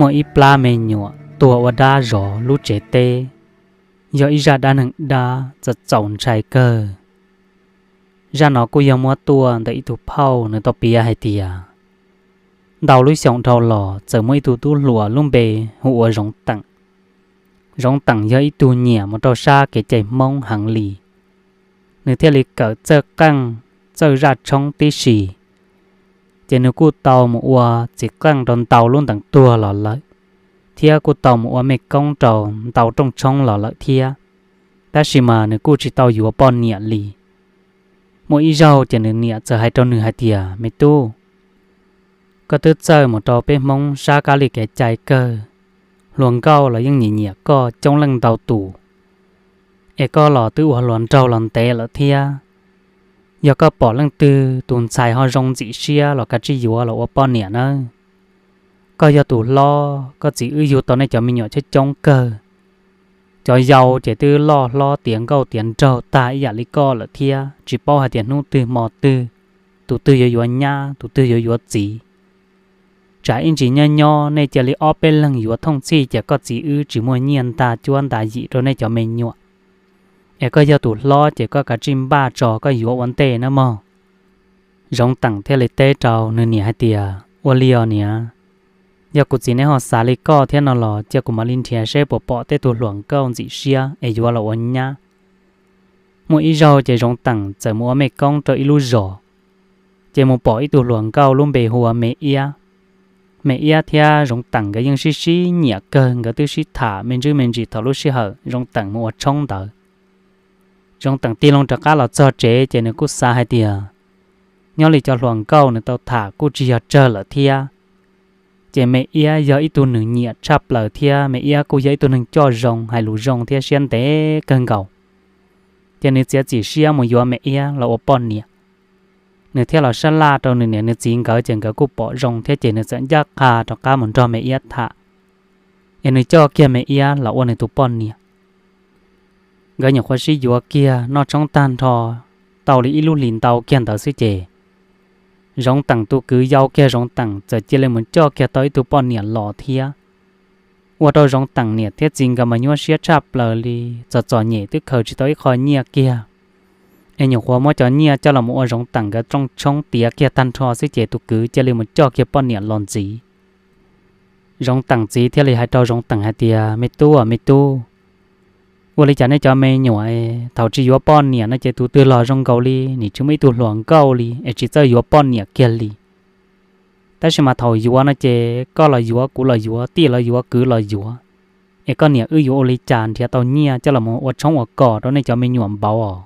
Muaj ib plab me nyuam tuag ua dab zov lub tsev teb, yog ib zaj dab neeg dab txaus txaus ntshai kawg. Zaj no kuj yog muab tuaj ntawm ib tug phauj nws tau piav hais tias, ntau lub xyoos dhau los txawm muaj ib tug tub hluas lub npe hu ua Zoov Teem. Zoov Teem yog ib tug nyiam mus rau sab kev cai Hmoob heev li, nws thiaj li kawm txawj qeej, txawj zaj tshoob tib si. Ces nws kuj tau mus ua txiv qeej rau ntau lub ntees tuag los lawm, thiab kuj tau mus ua mej koob rau ntau rooj tshoob los lawm thiab, tab sis mas nws kuj tsis tau yuav poj niam li. Muaj ib zaug ces nws niam txawm hais rau nws hais tias, me tub, koj twb txawj mus rau peb Hmoob sab kab li kev cai kawg, hluas nkauj los yeej nyiam nyiam koj coob leej ntau tus, es koj los twb ua hluas nraug los ntev lawm thiab. Yog koj pom leej twg tus ntxhais ho zoo ntxim siab los kav tsij yuav los ua poj niam nawb. Koj yog tus hlob, koj txiv wb yug tau nej cov me nyuam coob coob kawg. Cov yau ces twb loj hlob tiav nkauj tiav nraug tag ib yam li koj lawm thiab, tsis paub hais tias hnub twg hmo twg tus twg yuav yuav nyab, tus twg yuav yuav txiv. Tsam ib ntsis nyob nyob nej cia li ob peb leeg yuav thooj txhij ces koj txiv wb tsis muaj nyiaj nta cuab nta yim rau nej cov me nyuam. Es koj yog tus hlob ces koj kav tsij npaj tso koj yuav ua ntej nawb mog. Zoov Teem thiaj li teb rau nws niam hais tias, ua li os niam, yog kuv txiv neb ho xav li koj thiab no los cia kuv mam li nrhiav seb puas pom tej tug hluas nkauj ntxim siab es yuav los ua nyab. Muaj ib zaug ces Zoov Teem txawm mus ua mej koob rau ib lub zos, ces mus pom ib tug hluas nkauj lub npe hu ua Me Iab. Me Iab thiab Zoov Teem nkawd yeej sib sib nyiam kawg, nkawd twb sib tham me ntsis me ntsis thaum lub sij hawm Zoov Teem mus ua tshoob ntawd. Zoov Teem tig loo rov qab los txog tsev ces nws kuj xav hais tias, nyob li cov hluas nkauj nws tau tham kuj tsis yog tsawg lawm thiab. Ces Me Iab yog ib tug neeg nyiam tshaj plaws thiab Me Iab kuj yog ib tug neeg coj zoo, hais lus zoo thiab siab ntev kawg nkaus. Ces nws txiav txim siab mus yuav Me Iab los ua poj niam. Nws thiaj los sab laj rau nws niam nws txiv nkawd ces nkawd kuj pom zoo thiab ces nws txawm ncaj qha rov qab mus nrog Me Iab tham, es nws coj kiag Me Iab los ua nws tus poj niam. Nkawd nyuam qhuav sib yuav kiag noj tshoob tag nrho tau li ib lub hlis ntau kiag ntawd xwb ces Zoov Teem tus kwv yau kiag Zoov Teem txawm cia li mus coj kiag tau ib tug poj niam los thiab. Ua rau Zoov Teem niam thiab txiv nkawd mas nyuaj siab tshaj plaws li, txom txom nyem twb khaws tsis tau ib qho nyiaj kiag. Es nyuam qhuav muab cov nyiaj coj los mus ua Zoov Teem nkawd rooj tshoob tiav kiag tag nrho xwb ces tus kwv cia li mus coj kiag poj niam los ntxiv. Zoov Teem txiv thiaj li hais rau Zoov Teem hais tias, me tub, me tub, ua li cas nej cov me nyuam thaum tsis yuav poj niam no ces tus twg los zoo nkaus li nim tsis muaj ib tug hluas nkauj li es tsis txawj yuav poj niam kiag li. Tab sis mas thaum yuav no ces koj los yuav, kuv los yuav, tij los yuav, kwv los yuav, es koj niam wb yuav ua li cas nrhiav tau nyiaj coj los ua tshoob ua kos rau nej cov me nyuam npaum os?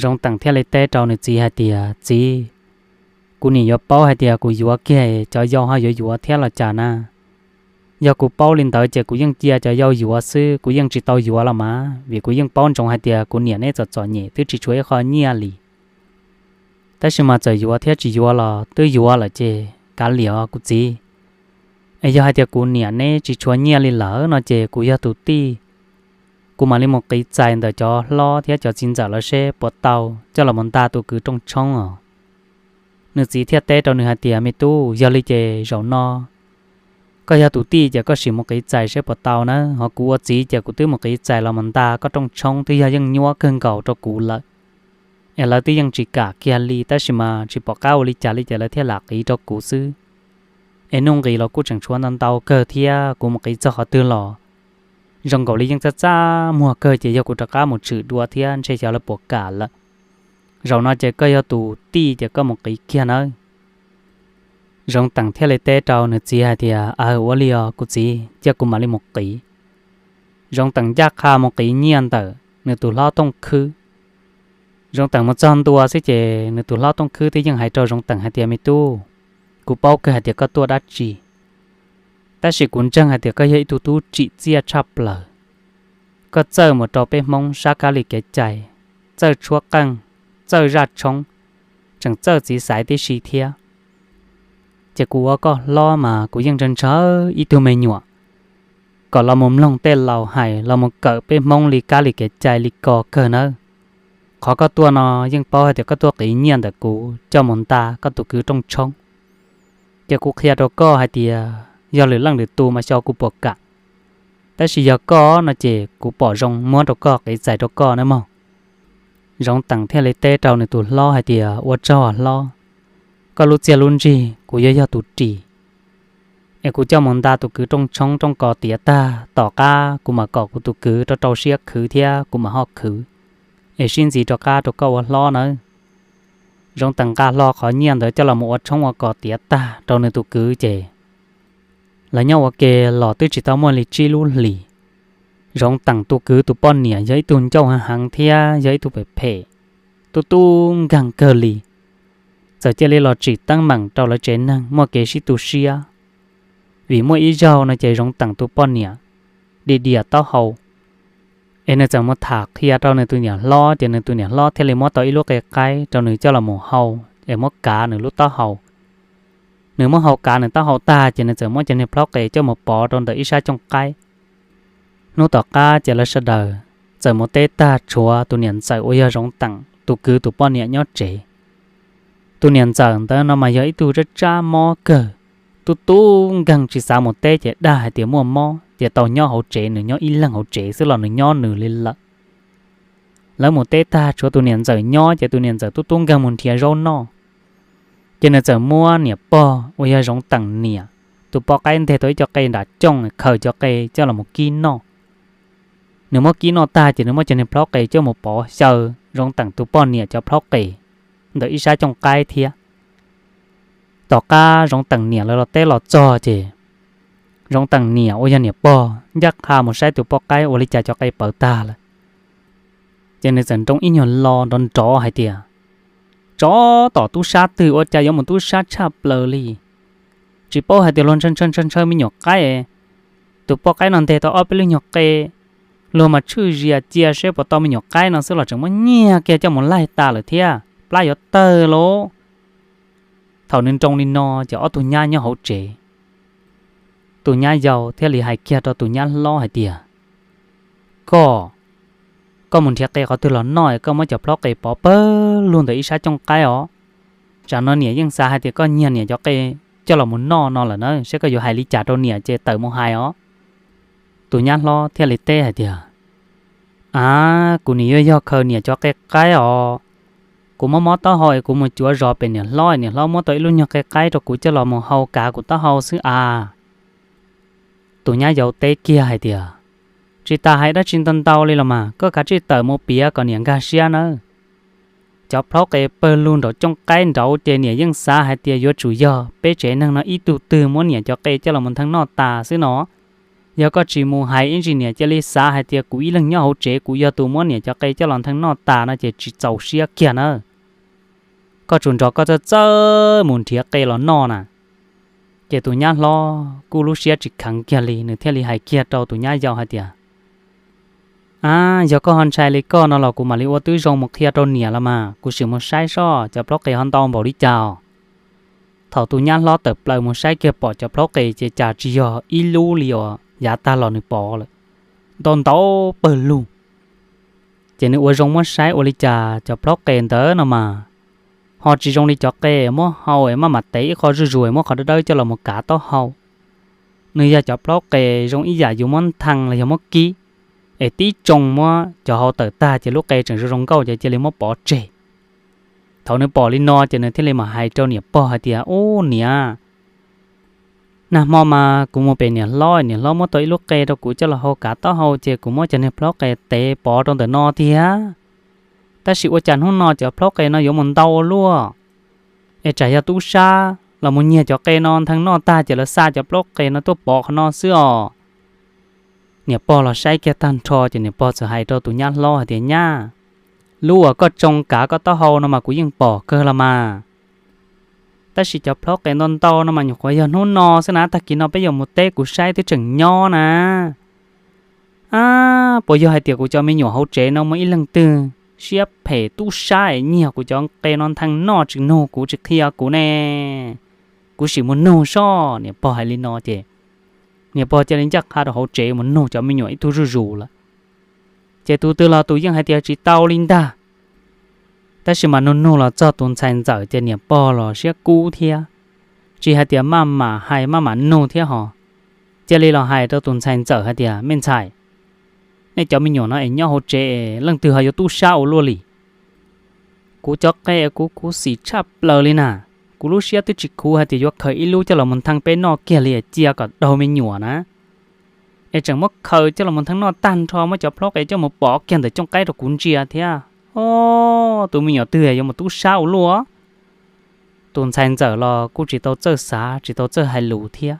Zoov Teem thiaj li teb rau nws txiv hais tias, txiv, kuv niam yuav paub hais tias kuv yuav kiag cov yau ho yuav yuav thiab los cas na? Yog kuv paub li ntawd ces kuv yeej cia cov yau yuav xwb, kuv yeej tsis tau yuav los mas, vim kuv yeej paub ntsoov hais tias kuv niam neb txom txom nyem twb tsis tshuav ib qho nyiaj li. Tab sis mas txawm yuav thiab tsis yuav los twb yuav lawm ces kav liam os kuv txiv. Es yog hais tias kuv niam neb tsis tshuav nyiaj li lawm no ces kuv yog tus tij, kuv mam li mus qiv txais ntawm cov hlob thiab cov txiv ntxawm lawv seb puas tau coj los nta tus kwv rooj tshoob os. Nws txiv thiaj teb rau nws hais tias, me tub, yog li ces zaum no koj yog tus tij ces koj sim mus qiv txais seb puas tau nawb, ho kuv ua txiv ces kuv twb mus qiv txais los mus nta koj rooj tshoob twb yog yeej nyuab kawg nkaus rau kuv lawm. Es lawv twb yeej tsis kam kiag li tab sis mas tsis pom qab ua li cas li ces lawv thiaj lam qiv rau kuv xwb. Es nuj nqis los kuj tseem tshuav ntau ntau kawg thiab, kuv mus qiv txog qhov twg los zoo nkaus li yeej txaj txaj muag kawg ces yog kuv rov qab mus tshwm dua thiab ntshe xyov lawv puas kam lawm. Zaum no ces koj yog tus tij ces koj mus qiv kiag nawb. Zoov Teem thiaj li teb rau nws txiv hais tias, aw, ua li os kuv txiv, cia kuv mam li mus qiv. Zoov Teem ncaj qha mus qiv nyiaj ntawm nws tus hlob Tooj Khwb. Zoov Teem mus txog ntua xwb ces nws tus hlob Tooj Khwb twb yeej hais rau Zoov Teem hais tias, me tub, kuv paub kawg hais tias koj tuaj dab tsi, tab sis kuv ntseeg hais tias koj yog ib tug tub tsim txiaj tshaj plaws. Koj txawj mus rau peb Hmoob sab kab li kev cai, txawj tshuab qeej, txawj zaj tshoob, tseem txawj txiv xaiv tib si thiab. Ces kuv ua koj hlob mas kuv yeej ntshaw ntshaw ib tug me nyuam kom los mus mloog tej laus hais, los mus kawm peb Hmoob li kab li kev cai li ko kawg nawb. Qhov koj tuaj no yeej paub hais tias koj tuaj qiv nyiaj ntawm kuv coj mus nta koj tus kwv rooj tshoob. Ces kuv qhia rau koj hais tias yog lwm leej lwm tus mas xyov kuv puas kam. Tab sis yog koj no ces kuv pom zoo muab rau koj, qiv txais rau koj nawb mog. Zoov Teem thiaj li teb rau nws tus hlob hais tias, ua tsaug hlob, koj lub txiaj lub ntsig kuv yuav yog tus ris, es kuv coj mus nta tus kwv rooj tshoob rooj kos tiav tag, tom qab kuv mam kom kuv tus kwv rau rau siab khwv thiab kuv mam ho khwv, es sib ntxiv rov qab rau koj ua hlob nawb. Zoov Teem nqa hlo qhov nyiaj ntawd coj los mus ua tshoob ua kos tiav tag rau nws tus kwv ces lawv nyob ua ke los twb tsis tau muaj li tsib lub hlis. Zoov Teem tus kwv tus poj niam yog ib tug ncauj heev heev thiab yog ib tug phem phem, tub tub nkeeg kawg li. Txawm cia li los tsim teeb meem rau lawv tsev neeg muaj kev sib tu siab, vim muaj ib zaug no ces Zoov Teem tus poj niam dim diam taub hau, es nws txawm mus tham qhia rau nws tus niam hlob ces nws tus niam hlob thiaj li muab tau ib lub qe qaib rau nws coj los mus hau, es muab kav nws lub taub hau. Nws muab hau kav nws taub hau tag ces nws txawm muab cov niag plhaub qe coj mus pov rau ntawm ib sab cooj qaib. Hnub tom qab ces lawv sawv daws txawm mus teb tag tshuav tus niam ntxawm uas yog Zoov Teem tus kwv tus poj niam nyob tsev. Tus niam ntxawm ntawd no mas yog ib tug tsab tsab mob kawg, tub tub nkeeg tsis xav mus teb ces dag hais tias muaj mob ces tau nyob hauv tsev, nws nyob ib leeg hauv tsev xwb los nws nyob nws li lawm. Lawv mus teb tag tshuav tus niam ntxawm nyob ces tus niam ntxawm tub tub nkeeg mus nrhiav zaub noj. Ces nws txawm muab niam pog uas yog Zoov Teem niam tus poj qaib nteg tau ib co qe nram cooj, khaws cov qe coj los mus kib noj. Nws muab kib noj tag ces nws muab cov niag plhaub qe coj mus pov xyaw Zoov Teem tus poj niam cov plhaub qe ntawm ib sab cooj qaib thiab. Tom qab Zoov Teem niam lawv los teb los txog ces Zoov Teem niam uas yog niam pog ncaj qha mus saib tus poj qaib ua li cas cov qe pawv tag lawm. Ces nws txawm nroo ib nyuag lo nrov nrov hais tias, tsov tom tub sab twg ua cas yuav mus tub sab tshaj plaws li. Tsis paub hais tias luag ntshaw ntshaw ntshaw ntshaw me nyuam qaib, tus poj qaib no nteg tau ob peb lub nyuag qe, luag mas tshwj zias cia seb puas tau me nyuam qaib no xwb los tseem muab nyiag kiag coj mus laig tas lawm thiab, plab yuav tawg lauj. Thaum nws nroo li no ces ob tug nyab nyob hauv tsev, tus nyab yau thiaj li hais kiag rau tus nyab hlob hais tias, koj, koj mus nrhiav qe qhov twg los noj es koj muab cov plhaub qe pov pawg lug ntawm ib sab cooj qaib os. Tsam no niam yeej xav hais tias koj nyiag niam cov qe coj los mus noj no lawm na, seb koj yuav hais li cas rau niam ces tawm mus hais os. Tus nyab hlob thiaj li teb hais tias, a, kuv nim yuav yog khaws niam cov qe qaib os. Kuv mob mob taub hau es kuv mus cuav zos pem niam hlob, niam hlob muab tau ib lub nyuag qe qaib rau kuv coj los mus hau kav kuv taub hau xwb a. Tus nyab yau teb kiag hais tias, tsis tas hais dab tsi ntau ntau li los mas koj kav tsij tawm mus piav kom niam nkag siab nawb. Cov plhaub qe pawg lug nraum cooj qaib nraud ces niam yeej xav hais tias yuav tsum yog peb tsev neeg no ib tug twg muab niam cov qe coj los mus nthee noj tas xwb no. Yog koj tsis mus hais ib ntsis niam cia li xav hais tias kuv ib leeg nyob hauv tsev kuv yog tus muab niam cov qe coj los nthee noj tas no ces tsis txaus siab kiag nawb. Koj tsuas nrog koj txawj txawj mus nrhiav qe los noj na. Ces tus nyab hlob kuj lub siab tsis kheev kiag li, nws thiaj li hais kiag rau tus nyab yau hais tias, a, yog koj ho ntshai li koj no los kuv mam li ua tib zoo mus qhia rau niam los mas, kuv sim mus saib seb cov plhaub qe ho ntau npaum li cas os. Thaum tus nyab hlob tawm plaws mus saib kiag pom cov plhaub qe ces cas tsis yog ib lub li uas yav tag los nws pom lawm, ntau ntau pawg lug. Ces nws ua zoo muab saib ua li cas cov plhaub qe ntawd no mas ho tsis zoo li cov qe muab hau es maj mam tev ib qho zuj zus es muab qhov dawb dawb coj los mus kav taub hau. Nws yog cov plhaub qe zoo ib yam yus muab nthee los yog muab kib, es tib tsoo muab cov hau tawm tag ces lub qe tseem zoo zoo nkauj ces cia li muab pov tseg. Thaum nws pom li no ces nws thiaj li mam hais rau niam pog hais tias, ub niam, nag hmo mas kuv mus pem niam hlob, niam hlob muab tau ib lub qe rau kuv coj los hau kav taub hau ces kuv muab cov niag plhaub qe tev pov rau ntawm no tiag. Tab sis ua cas hnub no cov plhaub qe no yuav mus ntau luaj, es tsam yog tub sab los mus nyiag cov qe no nthee noj tag ces lawv xa cov plhaub qe no tuaj pov qhov no xwb os. Niam pog los saib kiag tag nrho ces niam pog txawm hais rau tus nyab hlob hais tias, nyab, lub uas koj tsoo kav koj taub hau no mas kuv yeej pom kawg los mas. Tab sis cov plhaub qe ntau ntau no mas nyuam qhuav yog hnub no xwb na, tag kis no peb yuav mus teb kuv saib twb tseem nyob na. Ab, puas yog hais tias kuv cov me nyuam hauv tsev no muaj ib leeg twg siab phem tub sab es nyiag kuv cov qe no nthee noj tsis nug kuv tsis qhia kuv ne? Kuv sim mus nug seb. Niam pog hais li no ces niam pog cia li ncaj qha rau hauv tsev mus nug cov me nyuam ib tug zuj zus lawm. Ces tus twg los tus yeej hais tias tsis tau li ntag. Tab sis mas nug nug los txog tus ntxhais ntxawm ces niam pog los siab kub thiab, tsis hais tias maj mam hais maj mam nug thiab hos. cia li los hais rau tus ntxhais ntxawm hais tias, Me ntxhais, nej cov me nyuam no es nyob hauv tsev es leej twg ho yuav tub sab ua luaj li? Kuv cov qe kuv khuv xim tshaj plaws li na. Kuv lub siab twb tsis khuv hais tias yuav khaws ib lub coj los mus nthee peb noj kiag li cia kom daug me nyuam na. Es tseem muab khaws coj los mus nthee noj tag nrho, muab cov plhaub qe coj mus pov kiag ntawm cooj qaib rau kuv ntsia thiab. O, tus me nyuam twg yuav mus tub sab ua luaj? Tus ntxhais ntxawm los kuj tsis tau txawj xav tsis tau txawj hais lus thiab.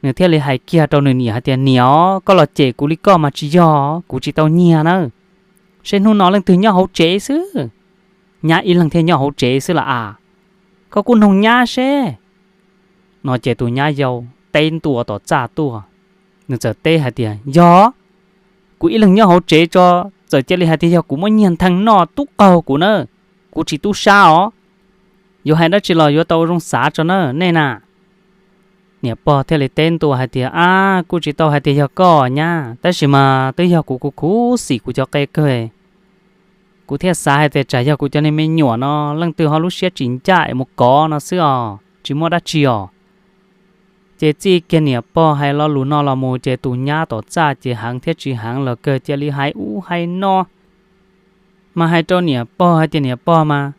Nws thiaj li hais kiag rau nws niam hais tias, Niam os, koj los cem kuv li koj mas tsis yog, kuv tsis tau nyiag na. Seb hnub no leej twg nyob hauv tsev xwb, nyab ib leeg thiaj nyob hauv tsev xwb las as. Koj kuj noog nyab seb. No ces tus nyab yau teb ntua tom txaj tuaj, nws txawm teb hais tias, Yog, kuv ib leeg nyob hauv tsev tso, txawm cia li hais tias yog kuv muab nyiag nthee noj tub qaug kuv na, kuv tsis tub sab os. Yuav hais dab tsi los yuav tau zoo xav tso na nej na. Niam pog thiaj li teb ntua hais tias, Ab, kuj tsis tau hais tias yog koj nyab, tab sis mas twb yog kuv kuv khuv xim kuv cov qe kawg. Kuv thiaj xav hais tias tsam yog kuv cov niag me nyuam no leej twg ho lub siab tsis ncaj es mus kov no xwb os, tsis muaj dab tsi os. Ces txij kiag niam pog hais lo lus no los mus ces tus nyab tom txaj ces heev thiab tsis heev los kawg cia li hais ub hais no, mas hais rau niam pog hais tias niam pog mas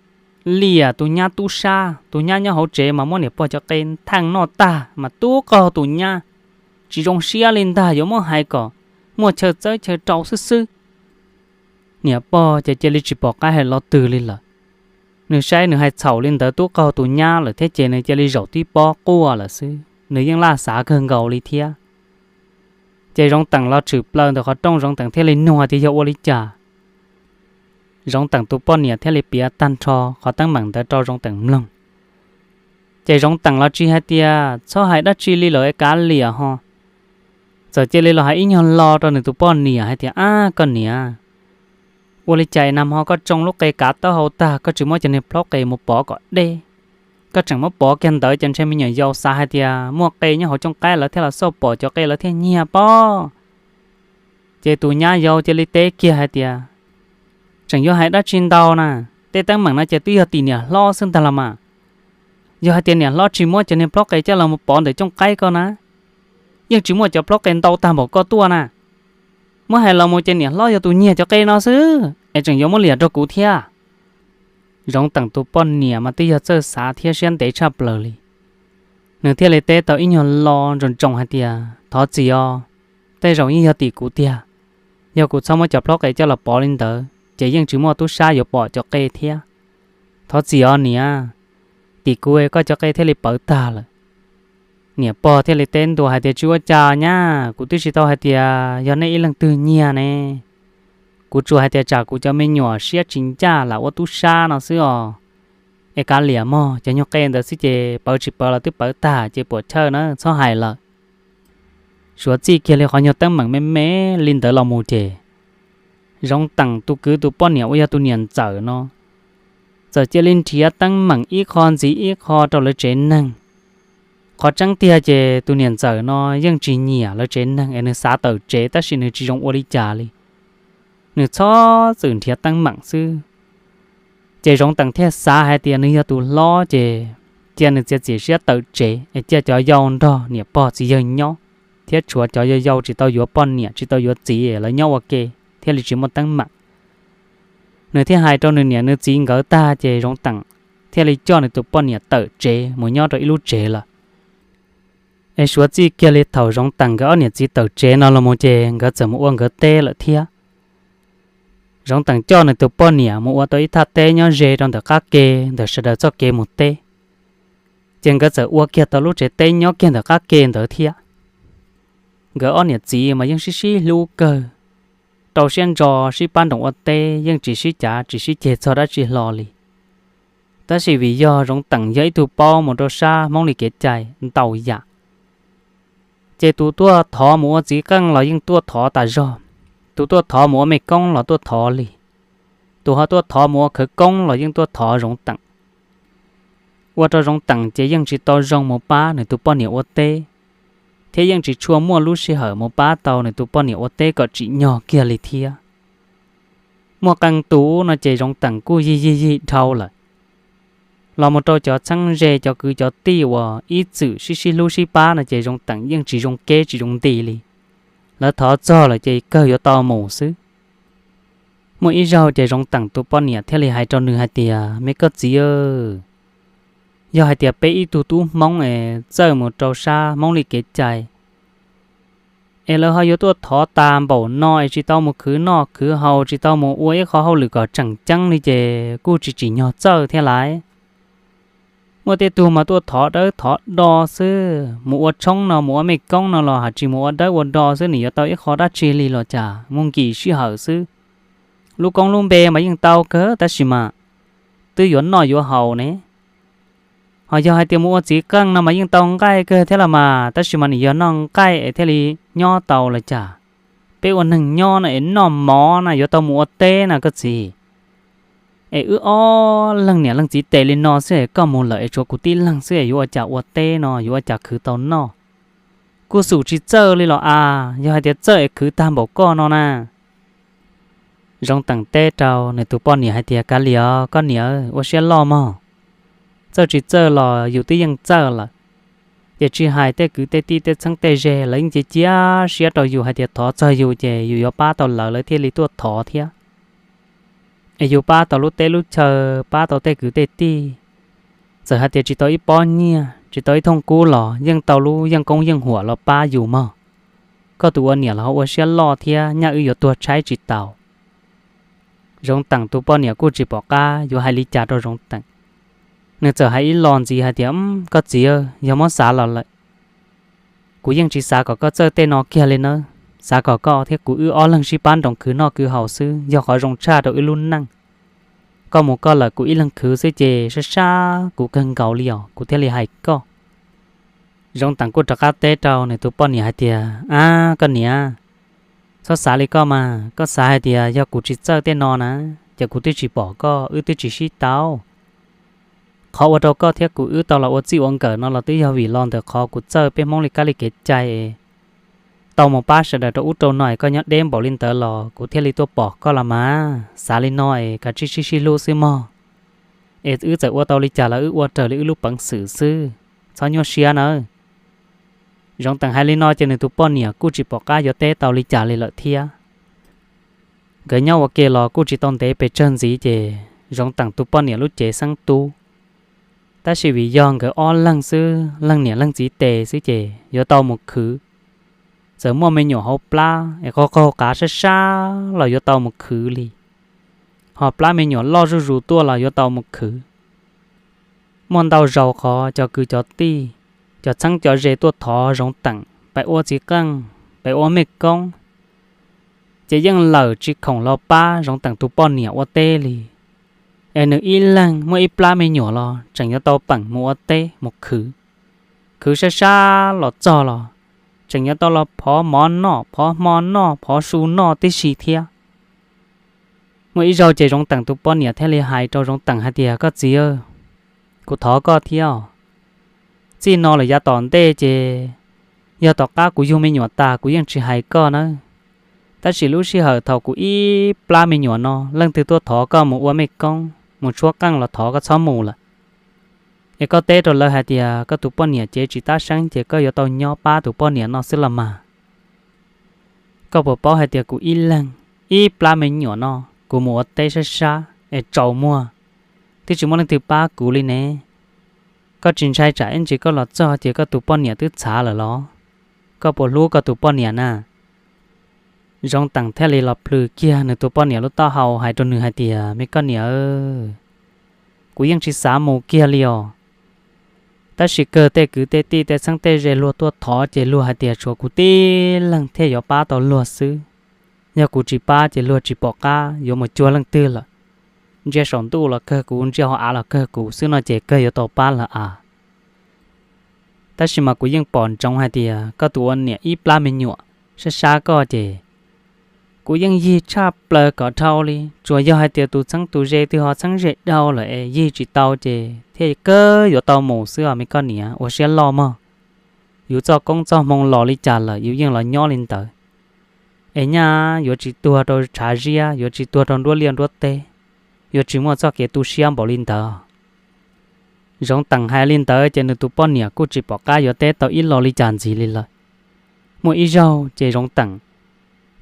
liam tus nyab tub sab, tus nyab nyob hauv tsev mas muab niam pog cov qe nthee noj tag mas tub qaug tus nyab, tsis zoo siab li ntag, yuav muab hais kom muaj chaw txawb chaw rau xwb xwb. Niam pog ces cia li tsis pom qab hais lo twg li lawm. Nws saib nws hais txhaum li ntawd tub qaug tus nyab lawm thiab ces nws cia li zaum tib pob quaj lawm xwb, nws yeej laj xav kawg nkaus li thiab. Ces Zoov Teem los tshwm plaws ntawm qhov rooj, Zoov Teem thiaj li nug hais tias yog ua li cas. Zoov Teem tus poj niam thiaj li piav tag nrho qhov teeb meem ntawd rau Zoov Teem mloog. Ces Zoov Teem los tsis hais tias txhob hais dab tsi li lawm es kav liam ho. Txawm cia li los hais ib nyuag lo rau nws tus poj niam hais tias, Ab koj niam, ua li cas nag hmo koj tsoo lub qe kav taub hau tag koj tsis muab cov niag plaub qe mus pov kom deb, koj tseem muab pov kiag ntawd ces ntshe me nyuam yaus xav hais tias muaj qe nyob hauv cooj qaib lawv thiaj los xauj pom cov qe lawv thiaj nyiag pob. Ces tus nyab yau cia li teb kiag hais tias, Tseem yuav hais dab tsi ntau na, tej teeb meem no ces twb yog tim niam hlob xwb ntag los mas. Yog hais tias niam hlob tsis muab cov niag plaub qe coj los mus pov ntawm cooj qaib ko na, yeej tsis muaj cov plaub qe ntau tag npaum koj tuaj na. Muab hais los mus ces niam hlob yog tus nyiag cov qe no xwb es tseem yuav muab liam rau kuv thiab. Zoov Teem tus poj niam mas twb yog txawj xav thiab siab ntev tshaj plaws li. Nws thiaj li teb tau ib nyuag lo ntsoos ntsoos hais tias, Thov txim os, tej zaum yeej yog tim kuv tiag. Yog kuv txhob muab cov plaub qe coj los pov li ntawd ces yeej tsis muaj tub sab yuav pom cov qe thiab. Thov txim os niam, tim kuv koj cov qe thiaj li pawv tag lawm. Niam pog thiaj li teb ntua hais tias, Tsis ua cas nyab, kuv twb tsis tau hais tias yog nej ib leej twg nyiag ne. Kuv tsuas hais tias tsam kuv cov me nyuam siab tsis ncaj lam ua tub sab no xwb os. Es kav liam mog, cov nyuag qe ntawd xwb ces pawv tsis pawv los twb pawv tag ces puam chawj na, txhob hais lawm. Suav txij kiag li qhov nyuag teeb meem me me li ntawd los mus ces Zoov Teem tus kwv tus poj niam uas yog tus niam ntxawm no txawm cia li nrhiav teeb meem ib qho ntxiv ib qho rau lawv tsev neeg. Qhov tseeb tiag ces tus niam ntxawm no yeej tsis nyiam lawv tsev neeg es nws xav tawm tsev tab sis nws tsis zoo ua li cas li. Nws txhob txwm nrhiav teeb meem xwb. Ces Zoov Teem thiaj xav hais tias nws yog tus hlob ces cia nws txiav txim siab tawm tsev es cia cov yau nrog niam pog txiv yawg nyob, thiab tshuav cov yau yau tsis tau yuav poj niam tsis tau yuav txiv lawv nyob ua ke thiaj li tsis muaj teeb meem. Nws thiaj hais rau nws niam nws txiv nkawd tag ces Zoov Teem thiaj li coj nws tus poj niam tawm tsev mus nyob rau ib lub tsev lawm. Es suav txij kiag li thaum Zoov Teem nkawd ob niam txiv tawm tsev no los mus ces nkawd txawm mus ua nkawd teb lawm thiab. Zoov Teem coj nws tus poj niam mus ua tau ib thaj teb nyob ze rau ntawm qab ke, ntawm sawv daws txoj kev mus teb. Ces nkawd txawm ua kiag tau lub tsev teb nyob kiag ntawm qab ke ntawd thiab. Nkawd ob niam txiv mas yeej sib sib hlub kawg, rau siab ntso sib pab nroos ua teb, yeej tsis sib cav tsis sib ceg txog dab tsi hlo li. Tab sis vim yog Zoov Teem yog ib tug paub mus rau sab Hmoob li kev cai ntau yam, ces tus tuaj thov mus ua txiv qeej los yeej tuaj thov tas zog, tus tuaj thov mus ua mej koob los tuaj thov li, tus ho tuaj thov mus ua khawv koob los yeej tuaj thov Zoov Teem. Ua rau Zoov Teem ces yeej tsis tau zoo mus pab nws tus poj niam ua teb, thiab yeej tsis tshua muaj lub sij hawm mus pab tau nws tus poj niam ua teb kom tsim nyog kiag li thiab. Muaj qee tus no ces Zoov Teem kuj yig yig yig dhau lawm. los mus rau cov txheeb ze cov kwv cov tij uas ib txwm sib sib hlub sib pab no ces Zoov Teem yeej tsis zoo kev tsis zoo nti li. Lawv thov txog lawm ces kawg yuav tau mus xwb. Muaj ib zaug ces Zoov Teem tus poj niam thiaj li hais rau nws hais tias, Me koj txiv, yog hais tias peb ib tug tub Hmoob es txawj mus rau sab Hmoob li kev cai es lawv ho yuav tuaj thov tas npaum no es tsis tau mus khwv noj khwv haus, tsis tau mus ua ib qho hauj lwm kom tseem ceeb li ces kuj tsis tsim nyog txawj thiab lais. Muaj tej tug mas tuaj thov dawb thov do xwb, mus ua tshoob no mus ua mej koob no los haj tsis mus ua dawb ua do xwb, nws yuav tau ib qho dab tsi li los cas, mus nkim sij hawm xwb. Lub koob lub npe mas yeej tau kawg tab sis mas twb yuav noj yuav haus ne. Ho yog hais tias mus ua txiv qeej no mas yeej tau nqaij kawg thiab los mas, tab sis mas nws yog noj nqaij es thiaj li nyob tau los cas. Peb ua neeg nyob no es noj mov na yuav tau mus ua teb na koj txiv. Es wb ob leeg niam leej txiv tes li no xwb es koj mus lawm es tshuav kuv tib leeg xwb es yuav ua cas ua teb no, yuav ua cas khwv tau noj. Kuj xum tsis txawj li los as, yog hais tias txawj es khwv tag npaum koj no na. Zoov Teem teb rau nws tus poj niam hais tias, Kav liam os koj niam, ua siab loj mog. Txawj tsis txawj los yus twb yeej txawj lawm. Ces tsis hais tej kwv tej tij tej txheeb tej ze lawv yeej cia cia siab rau yus hais tias thov txog yus ces yus yuav pab tau lawv, lawv thiaj li tuaj thov thiab. Es yus pab tau lub teb lub chaw, pab tau tej kwv tej tij, txawm hais tias tsis tau ib pob nyiaj tsis tau ib thooj kub los yeej tau lub yeej koob yeej huam los pab yus mog. Koj tus ua niam los ho ua siab loj thiab, nyaj wb yuav tuag tshaib tsis tau. Zoov Teem tus poj niam kuj tsis pom qab yuav hais li cas rau Zoov Teem. Nws txawm hais ib lo ntxiv hais tias, Koj txiv, yog muab xav los lawm, kuv yeej tsis xav kom koj txawj tej no kiag li nawb. Xav kom koj thiab kuv wb ob leeg sib pab nroos khwv noj khwv haus xwb yog qhov zoo tshaj rau wb lub neej. Koj mus koj lawm kuv ib leeg khwv xwb ces sab sab kuv kawg nkaus li os, kuv thiaj li hais koj. Zoov Teem kuj rov qab teb rau nws tus poj niam hais tias, Ab koj niam, txhob xav li koj mas, koj xav hais tias yog kuv tsis txawj tej no na, ces kuv twb tsis pom koj, wb twb tsis sib tau. Qhov ua rau koj thiab kuv wb tau los ua txij ua nkawm no los twb yog vim los ntawm qhov kuv txawj peb Hmoob li kab li kev cai es tau mus pab sawv daws rau ub rau no es koj nyob deb npaum li ntawd los kuv thiaj li tuaj pom koj los mas. Xav li no es kav tsij sib sib hlub xwb mog. Es wb txawm ua tau li cas los wb ua raws li wb lub peev xwm xwb, txhob nyuaj siab nawb. Zoov Teem hais li no ces nws tus poj niam kuj tsis pom qab yuav teb tau li cas li lawm thiab. Nkawd nyob ua ke los kuj tsis tau ntev pes tsawg ntxiv ces Zoov Teem tus poj niam lub cev xeeb tub. Tab sis vim yog nkawd ob leeg xwb, leej niam leej txiv tes xwb ces yuav tau mus khwv. Txawm muaj me nyuam hauv plab es qaug qaug qav sab sab los yuav tau mus khwv li. Ho plab me nyuam loj zuj zus tuaj los yuav tau mus khwv. Muaj ntau zaus qhov cov kwv cov tij, cov txheeb cov ze tuaj thov Zoov Teem pem ua txiv qeej, pem ua mej koob, ces yeej lawm tsis khoom los pab Zoov Teem tus poj niam ua teb li. Es nws ib leeg muaj ib plab me nyuam los tseem yuav tau peem mus ua teb mus khwv. Khwv sab sab los txog los tseem yuav tau los phov mov noj, phov hmo noj, phov su noj tib si thiab. Muaj ib zaug ces Zoov Teem tus poj niam thiaj li hais rau Zoov Teem hais tias, Koj txiv, kuv thov koj thiab os. Txij no lawm yav tom ntej ces yog tom qab kuv yug me nyuam tas kuv yeej tsis hais koj nawb. Tab sis lub sij hawm thaum kuv ib plab me nyuam no leej twg tuaj thov koj mus ua mej koob mus tshuab qeej los thov koj txhob mus lawm. Es koj teb rau lawv hais tias koj tus poj niam cev tsis tab seeb ces koj yuav tau nyob pab tus poj niam no xwb los mas. Koj puas paub hais tias kuv ib leeg ib plab me nyuam no kuv mus ua teb sab sab es tsaus muag, twb tsis muaj leej twg pab kuv li ne. Koj tsis ntshai tsam ib ntsis koj los txog ces koj tus poj niam twb txhav lawm los? Koj puas hlub koj tus poj niam na? Zoov Teem thiaj li los plhws kiag nws tus poj niam lub taub hau hais rau nws hais tias, Me koj niam, kuv yeej tsis xav mus kiag li os. Tab sis kawg tej kwv tej tij tej txheeb tej ze luag tuaj thov ces luag hais tias tshuav kuv tib leeg thiaj yuav pab tau luag xwb. Yog kuv tsis pab ces luag tsis pom qab yuav mus cuag leej twg lawm. Ntsia saum ntuj los kawg kuv, ntsia hauv av los kawg kuv xwb no ces kawg yuav tau pab lawm as. Tab sis mas kuv yeej pom ntsoov hais tias koj tus ua niam ib plab me nyuam sab sab koj ces kuv yeej yig tshaj plaws kom dhau li. Tsuas yog hais tias tus txheeb tus ze twg ho txheeb ze dhau lawm es yig tsis tau ces thiaj kawg yuav tau mus xwb os me koj niam, ua siab loj mog. Yus txoj koob txoj hmoo los li cas lawm yus yeej los nyob li ntawd. Es nyaj yuav tsis tuag rau tshav ziab, yuav tsis tuag rau nruab liaj nruab teb, yuav tsis muaj txoj kev tu siab npaum li ntawd. Zoov Teem hais li ntawd ces nws tus poj niam kuj tsis pom qab yuav teb tau ib lo li cas ntxiv li lawm. Muaj ib zaug ces Zoov Teem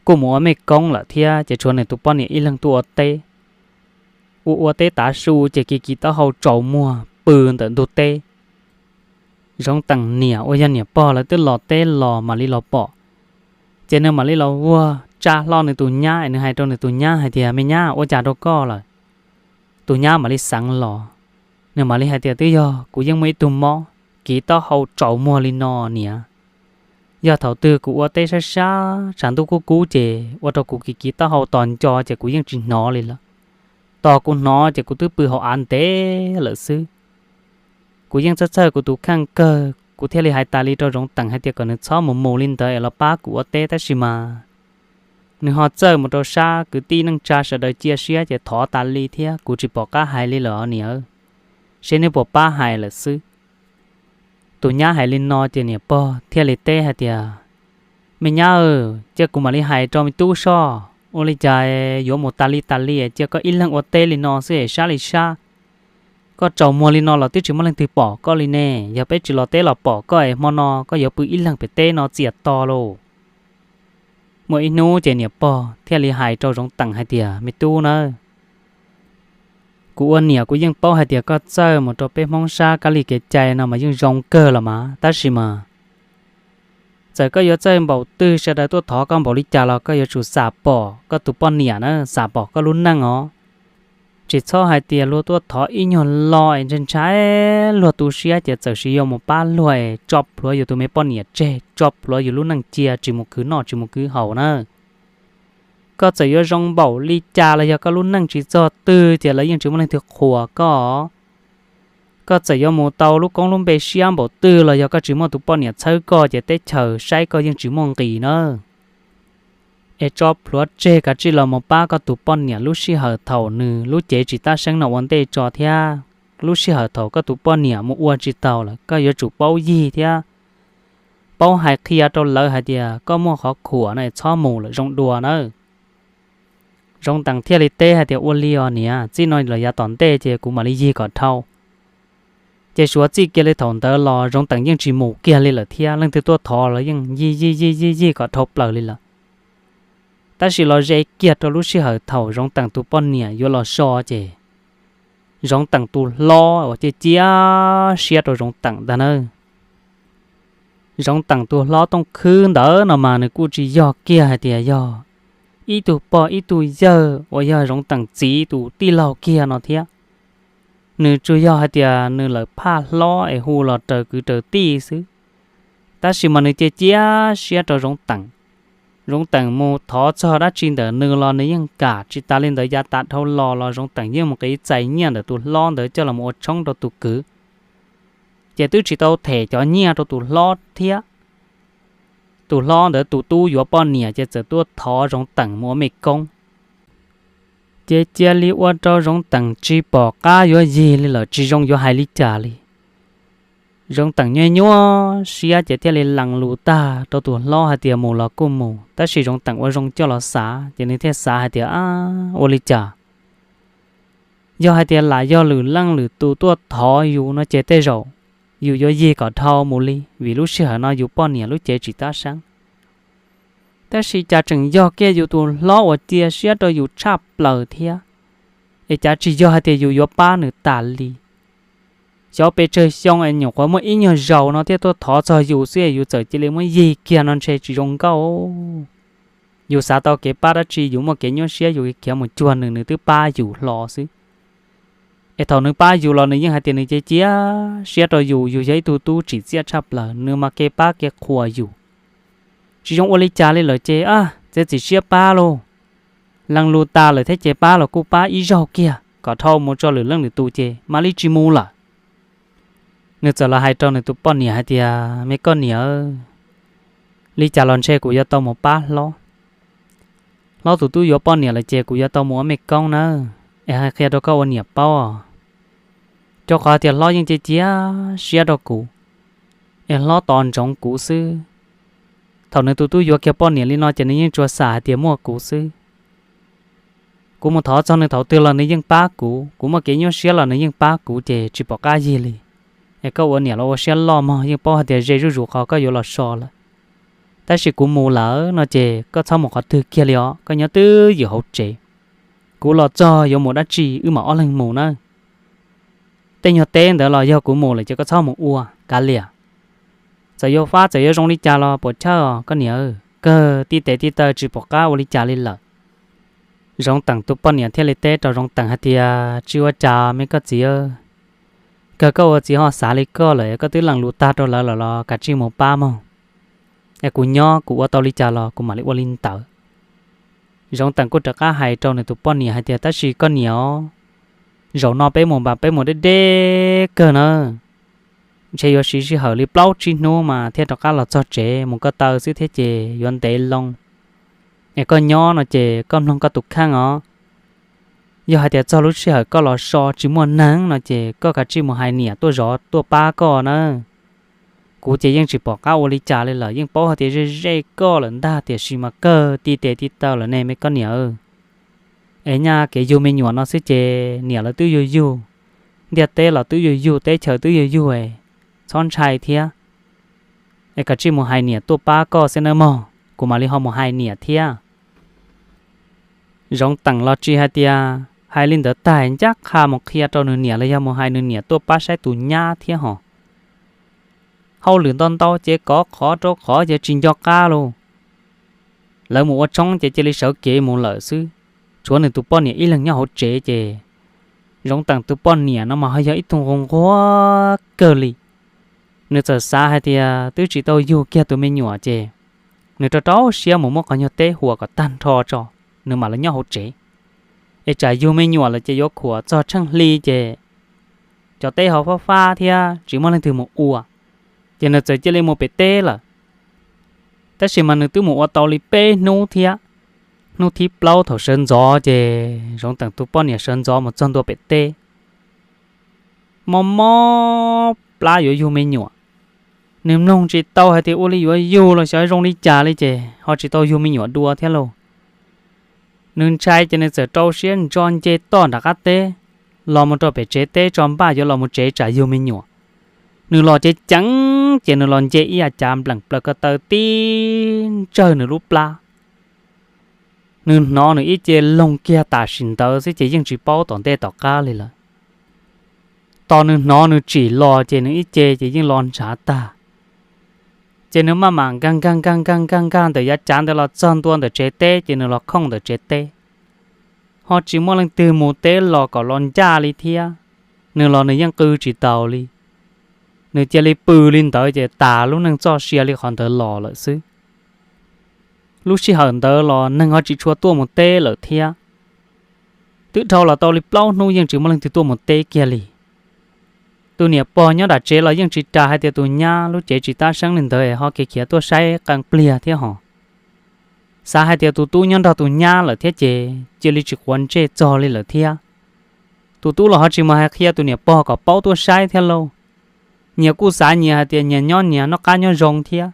kuj mus ua mej koob lawm thiab ces tshuav nws tus poj niam ib leeg tuaj ua teb. Ua ua teb tav su ces kiv kiv taub hau tsaus muag pw ntawm ntug teb. Zoov Teem niam uas yog niam pog lawv twb los teb los mam li los pom, ces nws mam li los vuag tsa hlo nws tus nyab es nws hais rau nws tus nyab hais tias, Me nyab, ua cas rau koj lawm? Tus nyab mam li xeev los, nws mam li hais tias, Twb yog kuv yeej muaj ib tug mob kiv taub hau tsaus muag li no niam. Yog thaum twg kuv ua teb sab sab tshav ntuj kub kub ces ua rau kuv kiv kiv taub hau tos nco ces kuv yeej tsis hnov li lawm. Tos kuv hnov ces kuv twb pw hauv av ntev lawm xwb. Kuv yeej txhawj txhawj kuv tus kheej kawg, kuv thiaj li hais tas li rau Zoov Teem hais tias kom nws txhob mus mus li ntawd es los pab kuv ua teb tab sis mas nws ho txawj mus rau sab kwv tij neej tsa sawv daws cia siab ces thov tas li thiab kuv tsis pom qab hais li lawm niam, seb neb puas pab hais lawm xwb. Tus nyab hais li no ces niam pog thiaj li teb hais tias, Me nyab, cia kuv mam li hais rau me tub soj, ua li cas yuav mus tas li tas li cia koj ib leeg ua teb li no xwb es sab li sab. Koj tsaus muag li no los twb tsis muaj leej twg pom koj li ne, yog peb tsis los teb los pom koj es hmo no koj yuav pw ib leeg pem teb no txias to lauj. Muaj ib hnub ces niam pog thiaj li hais rau Zoov Teem hais tias, Me tub nawb, kuv ua niam kuv yeej paub hais tias koj txawj mus rau peb Hmoob sab kab li kev cai no mas yeej zoo kawg los mas, tab sis mas txawm koj yuav txawj npaum twg sawv daws tuaj thov koj npaum li cas los koj yuav tsum xam pom koj tus poj niam na, xam pom koj lub neej os. Tsis txhob hais tias luag tuaj thov ib nyuag lo es ntshai ntshai luag tu siab ces txawm sis yuav mus pab luag es tso plhuav yus tus me poj niam tseg, tso plhuav yus lub neej cia tsis mus khwv noj tsis mus khwv haus na. Koj txawm yuav zoo npaum li cas los yog koj lub neej tsis txog twg ces lawv yeej tsis muaj leej twg qhuas koj. Koj txawm yuav mus tau lub koob lub npe siab npaum twg los yog koj tsis muaj tus poj niam txhawb koj ces teb chaws saib koj yeej tsis muaj nqis na. Es tso plhuav tseg kav tsij los mus pab koj tus poj niam lub sij hawm thaum nws lub cev tsis tab seeb no ua ntej tso thiab. Lub sij hawm thaum koj tus poj niam mus ua tsis taus lawm koj yuav tsum paub yig thiab paub hais qhia rau lawv hais tias koj muaj qhov khuam no es txhob mus lawm zoo dua nawb. Zoov Teem thiaj li teb hais tias, Ua li os niam, txij no los yav tom ntej ces kuv mam li yig kom dhau. Ces suav txij kiag li thaum ntawd los Zoov Teem yeej tsis mus kiag li lawm thiab, leej twg tuaj thov los yeej yig yig yig yig yig kom dhau plaws li lawm. Tab sis los ze kiag rau lub sij hawm thaum Zoov Teem tus poj niam yuav los so ces Zoov Teem tus hlob uas cia cia siab rau Zoov Teem ntag na. Zoov Teem tus hlob Tooj Khwb ntawd no mas nws kuj tsis yog kiag hais tias yog ib tug pog ib tug yawg uas yog Zoov Teem txiv tus tij laug kiag no thiab. Nws tsuas yog hais tias nws lawm phaj hlob es hu los raws kwv raws tij xwb. Tab sis mas nws cia cia siab rau Zoov Teem. Zoov Teem mus thov txog dab tsi ntawm nws los nws yeej kam, tsis tas li ntawd yav tas dhau los los Zoov Teem yeej mus qiv txais nyiaj ntawm tus hlob ntawd coj los ua tshoob rau tus kwv. Ces twb tsis tau them cov nyiaj rau tus hlob thiab, tus hlob ntawd tus tub yuav poj niam ces txawm tuaj thov Zoov Teem mus ua mej koob. Ces cia li ua rau Zoov Teem tsis pom qab yuav yig li lawm, tsis zoo yuav hais li cas li. Zoov Teem nyuaj nyuaj siab ces thiaj li lees lus tag rau tus hlob hais tias mus los kuj mus, tab sis Zoov Teem ua zoo coj los xav ces nws thiaj xav hais tias, Ab, ua li cas? Yog hais tias lam yog lwm leej lwm tus tuaj thov yus no ces tej zaum yus yuav yig kom dhau mus li, vim lub sij hawm no yus poj niam lub cev tsis tab seeb. Tab sis cas tseem yog kiag yus tus hlob uas cia siab rau yus tshaj plaws thiab, es cas tsis yog hais tias yus yuav pab nws tas li. Xyov pes tsawg xyoo es nyuam qhuav muaj ib nyuag zaus no thiaj tuaj thov txog yus xwb es yus txawm cia li muab yig kiag no ntshe tsis zoo nkauj. Yus xav tau kev pab dab tsi yus muaj kev nyuaj siab yus khiav mus cuag nws, nws twb pab yus hlo xwb. Es thaum nws pab yus los nws yeej hais tias nws cia cia siab rau yus, yus yog ib tug tub tsim txiaj tshaj plaws, nws mas kev pab kev qhuas yus. Tsis zoo ua li cas li lawm ces, a, txiav txim siab pab lauj. Lees lus tas lawm thiab ces pab los kuj pab ib zaug kiag kom dhau mus tso lwm leej lwm tus ces mam li tsis mus lawm. Nws txawm los hais rau nws tus poj niam hais tias, Me koj niam, li cas los ntshe kuv yuav tau mus pab hlob. Hlob tus tub yuav poj niam lawm ces kuv yuav tau mus ua mej koob nawb, es hais qhia rau koj ua niam paub. Rau qhov tias hlob yeej cia cia siab rau kuv, es hlob tos ntsoov kuv xwb. Thaum nws tus tub yuav kiag poj niam li no ces nws yeej tsuas xam hais tias muaj kuv xwb. Kuv mus thov txog nws thaum twg los nws yeej pab kuv, kuv muaj kev nyuaj siab los nws yeej pab kuv ces tsis pom qab yig li. Es koj ua niam los ua siab loj mog, yeej paub hais tias ze zuj zus qhov koj yuav los so lawm. Tab sis kuv mus lawm no ces koj txhob mus qhov twg kiag li os, koj nyob twj ywm hauv tsev. Kuv los txog yuav mus dab tsi wb mam ob leeg mus nawb. Tej nyuag teb ntawd los yog kuv mus lawm ces koj txhob mus ua kav liam. Txawm yuav fab txawm yuav zoo li cas los puas chawj os koj niam, kawg tib tes tib taw tsis pom qab ua li cas li lawm. Zoov Teem tus poj niam thiaj li teb rau Zoov Teem hais tias, tsis ua cas me koj txiv, kawg koj ua txiv ho xav li koj lawm, koj twb lees lus tag rau lawv lawm los kav tsij mus pab mog. Es kuv nyob kuv ua tau li cas los kuv mam li ua li ntawd. Zoov Teem kuj rov qab hais rau nws tus poj niam hais tias, tab sis koj niam os, zaum no peb mus mas peb mus deb deb kawg na. Ntshe yuav siv sij hawm li plaub tsib hnub mas thiaj rov qab los txog tsev, mus ko taw xwb thiab ces yuav ntev loo. Es koj nyob no ces koj mloog koj tus kheej os. Yog hais tias txog lub sij hawm koj los so tsis muaj neeg no ces koj kav tsij mus hais niam tuaj zov tuaj pab koj na. Kuv ces yeej tsis pom qab ua li cas li lawm, yeej paub hais tias ze ze koj lawm ntag, tiam sis mas kawg tib tes tib taw lawm ne me koj niam. Es nyaj kev yug me nyuam no xwb ces niam lawv twb yug yug, ntiaj teb los twb yug yug, teb chaws twb yug yug, txhob ntshai thiab. Es kav tsij mus hais niam tuaj pab koj xwb nawb mog, kuv mam li ho mus hais niam thiab. Zoov Teem los tsis hais tias hais li ntawd tag ncaj qha mus qhia rau nws niam los yog mus hais nws niam tuaj pab saib tus nyab thiab hos. Hauj lwm ntau ntau ces kov qhov rau qhov ces tsis nco qab lauj. Lawv mus ua tshoob ces cia li sawv kev mus lawm xwb, tshuav nws tus poj niam ib leeg nyob hauv tsev ces Zoov Teem tus poj niam no mas ho yog ib tug nquag nquag kawg li. Nws txawm xav hais tias twb tsis tau yug kiag tus me nyuam ces nws rau rau siab mus muab qhov nyuag teb huas kom tag nrho tso, nws mam li nyob hauv tsev. Es tsam yug me nyuam lawm ces yuav khuam txog tsheej hli ces cov teb ho fab fab thiab tsis muaj leej twg mus ua, ces nws txawm cia li mus pem teb lawm. Tab sis mas nws twb mus ua tau li peb hnub thiab. Hnub thib plaub thaum sawv ntxov ces Zoov Teem tus poj niam sawv ntxov mus txog ntua pem teb, mob mob plab yuav yug me nyuam. Nws mloog tsis tau hais tias ua li yuav yug los xyov zoo li cas li ces ho tsis tau yug me nyuam dua thiab lauj. Nws ntshai ces nws txawm rau siab ntso nce toj nram qab teb los mus rau pem tsev teb tso npaj yuav los mus tsev tsam yug me nyuam. Nws los ceev ceev ces nws los nce ib yav cav npleem plaws ko taw tib ntsawg nws lub plab. Nws hnov nws ib ce loog kiag tam sim ntawd xwb ces yeej tsis paub tom ntej tom qab li lawm. Tos nws hnov nws tsim los ces nws ib ce ces yeej los ntshav tag. Ces nws maj mam nkag nkag nkag nkag nkag nkag ntawm yav cav ntawd los txog ntua ntawm tsev teb ces nws los khooj ntawm tsev teb. Ho tsis muaj leej twg mus teb los kom los ncaj li thiab. Nws los nws yeej qw tsis taus li. Nws cia li pw li ntawd ces tas lub neej txoj sia li qhov ntawd los lawm xwb. Lub sij hawm ntawd los neeg ho tsis tshua tuaj mus teb lawm thiab. Twb dhau los tau li plaub hnub yeej tsis muaj leej twg tuaj mus teb kiag li. Tus niam pog nyob nram tsev los yeej tsis ras hais tias tus nyab lub cev tsis tab seeb li ntawd ho khiav khiav tuaj saib qee pliag thiab hos. Xav hais tias tus tub nyob nrog tus nyab lawm thiab ces cia li tsis quav ntsej txog li lawm thiab. Tus tub los ho tsis mus hais qhia tus niam pog kom paub tuaj saib thiab lauj. Nyias kuj xav nyias hais tias nyias nyob nyias noj qab nyob zoo thiab.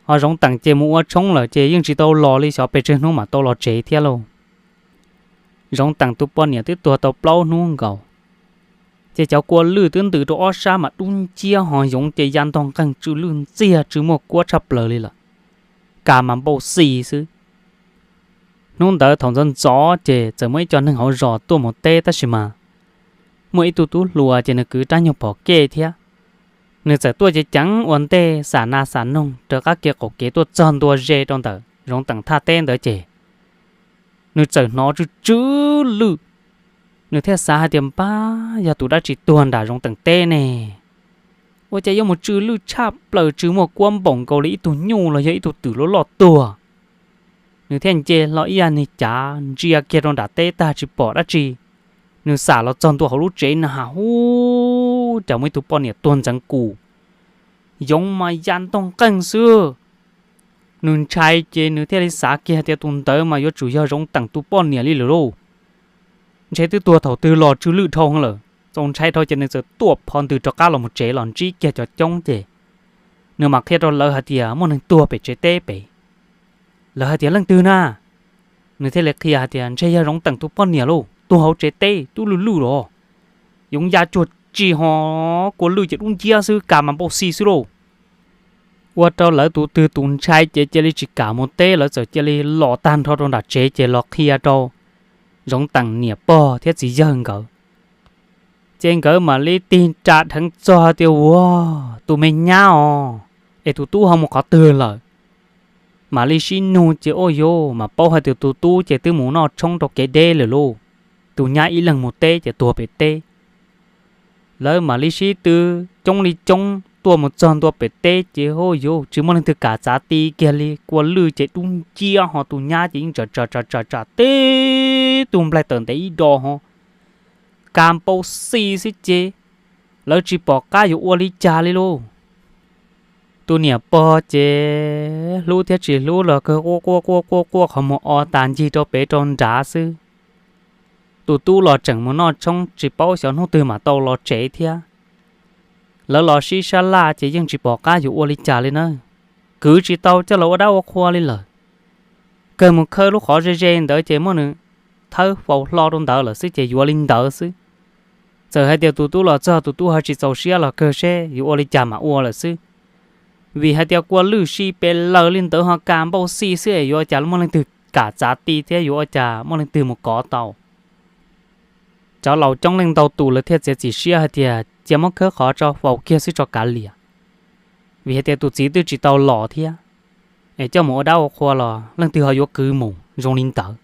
Ho Zoov Teem ces mus ua tshoob lawm ces yeej tsis tau los li, xyov pes tsawg hnub mam tau los tsev thiab lauj. Zoov Teem tus poj niam twb tuag tau plaub hnub nkaus, ces cov kua lwj twb ntws rau ob sab mas dub nciab ho yoov ces ya ntog nqeeg tsw lwj ntxiag tsw muaj kuab tshaj plaws li lawm, kas mas npau xi xwb. Hnub ntawd thaum ntxov ntxov ces txawm muaj ib co neeg hauv zos tuaj mus teb tab sis mas muaj ib tug tub hluas ces nws kwv rab nyuag phom kej thiab. Nws txawm tuaj ceev ceev ua ntej xam nas xam noog raws qab kev qaum kev tuaj txog ntua ze rau ntawm Zoov Teem thaj teb ntawd ces nws txawm hnov tsw tsw lwj. Nws thiaj xav hais tias npab yog tus dab tsi tuag nram Zoov Teem teb ne, ua cas yuav mus tsw lwj tshaj plaws tsw muaj kuab npaum nkaus li ib tug nyuj los yog ib tug twm loj loj tuag. Nws thiaj nce hlo ib yam niag cav ntsia kiag rau nram teb tag tsis pom dab tsi. Nws xam los txog ntua hauv lub tsev na has huv cas muaj ib tug poj niam tuag ntxeev kus, yoov mas ya ntog nqeeg xwb. Nws ntshai ces nws thiaj li xav kiag tias tus ntawd mas yuav tsum yog Zoov Teem tus poj niam li lawm lauj. Ntshe twb tuag thaum twg los tsw lwj dhau lawm, txaus ntshai dhau ces nws txawm tuaj phov ntws rov qab los mus tsev los ntsib kiag cov coob ces nws mam qhia rau lawv hais tias muaj neeg tuag pem tsev teb pem. Lawv hais tias leej twg na? Nws thiaj li qhia hais tias ntshe yog Zoov Teem tus poj niam lauj, tuag hauv tsev teb tub lwj lwj los, yoov ya cuag tsi ho kua lwj ces dub nciab xwb, kas mas npau xi xwb lauj. Ua rau lawv tus twg tus ntshai ces cia li tsis kam mus teb, lawv txawm cia li los tag nrho rau nram tsev ces los qhia rau Zoov Teem niam pog thiab txiv yawg nkawd. Ces nkawd mam li tig ras dheev txog tias, Ua, tus me nyab os, es tus tub ho mus qhov twg lawm? Mam li sib nug ces, Ua yuv, mas paub hais tias tus tub ces twb mus noj tshoob rau kev deb lawm lauj. Tus nyab ib leeg mus teb ces tuag pem teb. Lawv mam li sib tw coob li coob tuaj mus txog ntua pem teb ces, Ua yuv, tsis muaj leej twg kam txav ti kiag li, kua lwj ces dub nciab ho tus nyab ces yeej tsam tsam tsam tsam tib tug nplaig tawm ntev ib do ho, kas npau xi xwb ces lawv tsis pom qab yuav ua li cas li lauj. Tus niam pog ces hlub thiab tsis hlub los kawg quaj quaj quaj quaj quaj qhov muag o tas ncig rau pem rau nrad xwb. Tus tub los tseem mus noj tshoob tsis paub xyov hnub twg mam tau los tsev thiab. Lawv los sib sab laj ces yeej tsis pom qab yuav ua li cas li na. Kwv tsis tau coj los ua dab ua qhua li lawm. Kawg mus khawb lub qhov ze ze ntawd ces muab nws thawb faus hlo rau ntawd lawm xwb ces yuav li ntawd xwb. Txawm hais tias tus tub los txog tus tub ho tsis txaus siab los kawg seb yuav ua li cas mam ua lawm xwb. Vim hais tias kua lwj si pes lawg li ntawd ho kas npau xi xwb es yuav ua cas muaj leej twg kam txav ti thiab yuav ua cas muaj leej twg mus kov tau. Cov laus coob leej ntau tus lawv thiaj txiav txim siab hais tias cia muab khawb qhov tso faus kiag xwb tso kav liam. Vim hais tias tus txiv twb tsis tau los thiab, es coj mus ua dab ua qhua los leej twg ho yuav kwv mus zoo li ntawd.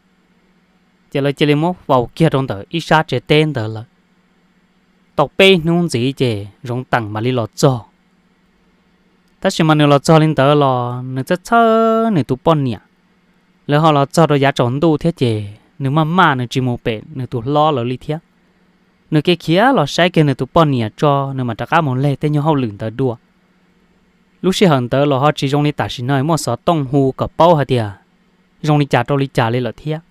Ces lawv cia li muab faus kiag rau ntawm ib sab tsev teb ntawd lawm. Tau peb hnub ntxiv ces Zoov Teem mam li los txog. Tab sis mas nws los txog li ntawd los nws txhawj txhawj nws tus poj niam. Lawv ho los txog rau yav tsaus ntuj thiab ces nws maj maj nws tsis mus pem nws tus hlob lawv li thiab. Nws khiav khiav los saib kiag nws tus poj niam tso nws mam rov qab mus leg tej nyuag hauj lwm ntawd dua. Lub sij hawm ntawd los ho tsis zoo li tam sim no muaj xov tooj hu kom paub hais tias zoo li cas rau li cas li lawm thiab.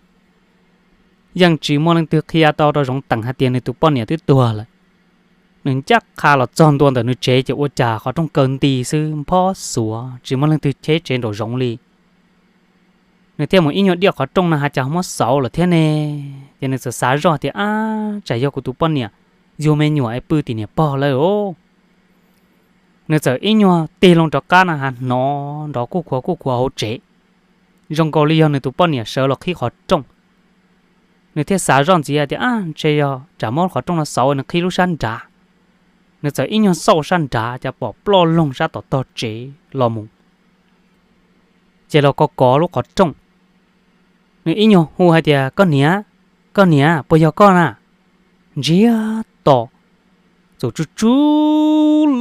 Yeej tsis muaj leej twg qhia tau rau Zoov Teem hais tias nws tus poj niam twb tuag lawm. Nws ncaj qha los txog ntua ntawm nws tsev ces ua cas qhov rooj kaw nti xwb, nphob xuav tsis muaj leej twg cheb tsev nraum zoov li. Nws thiaj mus ib nyuag diaj qhov rooj no, ha cas muab xauv lawm thiab ne. Ces nws txawm xav zoj tias, Ab, tsam yog kuv tus poj niam yug me nyuam es pw tim niam pog lawm os. Nws txawm ib nyuag tig loo rov qab no ha hnov nrov kuj khuav kuj khuav hauv tsev, zoo nkaus li yog nws tus poj niam sawv los qhib qhov rooj. Nws thiaj xav zoj ntxiv hais tias, Ab, ntshe yog tsam muab qhov rooj no xauv nws qhib lub sab nrad. Nws txawm ib nyuag xauj sab nrad cas pom ploj loog sab tom tog tsev los mus, ces los kov kov lub qhov rooj. Nws ib nyuag hu hais tias, Koj niam, koj niam, puas yog koj na? Ntsiag to, txawm tsw tsw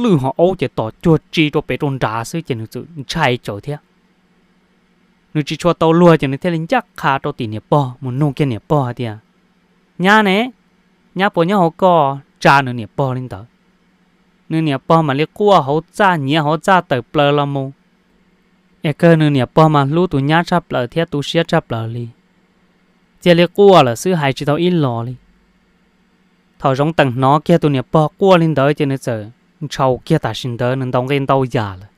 lwj ho aub ces tom cuag tsi rau pem rau nrad xwb ces nws txawm ntshai tsawv thiab. Nws tsis tshua tau luag ces nws thiaj li ncaj qha rau tim niam pog mus nug kiag niam pog hais tias, Nyab ne, nyab puas nyob hauv koj? Tsa nws niam pog li ntawd. Nws niam pog mam li quaj hauv txaj, nyiav hauv txaj tawm plaws los mus, es kawg nws niam pog mas hlub tus nyab tshaj plaws thiab tu siab tshaj plaws li. Cia li quaj lawm xwb, hais tsis tau ib los li. Thaum Zoov Teem hnov kiag tus niam pog quaj li ntawd ces nws txawm ntshaus kiag tam sim ntawd, nws ntaus nqi ntau yam lawm.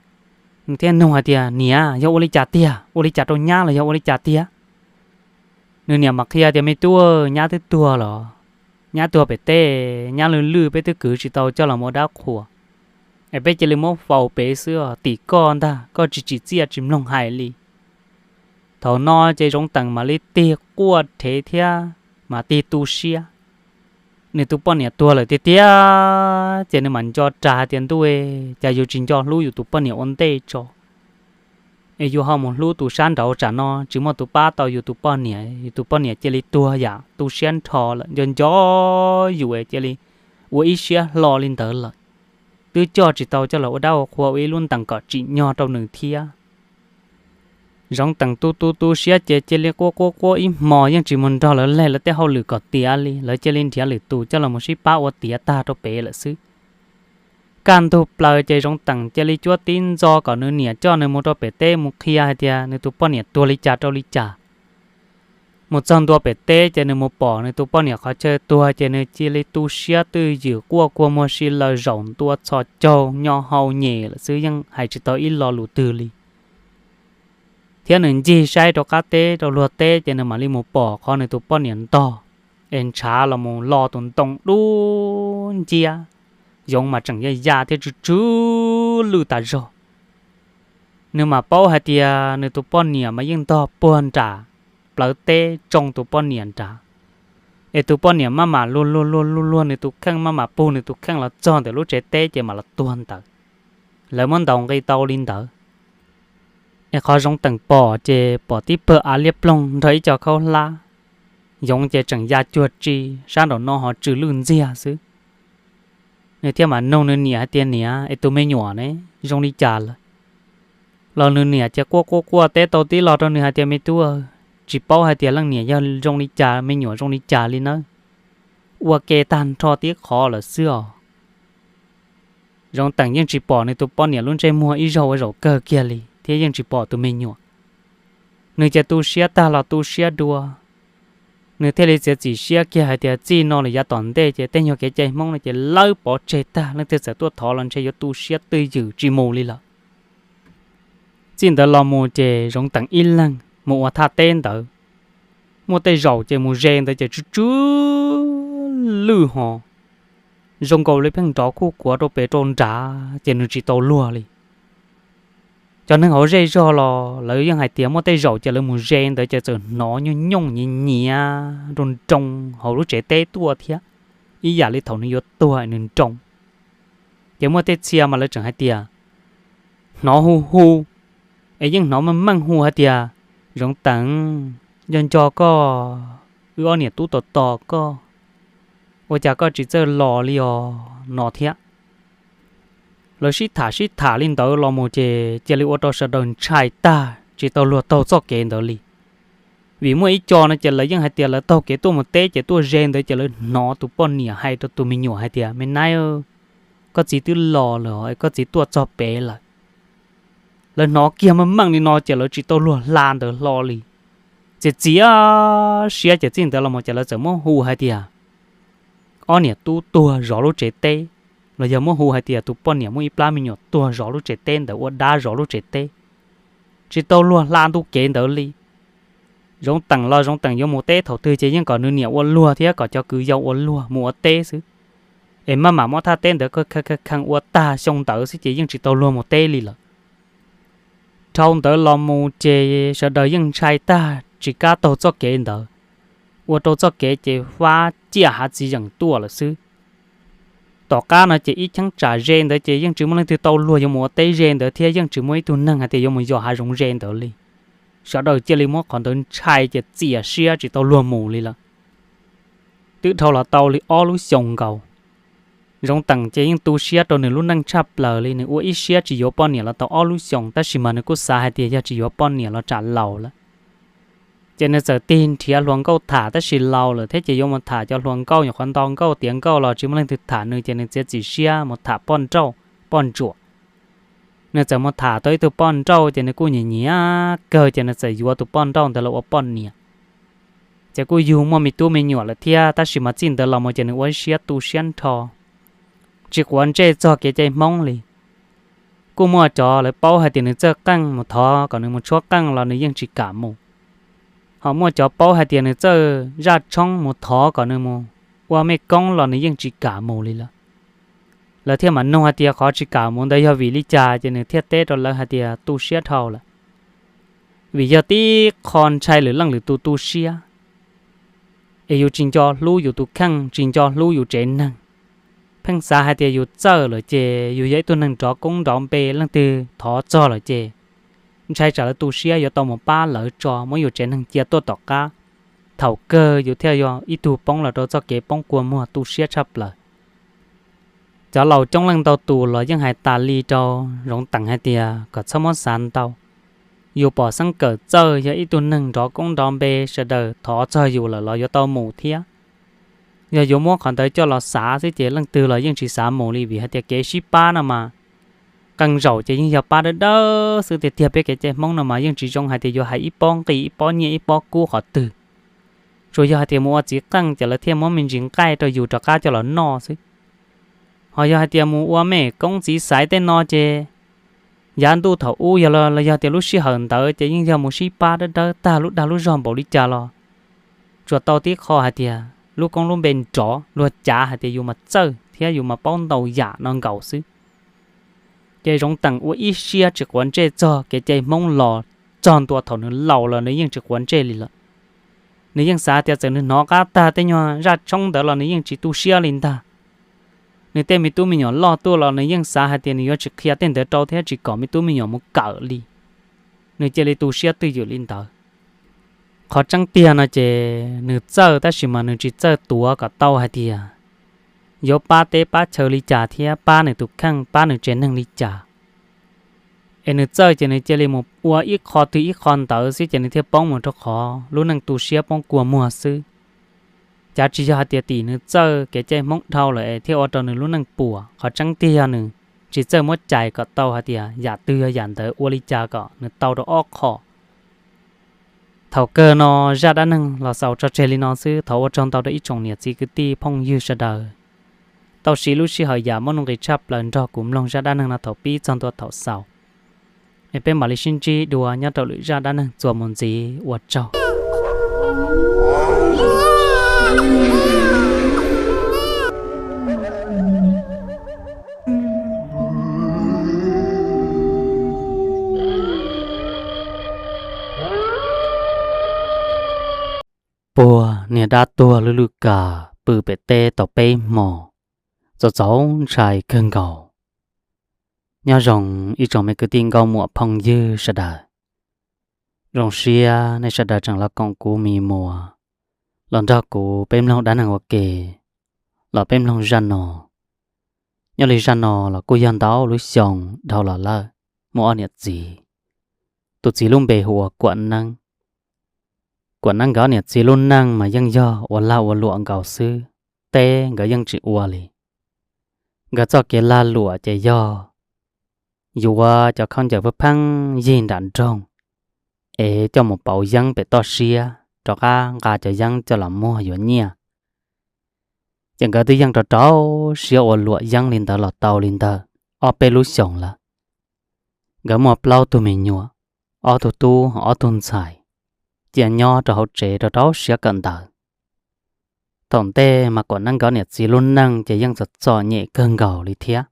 Nws thiaj nug hais tias, Niam, yog ua li cas tiag? Ua li cas rau nyab los yog ua li cas tiag? Nws niam mam qhia tias, Me tub, nyab twb tuag los, nyab tuag pem teb, nyab lwj lwj peb twb kwv tsis tau coj los ua dab qhua, es peb cia li muab faus pem xwb os, tim koj ntag, koj tsis tsim txiaj tsis mloog hais li. Thaum no ces Zoov Teem mam li tig quaj rhev thiab mam tig tu siab. Nws tus poj niam tuag lawm tiag tiag ces nws mam nco ras hais tias, Ntuj, cas yus tsis nco hlub yus tus poj niam ua ntej tso, es yus ho mus hlub tus sab nraud, tsam no tsis muaj tus pab tau yus tus poj niam, yus tus poj niam cia li tuag yam tu siab nrho lawm, nco nco yus cia li ua ib siab hlo li ntawd lawm. Twb coj tsis tau coj los ua dab ua qhua ua ib lub ntees kom tsim nyog rau nws thiab. Zoov Teem tu tu tu siab ces cia li quaj quaj quaj ib hmos yeej tsis mus nrog lawv leg lawv tej hauj lwm kom tiav li, lawv cia li nrhiav lwm tus coj los mus sib pab ua tiav tag rau pem lawm xwb. Kaj ntug plaws ces Zoov Teem cia li cuab tib ntxo kom nws niam coj nws mus rau pem teb mus qhia hais tias nws tus poj niam tuag li cas rau li cas. Mus txog ntua pem teb ces nws mus pom nws tus poj niam qhov chaw tuag ces nws cia li tu siab twj ywm quaj kua muag si lawm, zaum ntua txhos caug nyo hau nyem lawm xwb, yeej hais tsis tau ib lo lus twg li. Thiab nws ncig saib rau qab teb rau luag teb ces nws mam li mus pom qhov nws tus poj niam ntog es ntshav los mus lo tus ntoo dub nciab Yoov mas tseem ya ya thiab tsw tsw lwj tas zog. Nws mam paub hais tias nws tus poj niam mas yeej ntog puag nram plawv teb tsoo tus poj niam nrad, es tus poj niam maj mam luag luag luag luag luag nws tus kheej, maj mam pug nws tus kheej los txog ntawm lub tsev teb ces mam los tuag ntawd. Lawv muab ntaus nqi tau li ntawd, es qhov Zoov Teem pom ces pom tib pawg av liab ploog nrog ib co khaub hlab. Yoov ces tseem ya cuag tsi, sab nraum no ho tsw lwj ntxiag xwb. Nws thiaj mam nug nws niam hais tias, Niam, es tus me nyuam ne zoo li cas lawm? Los nws niam ces quaj quaj quaj teb tau tib lo rau nws hais tias, Me tub, tsis paub hais tias leej niam yog zoo li cas, me nyuam zoo li cas li nawb. Ua ke tag nrho tib qho lawm xwb os. Zoov Teem yeej tsis pom nws tus poj niam lub ntsej muag ib zaug ua zaum kawg kiag li thiab yeej tsis pom tus me nyuam. Nws ces tu siab tag los tu siab dua, nws thiaj li txiav txim siab kiag hais tias txij no lawm yav tom ntej ces tej nyuag kev cai Hmoob no ces lawb pov tseg tag, leej twg txawm tuaj thov los ntshe yuav tu siab twj ywm tsis mus li lawm. Txij ntawd los mus ces Zoov Teem ib leeg mus ua thaj teb ntawd. Muaj tej zaum ces mus ze ntawd ces tsw tsw lwj ho zoo nkaus li pheej nrov khuj kuav rau pem rau nrad ces nws tsis tau luag li. Cov neeg hauv zej zog los lawv yeej hais tias muaj tej zaum ces lawv mus ze ntawd ces txawm hnov nyooj nyooj nyiav nyiav nroo nroo hauv lub tsev teb tuaj thiab, ib yam li thaum nws yuav tuag nws nroo. Ces muaj tej txhia mas lawv tseem hais tias hnov hu hu, es yeej hnov meej meej hu hais tias, Zoov Teem, nco nco koj, wb ob niam tub tos tos koj, ua cas koj tsis txawj los li os no thiab. Lawv sib tham sib tham li ntawd los mus ces cia li ua rau sawv daws ntshai tag tsis tau luag taug txoj kev ntawd li. Vim muaj ib co no ces lawv yeej hais tias lawv taug kev tuaj mus teb ces tuaj ze ntawd ces lawv hnov tus poj niam hais rau tus me nyuam hais tias, Me nab, koj txiv twb los lawm, koj txiv tuaj txog pem lawm. Lawv hnov kiag meej meej li no ces lawv tsis tau luag hla ntawd hlo li. Txiav txim siab ces txij ntawd los mus ces lawv txawm muab hu hais tias ob niam tub tuag zov lub tsev teb, los yog muab hu hais tias tus poj niam muaj ib plab me nyuam tuag zov lub tsev teb ntawd ua dab zov lub tsev teb, tsis tau luag hla ntu kev ntawd li. Zoov Teem los Zoov Teem yuav mus teb thaum twg ces yeej kom nws niam ua luag thiab kom cov kwv yau ua luag mus ua teb xwb, es maj mam muab thaj teb ntawd kheej kheej ua tag xyoo ntawd xwb ces yeej tsis tau luag mus teb li lawm. Dhau ntawd los mus ces sawv daws yeej ntshai tag tsis kam taug txoj kev ntawd, ua rau txoj kev ces fab ciaj hav txiv zeem tuaj lawm xwb. Tom qab no ces ib cheeb tsam ze ntawd ces yeej tsis muaj leej twg tau luag yuav mus ua teb ze ntawd thiab yeej tsis muaj ib tug neeg hais tias yuav mus yos hav zoov ze ntawd li. Sawv daws cia li muab qhov ntawd ntshai ces txias siab tsis tau luag mus li lawm. Twb dhau los tau li ob lub xyoos nkaus, Zoov Teem ces yeej tu siab rau nws lub neej tshaj plaws li. Nws ua ib siab tsis yuav poj niam los tau ob lub xyoos, tab sis mas nws kuj xav hais tias yog tsis yuav poj niam los tsam laus lawm. Ces nws txawm tig nrhiav hluas nkauj tham, tab sis laus lawm thiab ces yuav mus tham cov hluas nkauj, nyuam qhuav nto nkauj tiav nkauj los tsis muaj leej twg tham nws, ces nws txiav txim siab mus tham poj nrauj, poj ntsuam. Nws txawm mus tham tau ib tug poj nrauj ces nws kuj nyiam nyiam kawg, ces nws txawm yuav tus poj nrauj ntawd los ua poj niam. Ces kuj yug muaj me tub me nyuam lawm thiab, tab sis mas txij ntawd los mus ces nws ua ib siab tu siab nrho, tsis quav ntsej txog kev cai Hmoob li. Kuj muaj cov lawv paub hais tias nws txawj qeej, mus thov kom nws mus tshuab qeej los nws yeej tsis kam mus. Ho muaj cov paub hais tias nws txawj zaj tshoob, mus thov kom nws mus ua mej koob los nws yeej tsis kam mus li lawm. Lawv thiaj mam nug hais tias qhov tsis kam mus ntawd yog vim li cas, ces nws thiaj teb rau lawv hais tias tu siab dhau lawm. Vim yog tib qho ntshai lwm leej lwm tus tu siab, es yus tsis nco hlub yus tus kheej, tsis nco hlub yus tsev neeg, pheej xav hais tias yus txawj lawm ces yus yog ib tug neeg nrov koob nrov npe, leej twg thov txog lawm ces ntshai tsam lawv tu siab yuav tau mus pab lawv tso, muab yus tsev neeg cia tuaj tom qab. Thaum kawg yus thiaj yog ib tug poob los rau txoj kev poob kua muag tu siab tshaj plaws. Cov laus coob leej ntau tus los yeej hais tas li rau Zoov Teem hais tias kom txhob muab xav ntau. Yus pom xeeb kawm txawj, yog ib tug neeg nrov koob nrov npe, sawv daws thov txog yus lawm los yuav tau mus thiab. Yog yuav muab qhov ntawd coj los xav xwb ces leej twg los yeej tsis xav mus li, vim hais tias kev sib pab no mas qee zaum ces yeej yog pab dawb dawb xwb tiag tiag. Peb kev cai Hmoob no mas yeej tsis zoo hais tias yuav hais ib pob nqi ib pob nyiaj ib pob kub qhov twg. Tsuas yog hais tias mus ua txiv qeej ces lawv thiaj muab me ntsis nqaij rau yus rov qab coj los noj xwb. Ho yog hais tias mus ua mej koob txiv xaiv tej no ces yav ntuj thaum ub yog los yog tias lub sij hawm ntawd ces yeej yog mus sib pab dawb dawb tag lub dag lub zog npaum li cas los tsuas tau tib qho hais tias lub koob lub npe nrov, luag cav hais tias yus mas txawj thiab yus mas paub ntau yam no nkaus xwb. Ces Zoov Teem ua ib siab tsis quav ntsej txog kev cai Hmoob los txog ntua thaum nws laus los nws yeej tsis quav ntsej li lawm. Nws yeej xav tias txawm nws hnov qab tag tej nyuag zaj tshoob ntawd los nws yeej tsis tu siab li ntag. Nws tej me tub me nyuam loj tuaj los nws yeej xav hais tias nws yuav tsis qhia tej ntawd rau thiab tsis kom me tub me nyuam mus kawm li. Nws cia li tu siab twj ywm li ntawd. Qhov tseeb tiag no ces nws txawj tab sis mas nws tsis txawj tuav kom tau hais tias yuav pab teb pab chaw li cas thiab pab nws tus kheej pab nws tsev neeg li cas. Es nws txawj ces nws cia li mus ua ib qho twg ib qho ntawd xwb ces nws thiaj poob mus rau qhov lub neej tu siab poob kua muag xwb. Cav tsis yog hais tias tim nws txawj kev cai Hmoob dhau lawm es thiaj ua rau nws lub neej puas, qhov tseeb tiag yog nws tsis txawj muab cais kom tau hais tias yam twg yog yam ntawd ua li cas kom nws tau rau ob qho. Thaum kawg no zaj dab neeg los xaus tso tseg li no xwb, thov ua tsaug ntau rau ib tsoom niam txiv kwv tij phooj ywg sawv daws tau siv lub sij hawm yam muaj nuj nqis tshaj plaws nrog kuv mloog zaj dab neeg no thaum pib txog ntua thaum xaus. Es peb mam li sib ntsib dua nyob rau lwm zaj dab neeg txuas mus ntxiv, ua tsaug. Puag niag dab tuag lwj lwj kas pw pem teb tau peb hmo, txaus txaus ntshai kawg nkaus. Nyob zoo ib tsoom me kwv tij nkauj muam phooj ywg sawv daws. Zoo siab nej sawv daws tseem los koom kuv me muas los nrog kuv peb mloog dab neeg ua ke, los peb mloog zaj no. Nyob li zaj no los kuj yog ntau lub xyoo dhau los lawm, muaj ob niam txiv. Tus txiv lub npe hu ua Kuam Neeb. Kuam Neeb nkawd ob niam txiv lub neej mas yeej yog ua lag ua luam nkaus xwb, teb nkawd yeej tsis ua li. Nkawd txoj kev lag luam ces yog yuav cov khaub ncaws pheej pheej yig nram nroog es coj mus pauv yeeb pem toj siab rov qab nqa cov yeeb coj los muag yuav nyiaj. Ces nkawd twb yeej rau rau siab ua luam yeeb li ntawd los tau li ntawd ob peb lub xyoos lawm. Nkawd muaj plaub tug me nyuam, ob tug tub ob tug ntxhais, cia nyob rau hauv tsev rau rau siab kawm ntawv. Thaum ntej mas Kuam Neeb nkawd niam txiv lub neej ces yeej txom txom nyem kawg nkaus li thiab.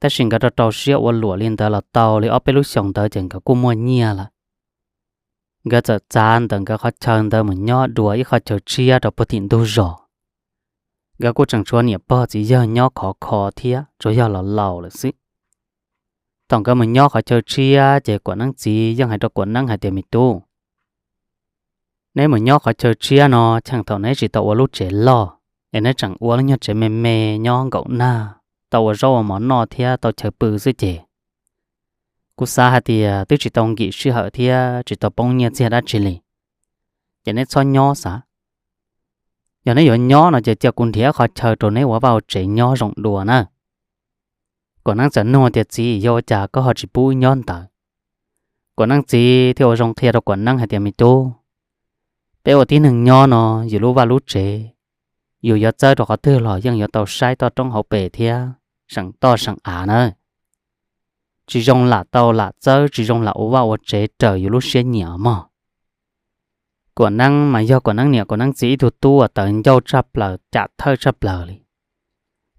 Tab sis nkawd rau rau siab ua luam li ntawd los tau li ob peb lub xyoos ntawd ces nkawd kuj muaj nyiaj lawm. Nkawd txawm txav ntawm nkawd qhov chaw ntawd mus nyob dua ib qhov chaw tshiab rau puag tim ntug zos. Nkawd kuj tseem tshuav niam pog txiv yawg nyob khov kho thiab, tsuas yog los laus lawm xwb. Thaum nkawd mus nyob qhov chaw tshiab ces Kuam Neeb txiv yeej hais rau Kuam Neeb hais tias, Me tub, neb mus nyob qhov chaw tshiab no cheem thaum neb tsis tau ua lub tsev loj, es neb tseem ua lub nyuag tsev me me nyob nkaum nag, tau ua zaub ua mov noj thiab tau chaw pw xwb ces kuv xav hais tias twb tsis tau nkim sij hawm thiab tsis tau poob nyiaj txiag dab tsi li, ces neb txhob nyob xav. Yog neb yuav nyob no ces cia kuv nrhiav qhov chaw rau neb ua vaj ua tsev nyob zoo dua na. Kuam Neeb txawm nug tias, Txiv, yog ua cas koj ho tsis pub wb nyob ntawd? Kuam Neeb txiv thiaj ua zoo qhia rau Kuam Neeb hais tias, Me tub, peb ua tib neeg nyob no, yus lub vaj lub tsev, yus yuav txawb rau qhov twg los yeej yuav tau saib toj roob hauv pes thiab seem toj seem av na. Tsis zoo lam tau lam txawb, tsis zoo lam ua vaj ua tsev raws yus lub siab nyiam mog. Kuam Neeb mas yog Kuam Neeb niam Kuam Neeb txiv ib tug tub uas tawv ncauj tshaj plaws, cam thawj tshaj plaws li.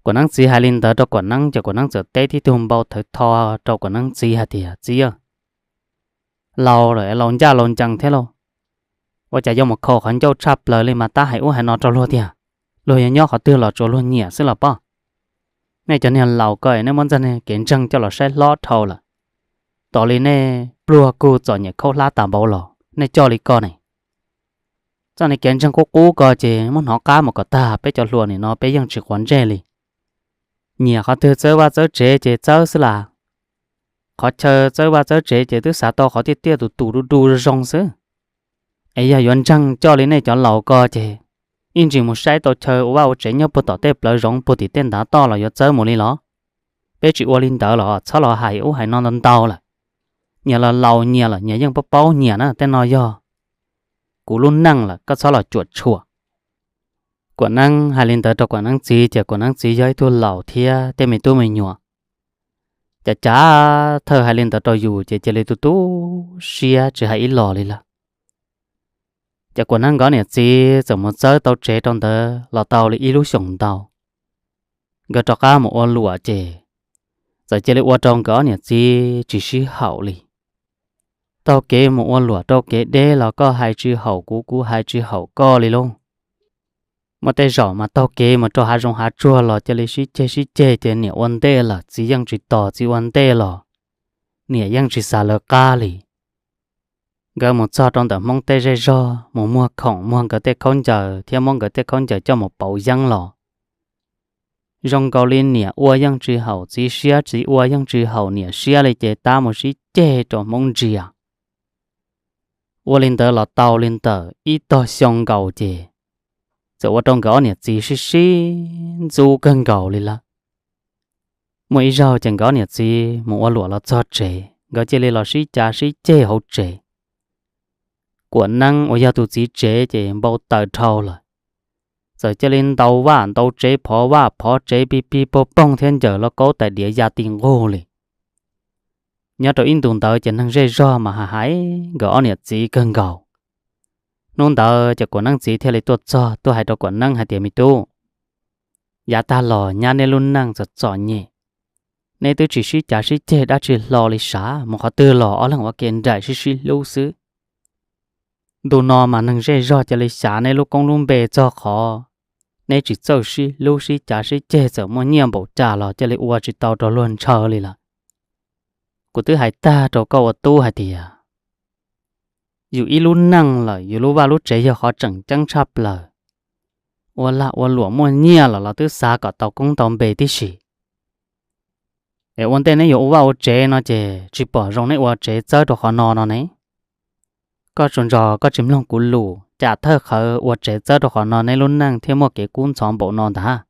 Kuam Neeb txiv hais li ntawd rau Kuam Neeb ces Kuam Neeb txawm teb tib tug npau thawv tho rau Kuam Neeb txiv hais tias, Txiv, laus lawm, laus ncaj laus ncees thiab lauj, ua cas yuav mus khaus qhov ncauj tshaj plaws li mas tab hais ub hais no rau luag tiag? Luag yuav nyob qhov twg los tsuas luag nyiam xwb los pob. Nej cov niag laus ko es nej muab txoj kev ntseeg coj los saib hlob dhau lawm. Tos li nej pluag kuj txom nyem khaub hlab tas npaum los nej coj li ko ne. Txoj niag kev ntseeg qub qub ko ces muab hnov qab mus kom tag, peb cov hluas nim no peb yeej tsis quav ntsej li. Nyiam qhov twg txawb vaj txawb tsev ces txawb xwb las. Qhov chaw txawb vaj txawb tsev ces twb xav tau qhov tiaj tiaj tus tus du du zoo zoo xwb. Es yog yuav ntseeg coj li nej cov laus ko ces ib ntsis mus saib tau chaw ua vaj ua tsev nyob puag tom tej plawv zoov puag tim tej ntav toj los yuav txawb mus li los? Peb tsis ua li ntawd los txhob los hais ub hais no ntau ntau lawm. Nyias los laus nyias lawm, nyias yeej paub paub nyias na, tej no yog kuv lub neej lawm, koj txhob los cuam tshuam. Kuam Neeb hais li ntawd rau Kuam Neeb txiv ces Kuam Neeb txiv yog ib tug laus thiab tej me tub me nyuam, cav cav thawj hais li ntawd rau yus ces cia li tu tu siab tsis hais ib los li lawm. Ces Kuam Neeb nkawd niam txiv txawm mus txawb tau tsev rau ntawd los tau li ib lub xyoos ntau. nkawd rov qab mus ua luam ces txawm cia li ua rau nkawd ob niam txiv tsis sib haum li. Taug kev mus ua luam rau kev deb los koj hais tsis haum kuv, kuv hais tsis haum koj li lauj. Muaj tej zaum mas taug kev mus rau hav zoov hav tsuag los cia li sib ceg sib ceg ces niam ua ntej lawm txiv yeej tsis tos txiv ua ntej los niam yeej tsis xav lawv qab li. Nkawd mus txog rau ntawm Hmoob tej zej zog mus muag khoom muag nkawd tej khaub ncaws thiab muab nkawd tej khaub ncaws coj mus pauv yeeb los zoo nkaus li niam ua yeej tsis haum txiv siab, txiv ua yeej tsis haum niam siab li ces tab mus sib ceg rau Hmoob ntsia. Ua li ntawd los tau li ntawm ib tog xyoo nkaus ces txawm ua rau nkawd ob niam txiv sib sib ntxub kawg nkaus li lawm. Muaj ib zaug ces nkawd ob niam txiv mus ua luam los txog tsev, nkawd cia li los sib cav sib ceg hauv tsev. Kuam Neeb uas yog tus txiv tsev ces npau taws dhau lawm, txawm cia li ntaus vaj ntaus tsev, phov vaj phov tsev pig pig poog poog thiab ncaws lauj kaub tais diav ya ti nqug li. Nyob rau ib ntus ntawd ces neeg zej zog mas hais hais nkawd ob niam txiv kawg nkaus. Hnub ntawd ces Kuam Neeb txiv thiaj li tuaj txog tuaj hais rau Kuam Neeb hais tias, Me tub, yav tag los nyab neb lub neej txom txom nyem, neb twb tsis sib cav sib ceg dab tsi hlo li sav, mus qhov twg los ob leeg ua ke nraim sib sib hlub xwb. Ntu no mas neeg zej zog cia li xyav neb lub koob lub npe txog qhov neb tsis txawj sib hlub sib cav sib ceg, txawm muaj nyiaj npaum cas los cia li ua tsis tau rau luag ntshaw li lawm. Kuv twb hais tag rau koj ua tub hais tias yus ib lub neej lawm yus lub vaj lub tsev yog qhov tseem ceeb tshaj plaws. Ua lag ua luam muaj nyiaj los los twb xav kom tau koob tau npe tib si. Es ua ntej neb yuav ua vaj ua tsev no ces tsis pom zoo neb ua tsev txawb rau qhov no no ne. Koj tsuas ntso koj tsis mloog kuv lus cas thawj qhawv ua tsev txawb rau qhov no neb lub neej thiaj muaj kev kub ntxhov npaum no ntag.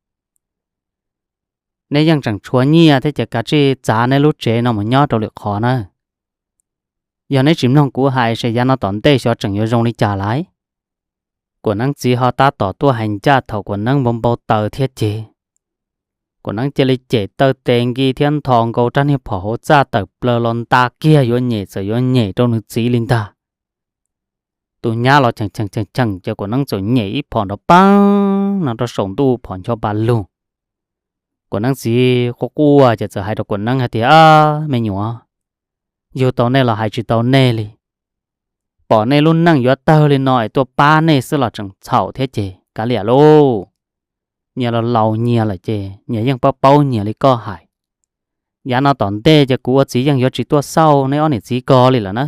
Neb yeej tseem tshuav nyiaj thiab ces kav tsij txav neb lub tsev no mus nyob rau lwm qhov na. Yog neb tsis mloog kuv hais ces yav no tom ntej xyov tseem yuav zoo li cas lawm. Kuam Neeb txiv ho tab tom tuaj hais ncaj thaum Kuam Neeb npau npau taws thiab ces Kuam Neeb cia li cem taw tes nki thiab ntho nkaus rab niag phom hauv txaj tawm plaws los nta kiag yuav nyem txawm yuav nyem rau nws txiv li ntag. Tus nyab los cheem cheem cheem cheem ces Kuam Neeb txawm nyem ib phom nrov pab no rau saum ntuj phom ncho pa lug. Kuam Neeb txiv quaj quaj ces txawm hais rau Kuam Neeb hais tias, Me nyuam, yug tau nej los hais tsis tau nej li. Pom nej lub neej yuav tawg li no es tuaj pab nej xwb los tseem txhaum thiab ces kav liam lauj. Nyias los laus nyias lawm ces nyias yeej paub paub nyias li koj hais. Yav no tom ntej ces kuv ua txiv yeej yuav tsis tuaj xauj neb ob niam txiv ko li lawm na.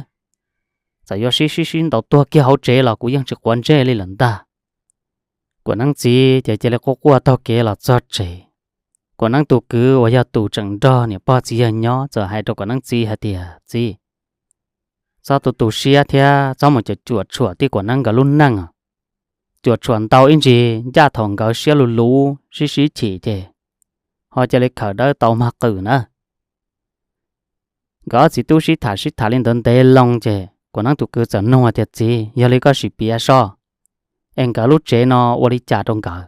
Txawm yuav sib sib sib ntaus tuag kiag hauv tsev los kuv yeej tsis quav ntsej li lawm ntag. Kuam Neeb txiv ces cia li quaj quaj taug kev los txog tsev. Kuam Neeb tus kwv uas yog tus tseem nrog niam pog txiv yawg nyob txawm hais rau Kuam Neeb txiv hais tias, Txiv, txhob tu tu siab thiab txhob mus cuam tshuam tij Kuam Neeb nkawd lub neej os. Cuam tshuam ntau ib ntsis ncaj thaum nkawd siab luv luv sib sib chim ces ho cia li khawm dawb tau mag qwm na. Nkawd ob txiv tub sib tham sib tham li ntawd ntev loo ces Kuam Neeb tus kwv txawm nug hais tias, Txiv, yog li koj sim piav soj es nkawd lub tsev no ua li cas rau nkawd?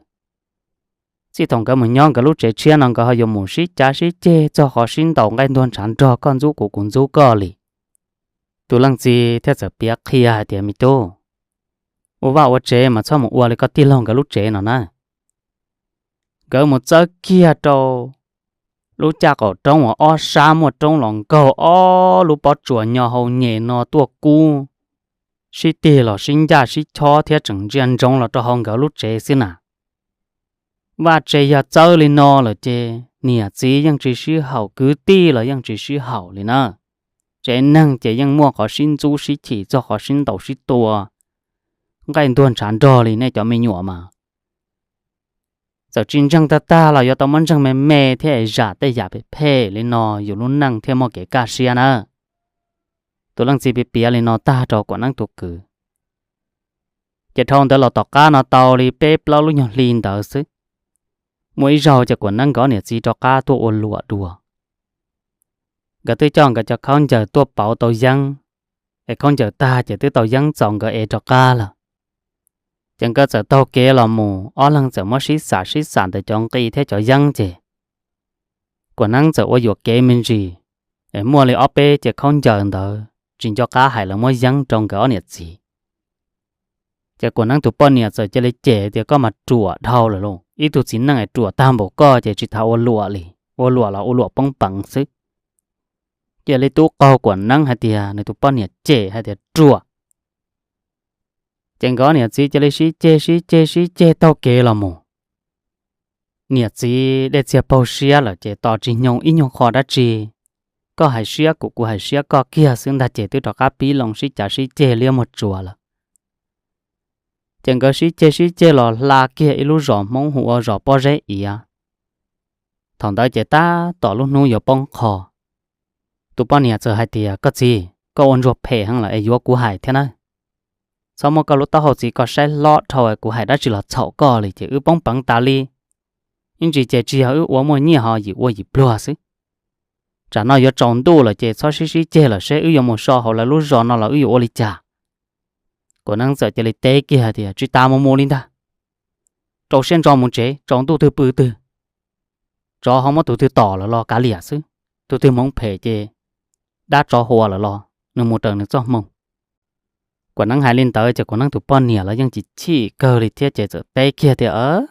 Txij thaum nkawd mus nyob nkawd lub tsev tshiab no nkawd ho yuav mus sib cav sib ceg txog qhov sib ntaus nqaij ntuag ntshav nrog koj ntxub kuv kuv ntxub koj li. Tus leej txiv thiaj txawm piav qhia hais tias, Me tub, ua vaj ua tsev mas txhob mus ua li koj tij laug nkawd lub tsev no na. Nkawd mus txawb kiag rau lub caj qaum roob uas ob sab muaj roob los nkaug ob lub pob tsuas nyo hau nyem no tuaj kub, sib tig los sib ncaj sib chob thiab tseem ntsia ntsoov los rau hauv nkawd lub tsev xwb na. Vaj tse yog txawb li no lawm ces niam txiv yeej tsis sib haum, kwv tij los yeej tsis sib haum li na. Tsev neeg ces yeej muaj qhov sib ntxub sib chim txog qhov sib ntaus sib tua, nqaij ntuag ntshav nrog li nej cov me nyuam mas. Txawm tsis ntseeg tag tag los yuav tau muab ntseeg me me thiab es zam tej yam phem phem li no yus lub neej thiaj muaj kev kaj siab na. Tus leej txiv piav piav li no tag rau Kuam Neeb tus kwv. Ces dhau ntawd los tom qab no tau li peb plaub lub nyuag hli ntawd xwb, muaj ib zaug ces Kuam Neeb nkawd niam txiv rov qab tuaj ua luam dua. Nkawd twb coj nkawd cov khaub ncaws tuaj pauv tau yeeb, es khaub ncaws tag ces twb tau yeeb txaus nkawd ev rov qab lawm. Ces nkawd txawm taug kev los mus, ob leeg txawm muab sib xam sib xam ntawm cov nqi thiab cov yeeb ces Kuam Neeb txawm ua yuam kev me ntsis, es muaj li ob peb cev khaub ncaws ntawd tsis nco qab hais lawv muab yeeb rau nkawd ob niam txiv. Ces Kuam Neeb tus poj niam txawm cia li cem tias, koj mas ruam dhau lawm lauj, ib tug txiv neej es ruam tag npaum koj ces tsis tas ua luam li, ua luam los ua luam poob peev xwb. Cia li tub qaug Kuam Neeb hais tias nws tus poj niam cem hais tias ruam. Ces nkawd niam txiv cia li sib ceg sib ceg sib ceg taug kev los mus. Niam txiv dej txiag paug siab lawm ces tos tsis nyoo ib nyuag qho dab tsi, koj hais siab kuv, kuv hais siab koj kiag xwb ntag ces twb rov qab pib loo sib cav sib ceg liab muag tsuas lawm. Ces nkawd sib ceg sib ceg los hla kiag ib lub zos Hmoob hu ua zos Pob Zeb Iav. Thaum ntawd ces tab tom lub hnub yuav poob qho. Tus poj niam txawm hais tias, koj txiv, koj ua ntsuag phem heev lawm es yuav kuv hais thiab na. Txhob muab koj lub taub hau txiv ko saib hlob dhau, kuv hais dab tsi los txhaum koj li ces wb poob peev tas li. Ib ntsis ces tsis yog wb ua muaj nyiaj ho yim ua yim pluag xwb. Tsam no yuav tsaus ntuj lawm ces txhob sib sib ceg lawm seb wb yuav mus so hauv lawv lub zos no los wb yuav ua li cas. Kuam Neeb txawm cia li teb kiag tias, tsis tas mus mus li ntag. Rau siab ntso mus tsev, tsaus ntuj twg pw twg. Tsov ho muab tus twg tom lawm los kav liam xwb, tus twg hmoov phem ces dab tsov hua lawm los nws mus raws nws txoj hmoo. Kuam Neeb hais li ntawd ces Kuam Neeb tus poj niam los yeej chim chim kawg li thiab ces txawm teb kiag tias,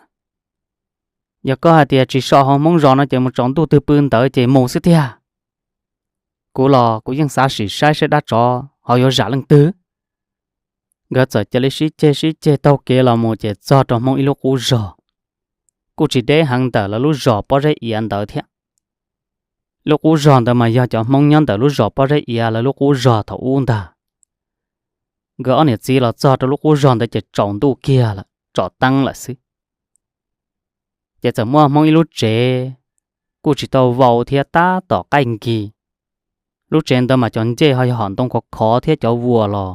yog koj hais tias tsis so hauv Hmoob zos no ces mus tsaus ntuj twg pw ntawd ces mus xwb tiag. Kuv los kuv yeej xav sim saib seb dab tsov ho yuav zam leej twg. Nkawd txawm cia li sib ceg sib ceg taug kev los mus ces txog rau Hmoob ib lub qub zos, kuj tsis deb heev ntawm lawv lub zos Pob Zeb Iav ntawd thiab. Lub qub zog ntawd mas yog cov Hmoob nyob ntawm lub zos Pob Zeb Iav lawv lub qub zog thaum ub ntag. Nkawd ob niam txiv los txog rau lub qub zog ntawd ces tsaus ntuj kiag lawm, tsom teeb lawm xwb. Ces txawm muaj Hmoob ib lub tsev, kuj tsis tau vau thiab tab tom qaij nkis. Lub tsev ntawd mas cov ncej ho yog hom ntoo khov khov thiab cov vuas los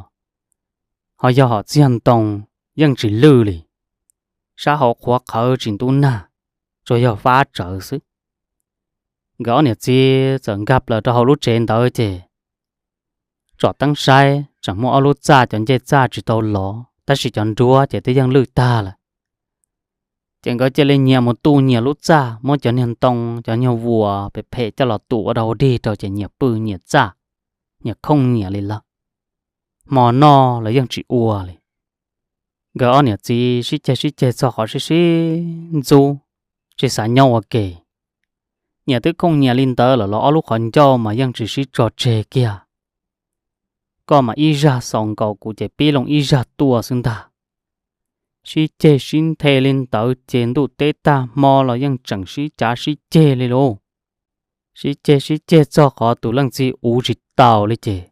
ho yog hom txiag ntoo, yeej tsis lwj li. Sab hauv qhuav qhawv tsis ntub nag, tsuas yog fab tsawv xwb. Nkawd ob niam txiv txawm nkag plaws rau hauv lub tsev ntawd ces tsom teeb saib tseem muaj ob lub txaj, cov ncej txaj tsis tau lov tab sis cov nruab ces twb yeej lwj tag lawm. Ces nkawd cia li nyias mus tu nyias lub txaj, muab cov niag ntoo cov nyuag vuas phem phem coj los tu ua dog ua dig rau ces nyias pw nyias txaj, nyias khooj nyias li lawm. Hmo noj los yeej tsis ua li. Nkawd ob niam txiv sib ceg sib ceg txog qhov sib sib ntxub, tsis xav nyob ua ke. Nyias twb khooj nyias li ntawd lawm los ob lub qhov ncauj mas yeej tsis sib tso tseg kiag. Koj mas ib zaj xaus nkaus kuv ces pib loo ib zaj tuaj xwb ntag. Sib ceg sib nthe li ntawd ces ntuj teb tag hmo los yeej tseem sib cav sib ceg li lauj. Sib ceg sib ceg txog qhov tus leej txiv uv tsis taus li ces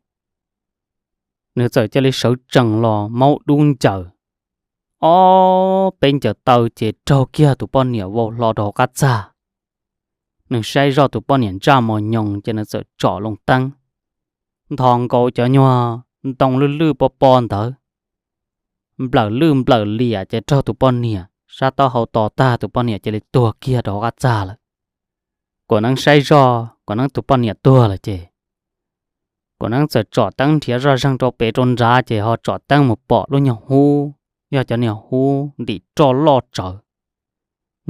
nws txawm cia li sawv tsees los maub dub ncaws, ob peb ncaws taw ces raug kiag tus poj niam vau hlo rau hauv qab txag. Nws saib zoj tus poj niam ntsaj mos nyoos ces nws txawm tsom loo teeb, nthos nkaus cov nyuag ntoo lwj lwj pob pob ntawd, nplawm lwj nplawm liam ces raug tus poj niam sab taub hau to tag, tus poj niam cia li tuag kiag rau hauv qab txag lawm. Kuam Neeb saib zoj Kuam Neeb tus poj niam tuag lawm ces Kuam Neeb txawm tsom teeb nrhiav zoj zeeg rau pem rau nrad ces ho tsom teeb mus pom lub nyuag hub, yog cov niag hub ntim roj loj tsawv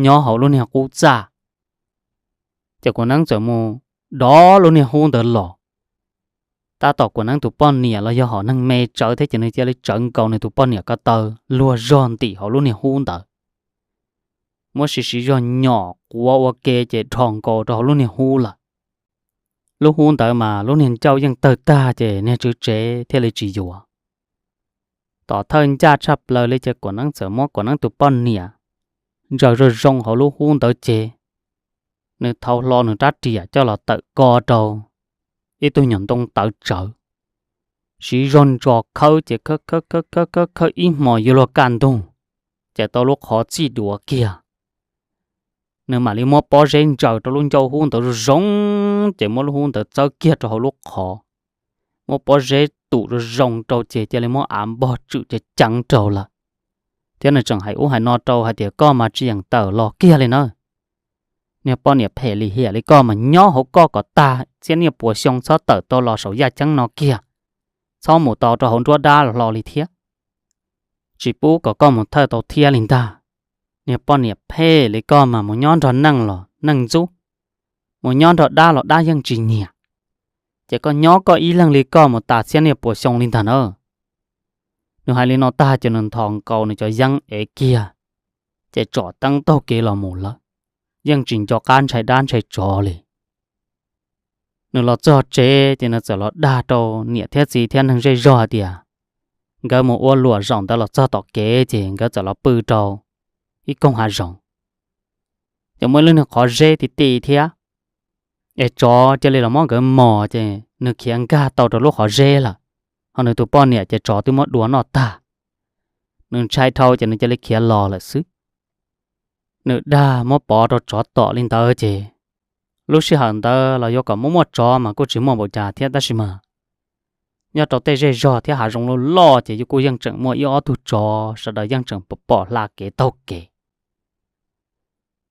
nyob hauv lub niag qub txaj. Ces Kuam Neeb txawm mus dov lub niag hub ntawd los. Tab tom Kuam Neeb tus poj niam los yog hom neeg me tsawv thiab ces nws cia li tsawv nkaus nws tus poj niam ko taw luag zog ntim hauv lub niag hub ntawd, muab siv siv zog nyom quav ua ke ces dhos nkaus rau hauv lub niag hub lawm. Lub hub ntawd mas lub niag ncauj yeej tawg tag ces niag tswv tsev thiaj li tsis yuav. Tom thawj ncaj tshaj plaws li ces Kuam Neeb txawm muab Kuam Neeb tus poj niam ntsaws zoo zoo hauv lub hub ntawd ces nws thau hlo nws rab riam coj los tawm ko rau ib tug nyuag ntoo tawv tsawv, siv zog ntsos khawb ces khawb khawb khawb khawb khawb ib hmos yuav luag kaj ntug, ces tau lub qhov txij duav kiag. Nws mam li muab pob zeb ntsaws rau lub ncauj hub ntawd zoo zoo, ces muab lub hub ntawd txawb kiag rau hauv lub qhov, muab pob zeb tum zoo zoo rau ces cia li muab av npog tswm ceev ceev rau lawm. Thiab nws tseem hais ub hais no rau hais tias, koj mas tsis yeem tawm los kiag li na. Niag poj niam phem lim hiam li koj mas nyob hauv koj kom tag txhiab niaj puas xyoo, txhob tawm tau los saum yaj ceeb no kiag, txhob mus tau rau hauv nruab dab hlo li thiab. Tsis pub kom koj mus thawj tau thiab li ntag. Niag poj niam phem li koj mas mus nyob nrog neeg los neeg ntxub, mus nyob nrog dab los dab yeej tsis nyiam. Ces koj nyob koj ib leeg li koj mus tas txhiab niaj puas xyoo li ntag na. Nws hais li no tag ces nws nthos nkaus nws cov yeeb ev kiag, ces tsom teeb taug kev los mus lawm, yeej tsis nco qab ntshai dab ntshai tsov li. Nws los txog tsev ces nws txawm los dag rau niam thiab txiv thiab neeg zej zog hais tias nkawd mus ua luam zaum ntawd los txog tom kev ces nkawd txawm los pw rau ib koog hav zoov. Ces muaj ib lub niag qhov zeb ti ti thiab, es tsov cia li los muab nkawd mos ces nws khiav nkag tau rau lub qhov zeb lawm, ho nws tus poj niam ces tsov twb muab dua noj tag. Nws ntshai dhau ces nws cia li khiav los lawm xwb. Nws dag muab pov rau tsov tom li ntawd ces lub sij hawm ntawd los yuav kom muaj muaj tsov mas kuj tsis muaj npaum cas thiab tab sis mas nyob rau tej zej zog thiab hav zoov loj loj ces kuj yeej tseem muaj ib ob tug tsov sawv daws yeej tseem pom hla kev taug kev.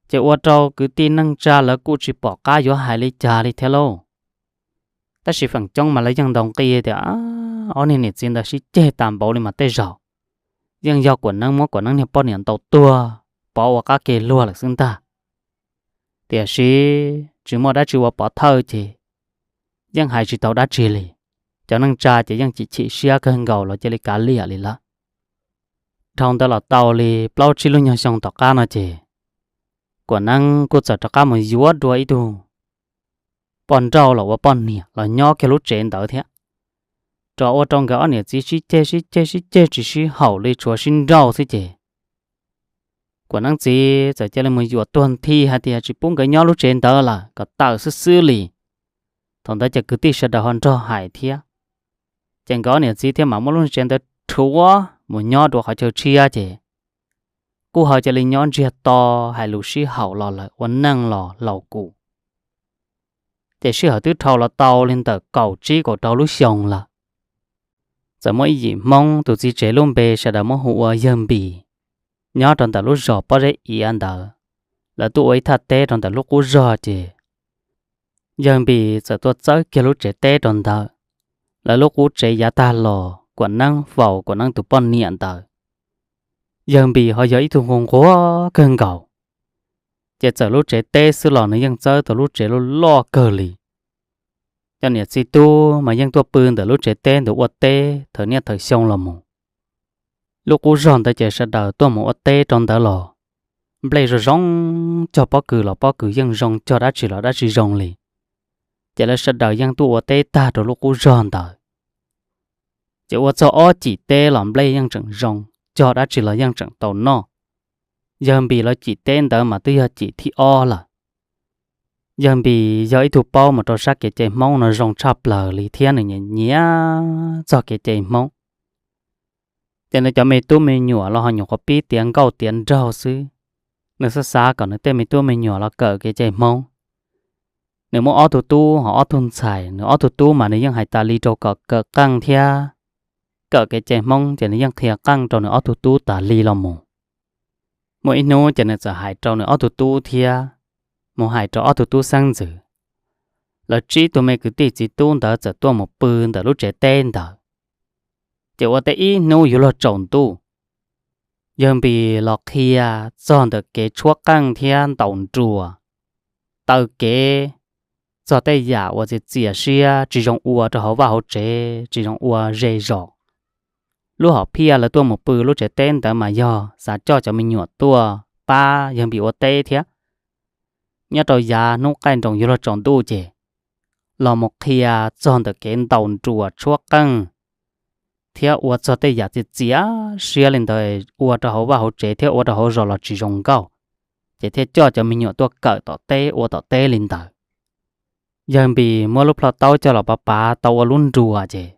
Ces ua rau kwv tij neej tsa lawv kuj tsis pom qab yuav hais li cas li thiab lauj. Tab sis feem coob mas lawv yeej ntaus nqi tias ob niag niam txiv ntawd sib ceg tas npaum li mas tej zaum yeej yog Kuam Neeb muab Kuam Neeb niag poj niam ntaus tuag pov ua qab ke luag lawm xwb ntag. Tiam sis tsis muaj dab tsi ua pov thawj ces yeej hais tsis tau dab tsi li. Cov neej tsa ces yeej chim chim siab kawg nkaus los cia li kav liam li lawm. Dhau ntawd los tau li plaub tsib lub nyuag xyoo tom qab no ces Kuam Neeb kuj txawm rov qab mus yuav dua ib tug poj nrauj los ua poj niam los nyob kiag lub tsev ntawd thiab. Rov ua rau nkawd ob niam txiv sib ceg sib ceg sib ceg tsis sib haum li, tshuav sib nrauj xwb ces Kuam Neeb txiv txawm cia li mus yuam tuag nthi hais tias tsis pub nkawd nyob lub tsev ntawd lawm, kom tawm xwb xwb li. Thaum ntawd ces kwv tij sawv daws ho nrog hais thiab, ces nkawd ob niam txiv thiaj mam muab lub tsev ntawd rhuav mus nyob dua qhov chaw tshiab ces kuj ho cia li nyob ntsiag to, hais lus sib haum los lawm, ua neej los laus kum. Ces sij hawm twb dhau los tau li ntawm kaum tsib kaum rau lub xyoo lawm. Txawm muaj ib yim Hmoob tus txiv tsev lub npe sawv daws muab hu ua Yawg Npis, nyob rau ntawm lub zos Pob Zeb Iav ntawd. Lawv tuaj ua ib thaj teb rau ntawm lub qub zog ces Yawg Npis txawm tuaj txawb kiag lub tsev teb rau ntawd. Lawv lub qub tsev yav tag los Kuam Neeb faus Kuam Neeb tus poj niam ntawd. Yawg Npis ho yog ib tug nquag nquag kawg nkaus, ces txawm lub tsev teb xwb los nws yeej txawb tau lub tsev loj loj kawg li. Cov niam txiv tub mas yeej tuaj pw ntawm lub tsev teb ntawd ua teb thawm niaj thawm xyoo los mus. Lub qub zog ntawd ces sawv daws tuaj mus ua teb rau ntawd los nplej zoo zoo, cog pob kws los pob kws yeej zoo, cog dab tsi los dab tsi zoo li. Ces lawv sawv daws yeej tuaj ua teb tag rau lub qub zog ntawd. Ces ua txog ob cim teb los nplej yeej tseem zoo, cog dab tsi los yeej tseem tau noj. Yawg Npis lawv cim teb ntawd mas twb yog cim thib ob lawm. Yawg Npis yog ib tug paub mus rau sab kev cai Hmoob no zoo tshaj plaws li thiab nws nyiam nyiam txog kev cai Hmoob. Ces nws cov me tub me nyuam los ho nyuam qhuav pib tiav nkauj tiav nraug xwb, nws xav xav kom nws tej me tub me nyuam los kawm kev cai Hmoob. Nws muaj ob tug tub ho ob tug ntxhais, nws ob tug tub mas nws yeej hais tas li rau kom kawm qeej thiab kawm kev cai Hmoob ces nws yeej qhia qeej rau nws ob tug tub tas li los mus. Muaj ib hnub ces nws txawm hais rau nws ob tug tub thiab mus hais rau ob tug tub xeeb ntxwv. Lawv tsib tug me kwv tij txiv tub ntawd txawm tuaj mus pw ntawm lub tsev teb ntawd. Ces ua teb ib hnub yuav luag tsaus ntuj, Yawg Npis los qhia txog ntawm kev tshuab qeej thiab ntaus nruas, taw kev, txog tej yam uas txias txias siab tsis zoo ua rau hauv vaj hauv tsev, tsis zoo ua ze zos. Lub hom phiaj lawv tuaj mus pw lub tsev teb ntawd mas yog xav coj cov me nyuam tuaj pab Yawg Npis ua teb thiab. Nyob rau yav hnub qaij nroos yuav luag tsaus ntuj ces los mus qhia txog ntawm kev ntaus nruas tshuab qeej thiab ua txog tej yam txias txias siab li ntawd ua rau hauv vaj hauv tsev thiab ua rau hauv zos los tsis zoo nkauj, ces thiaj coj cov me nyuam tuaj kawm tom teb ua tom teb li ntawd. Yawg Npis muab lub plhaub taub coj los pav pav tau ua lub nruas ces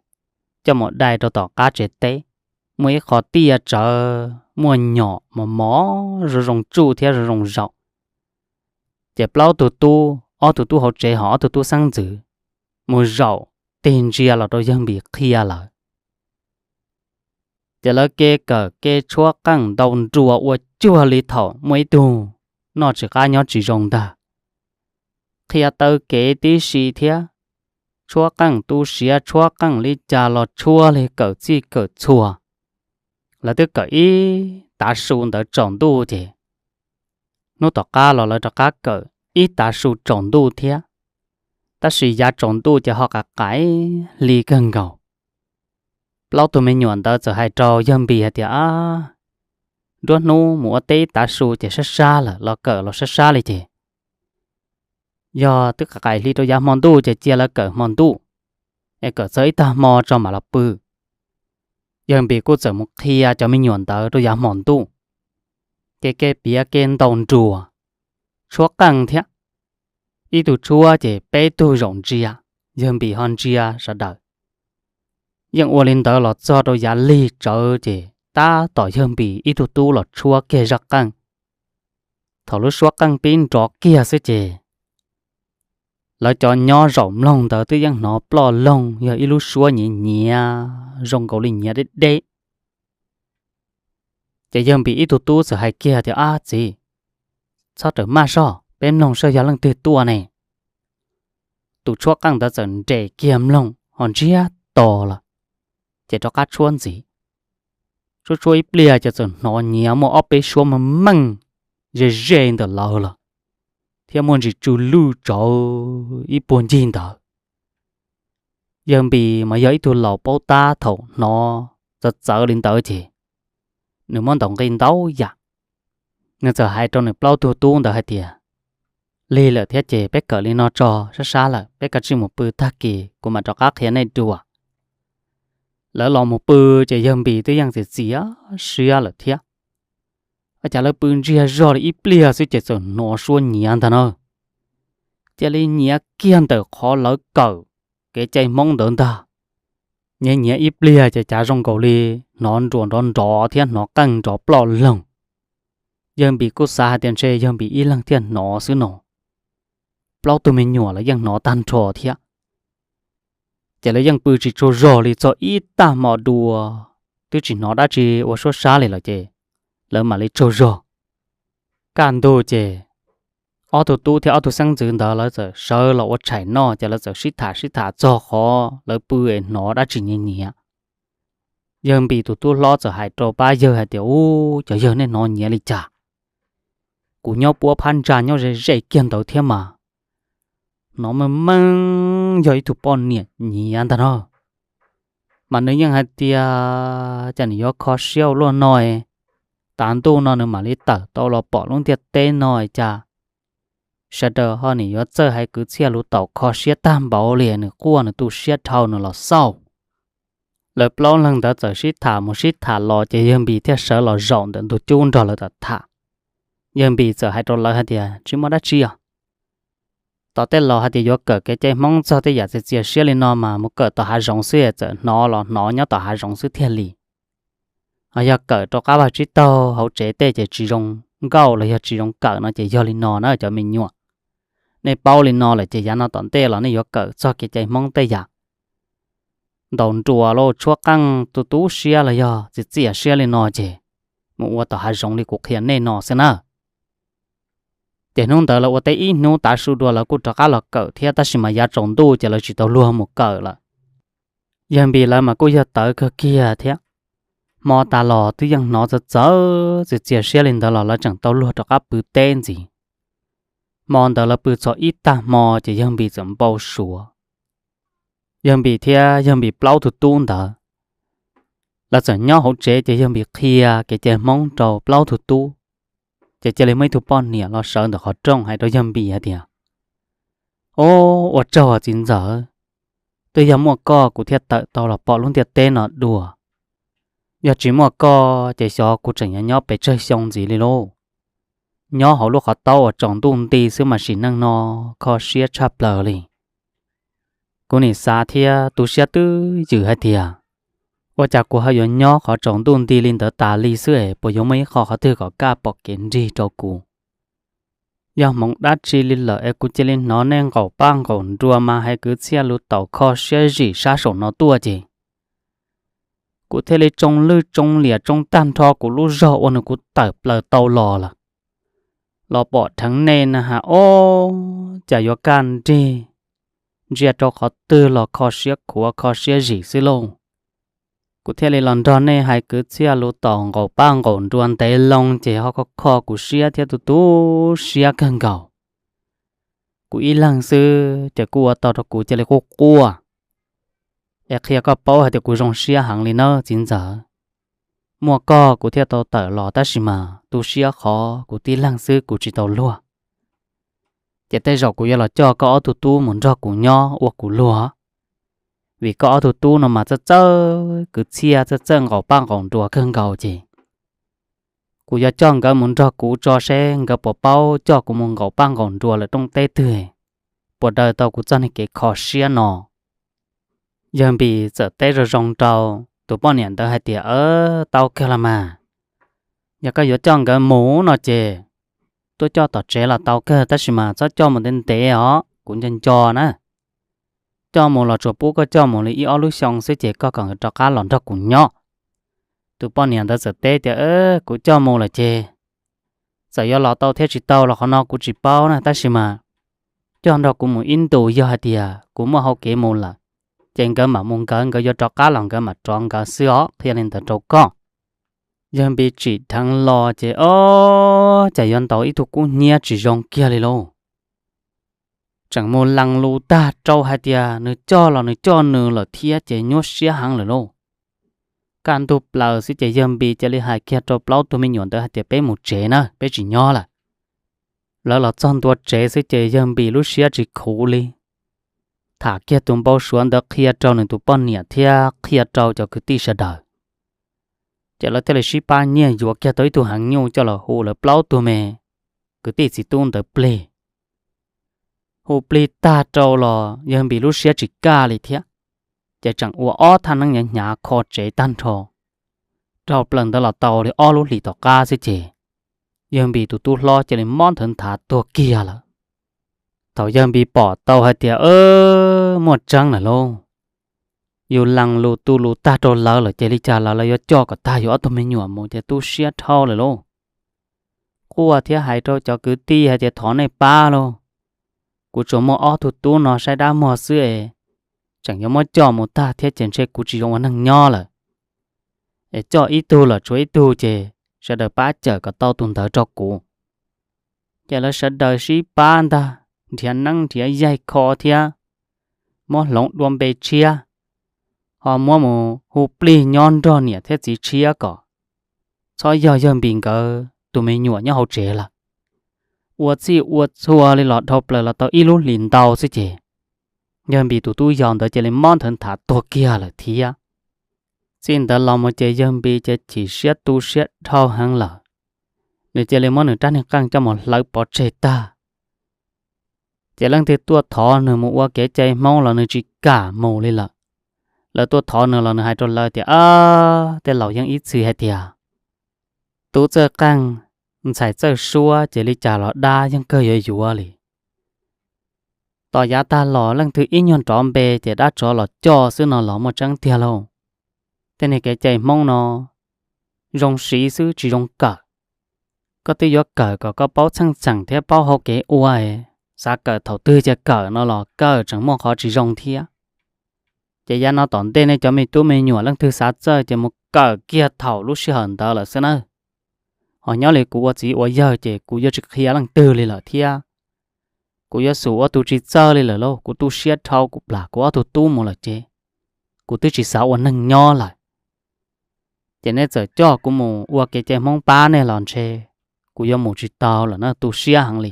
coj mus dai rau tom qab tsev teb. Muaj ib qho tiaj tsawv muaj nyom mos mos zoo zoo tsuj thiab zoo zoo zaum. Ces plaub tug tub, ob tug tub hauv tsev ho ob tug tub xeeb ntxwv mus zaum tig ntsia los rau Yawg Npis qhia lawm. Ces lawv kev kawm kev tshuab qeej ntaus nruas ua cuag li thaum muaj ib tug noj tsis qab nyob tsis zoo ntag. Qhia taw kev tib si thiab, tshuab qeej tu siav tshuab qeej li cas los tshuab li kawm txij kawm txhua. Lawv twb kawm ib tav su ntawd tsaus ntuj ces hnub tom qab los lawv rov qab kawm ib tav su tsaus ntuj thiab. Tab sis yav tsaus ntuj ces ho qas qais hli kawg nkaus. Plaub tug me nyuam ntawd txawm hais rau yawg Npis hais tias, Ab, nruab hnub mus ua teb tav su ces sab sab lawm, los kawm los sab sab li ces yog twb qais hli rau yav hmo ntuj ces cia lawv kawm hmo ntuj, es kawm txog ib tag hmo tso mam los pw. Yawg Npis kuj txawm mus qhia cov me nyuam ntawd rau yav hmo ntuj, ces kev piav kev ntaus nruas, tshuab qeej thiab. Ib tug tshuab ces peb tug zaum ntsia, yawg Npis ho ntsia sawv daws. Yeej ua li ntawd los txog rau yav lig tsawv ces tab tom yawg Npis ib tug tub los tshuab kiag zaj qeej. Thaum lub suab qeej pib nrov kiag xwb ces lawv cov nyob zaum mloog ntawd twb yeej hnov ploj loog yog ib lub suab nyiav nyiav zoo nkaus li nyiav deb deb. Ces yawg Npis ib tug tub txawm hais kiag tias, Ab txiv, txhob rawm maj soj, peb mloog soj yog leej twg tuaj ne. Tus tshuab qeej ntawd txawm nres kiag mloog ho ntsiag to lawm, ces rov qab tshuab ntxiv. Tshuab tshuab ib pliag ces txawm hnov nyiav muaj ob peb suab meej meej ze ze ntawm lawv lawm, thiab muaj ntsis tsw lwj tsawv ib puag ncig ntawd. Yawg Npis mas yog ib tug laus paub tab, thaum hnov txawv txawv li ntawd ces nws muab ntaus nqi ntau yam. Nws txawm hais rau nws plaub tug tub ntawd hais tias, Lig lawm thiab ces peb kawm li no tso, sab sab lawm, peb kav tsij mus pw, tag kis kuv mam rov qab qhia nej dua. Lawv los mus pw ces yawg Npis twb yeej txias txias siab lawm thiab. Ua cas lawv pw ntsiag zog li ib pliag xwb ces txawm hnov suab nyiav ntag na. Cia li nyiav kiag ntawm qhov lawv kawm kev cai Hmoob ntawd ntag. Nyiav nyiav ib pliag ces cav zoo nkaus li hnov nruas nrov nrov thiab hnov qeej nrov ploj loog. Yawg Npis kuj xav hais tias ntshe yawg Npis ib leeg thiaj hnov xwb no. Plaub tug me nyuam lawv yeej hnov tag nrho thiab. Ces lawv yeej pw tsis tsaug zog li txog ib tag hmo dua, twb tsis hnov dab tsi ua suab sab li lawm ces lawv mam li tsaug zog. Kaj ntug ces ob tug tub thiab ob tug xeeb ntxwv ntawd lawv txawm sawv los ua tshais noj ces lawv txawm sib tham sib tham txog qhov lawv pw es hnov dab tsi nyiav nyiav. Yawg Npis tus tub hlob txawm hais rau pab yawg hais tias, Ub, cov yawg, nej hnov nyiav li cas? Kuv nyob puab phab ntsa nyob ze ze kiag ntawd thiab mas hnov meej meej yog ib tug poj niam nyiav ntag no. Mas nws yeej hais tias cas nws yuav kho siab ua luaj no, tav ntuj no nws mam li tawm tau los pom lub ntiaj teb no cas sawv daws ho nim yuav txawj hais kwv txhiaj lus taum kho siab tag npaum li, nws quaj nws tu siab dhau nws los xauj. Lawv plaub leeg ntawd txawm sib tham mus sib tham los ces yawg Npis thiaj sawv los zaum ntawm ntug cub nrog lawv tham tham. Yawg Npis txawm hais rau lawv hais tias, Tsis muaj dab tsi os. Tom tej laus hais tias yuav kawm kev cai Hmoob txog tej yam txias txias siab li no mas mus kawm tom hav zoov xwb, txawm hnov los hnov nyob tom hav zoov xwb thiaj li. Ho yog kawm rau qab vaj tsib taug hauv tsev tej ces tsis zoo nkauj los yog tsis zoo kawm no ces yog li no na cov me nyuam. Nej paub li no lawm ces yav no tom ntej los nej yuav kawm txog kev cai Hmoob tej yam ntaus nruas los tshuab qeej tu tu siab los yog txias txias siab li no ces mus ua tom hav zoov li kuv qhia nej no xwb na. Ces hnub ntawd lawv ua teb ib hnub tav su dua lawv kuj rov qab los kawm thiab, tab sis mas yav tsaus ntuj ces lawv tsis tau luag mus kawm lawm. Yawg Npis lawv mas kuj yog tawv kawg kiag thiab. Hmo tas los twb yeej hnov txawv txawv txias txias siab li ntawd los lawv tseem tau luag rov qab pw teb ntxiv. Hmo ntawd lawv pw txog ib tag hmo ces yawg Npis txawm npau suav. Yawg Npis thiab yawg Npis plaub tug tub ntawd, lawv txawm nyob hauv tsev ces yawg Npis qhia kev cai Hmoob rau plaub tug tub. Ces cia li muaj ib tug poj niam los sawv ntawm qhov rooj hais rau yawg Npis hais tias, Ob, ua tsaug txiv ntxawm, twb yog muaj koj kuv thiaj tawm tau los pom lub ntiaj teb no dua. Yog tsis muaj koj ces xyov kuv tseem yuav nyob pes tsawg xyoo ntxiv li lauj. Nyob hauv lub qhov taub uas tsaus ntuj nti xwb mas sim neej no kho siab tshaj plaws li. Kuv nim xav thiab tu siab twb ywm hais tias, ua cas kuv ho yuav nyob qhov tsaus ntuj nti li ntawd tas li xwb es puas yuav muaj ib qho qhov twg kom kaj pom kev nrig rau kuv? Yog hmoov dab tsi li lawm es kuv cia li hnov nej nqaum paj nqaum nruas mas hais kwv txhiaj lus taum kho siab zim sab saum no tuaj ces kuv thiaj li tsoo lwj tsoo liam tsoo tag nrho kuv lub zog ua nws kuv tawm plaws tau los lawm. Los pom dheev nej na has ob, cas yuav kaj nrig, ntsia rau qhov twg los kho siab khuav kho siab zim xwb lauj. Kuv thiaj li los nrog nej hais kwv txhiaj lus taum nqaum paj nqaum nruas ntev loo ces ho kho kho kuv siab thiab tu tu siab kawg nkaus. Kuv ib leeg xwb ces kuj ua tau rau kuv cia li quaj quaj. Es qhia koj paub hais tias kuv zoo siab heev li nawb txiv ntxawm. Muaj koj kuv thiaj tau tawm los tab sis mas tu siab qhov kuv tib leeg xwb kuv tsis tau luag. Ces tej zaum kuv yuav los coj koj ob tug tub mus nrog kuv nyob ua kuv luag, vim koj ob tug tub no mas txawj txawj kwv txhiaj txawj txawj nqaum paj nqaum nruas kawg nkaus ces kuv yuav coj nkawd mus nrog kuv tso seb nkawd puas paub coj kuv mus nqaum paj nqaum nruas lawm rooj teb twg, puas daws tau kuv txoj niag kev kho siab no. Yawg Npis txawm teb zoo zoo rau tus poj niam ntawd hais tias, Tau kawg los mas, yog koj yuav coj nkawd mus no ces tuaj coj tom tsev los tau kawg tab sis mas txhob coj mus ntev ntev os, kuv nco nco na. Coj mus los tsuas pub koj coj mus li ib ob lub xyoo xwb ces koj kom nkawd rov qab los nrog kuv nyob. Tus poj niam ntawd txawm teb tias, Kuv coj mus lawm ces txawm yuav los tau thiab tsis tau los qhov no kuv tsis paub na tab sis mas coj nrog kuv mus ib ntus, yog hais tias kuv muaj hauv kev mus lawm ces nkawd mam mus nkawd, nkawd yuav rov qab los nkawd mam rov nkawd xwb os, qhia li ntawd rau koj. Yawg Npis tsim dheev los ces ob, cas yuav ntaus ib tug kub hnyiab tsis zoo kiag li lauj. Tseem mus lees lus tag rau hais tias nws coj los nws coj nws lawm thiab ces nyuaj siab heev lawm lauj. Kaj ntug plaws xwb ces Yawg Npis cia li hais kiag rau plaub tug me nyuam ntawd hais tias, Peb mus tsev na, peb tsis nyob lawm. Lawv los txog ntua tsev xwb ces Yawg Npis lub siab tsis khuv li, tham kiag tus npau suav ntawd qhia rau nws tus poj niam thiab qhia rau cov kwv tij sawv daws. Ces lawv thiaj li sib pab nyiag yuav kiag tau ib tug heev nyuj coj los hu lawv plaub tug me kwv tij txiv tub ntawd plig. Hu plig tag rau los Yawg Npis lub siab tsis kaj li thiab, ces tseem ua ob thaj neeb hnyav hnyav kho tsev tag nrho. Dhau plaws ntawd los tau li ob lub hlis tom qab xwb ces Yawg Npis tus tub hlob cia li mob nthawv nthav tuag kiag lawm. Thaum Yawg Npis pom tau hais tias muaj tseeb lawm lauj, yus lees lus tu lus tag rau lawv lawm ces li cas los lawv yuav coj kom tag yus ob tug me nyuam mus ces tu siab dhau lawm lauj. Quaj thiab hais rau cov kwv tij hais tias, Thov nej pab lauj, kuv tsuas muaj ob tug tub no saib dab muag xwb es tseem yuav muab coj mus tag thiab ces ntshe kuv tsis zoo ua neeg nyob lawm. Es coj ib tug los tshuav ib tug ces sawv daws pab cawm kom tau tus ntawd rau kuv. Ces lawv sawv daws sib pab ntag, nrhiav neeb nrhiav yaig kho thiab muab hloov dua npe tshiab, ho muab mus hu plig nyob nrog niam thiab txiv tshiab kom txhob yog Yawg Npis nkawd tus me nyuam nyob hauv tsev lawm. Ua txhij ua txhua li los dhau plaws los tau ib lub hlis ntau xwb ces Yawg Npis tus tub yau ntawd cia li mob nthawv nthav tuag kiag lawm thiab. Txij ntawd los mus ces Yawg Npis ces chim siab tu siab dhau heev lawm. Nws cia li muab nws rab niag qeej coj mus hlawv pov tseg tag. Ces leej twg tuaj thov nws mus ua kev cai Hmoob los nws tsis kam mus li lawm. Lawv tuaj thov nws los nws hais rau lawv tias, Ab, tej laus yeej ib txwm hais tias, tub txawj qeej, ntxhais txawj suab, ces li cas los dab yeej kawg yuav yuav li. Tos yav tag los leej twg ib nyuag nrov npe ces dab tsov los coj xwb no los muaj tseeb tiag lauj. Tej niag kev cai Hmoob no zoo siv xwb tsis zoo kawm. Koj twb yuav kawm kom koj paub txheej txheem thiab paub hau kev ua, xav kawm thaum twg ces kawm no los kawm tseem muaj qhov tsis zoo thiab. Ces yav no tom ntej nej cov me tub me nyuam leej twg xav txawj ces mus kawm kiag thaum lub sij hawm ntawd lawm xwb nawb. Ho nyob li kuv ua txiv ua yawg ces kuv yuav tsis qhia leej twg li lawm thiab. Kuv yuav xub ua tus tsis txawj li lawm lauj, kuv tu siab dhau, kuv plam kuv ob tug tub mus lawm ces kuv twb tsis xav ua neeg nyob lawm. Ces nej txawm coj kuv mus ua kev cai Hmoob pab nej los ntshe kuv yuav mus tsis tau lawm na, tu siab heev li.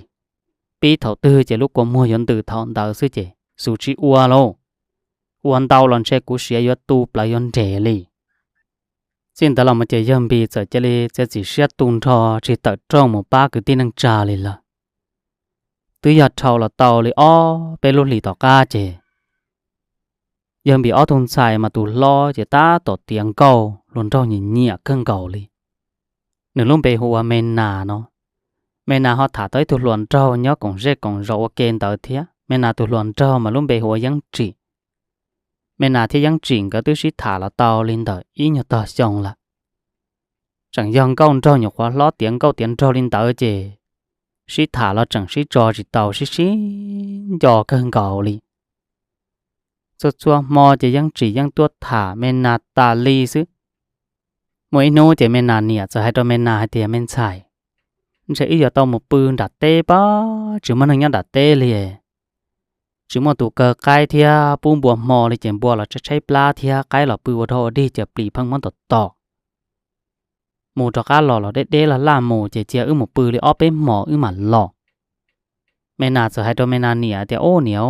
Pib thaum twg ces lub kua muag yuav ntws thaum ntawd xwb ces xub tsis ua lauj. Ua ntau los ntshe kuv siav yuav tu plaws yuav nres li. Txij ntawd los mus ces Yawg Npis txawm cia li txiav txim siab tu nrho tsis tawm rooj mus pab kwv tij neej tsa li lawm. Twb yog dhau los tau li ob peb lub hlis tom qab ces Yawg Npis ob tug ntxhais mas tus hlob ces tab tom tiav nkauj, hluas nraug nyiam nyiam kawg nkaus li. Nws lub npe hu ua Me Nas no. Me Nas ho tham tau ib tug hluas nraug nyob koom zej koom zos ua ke ntawd thiab. Me Nas tus hluas nraug mas lub npe hu ua Yeeb Tsim. Me Nas thiab Yeeb Tsim nkawd twb sib tham los tau li ntawm ib nyuag tog xyoo lawm. Tseem yog nkauj nraug nyuam qhuav hlob tiav nkauj tiav nraug li ntawd ces sib tham los tseem sib tso tsis tau, sib sib nco kawg nkaus li. Txhua txhua hmo ces Yeeb Tsim yeej tuaj tham Me Nas tas li xwb. Muaj ib hnub ces Me Nas niam txawm hais rau Me Nas hais tias, Me ntxhais, ntshe wb yuav tau mus pw nram teb pab, tsis muaj neeg nyob nram teb li. tsis muaj tus kaw qaib thiab pub npua hmo li ces npua los tshaib tshaib plab thiab qaib los pw ua dog ua dig ces plis pheej muab tom tom. Mus rov qab los los deb deb laj laj mus ces cia wb mus pw li ob peb hmos wb mam los. Me nas txawm hais rau me nas niam tias, Ub niam,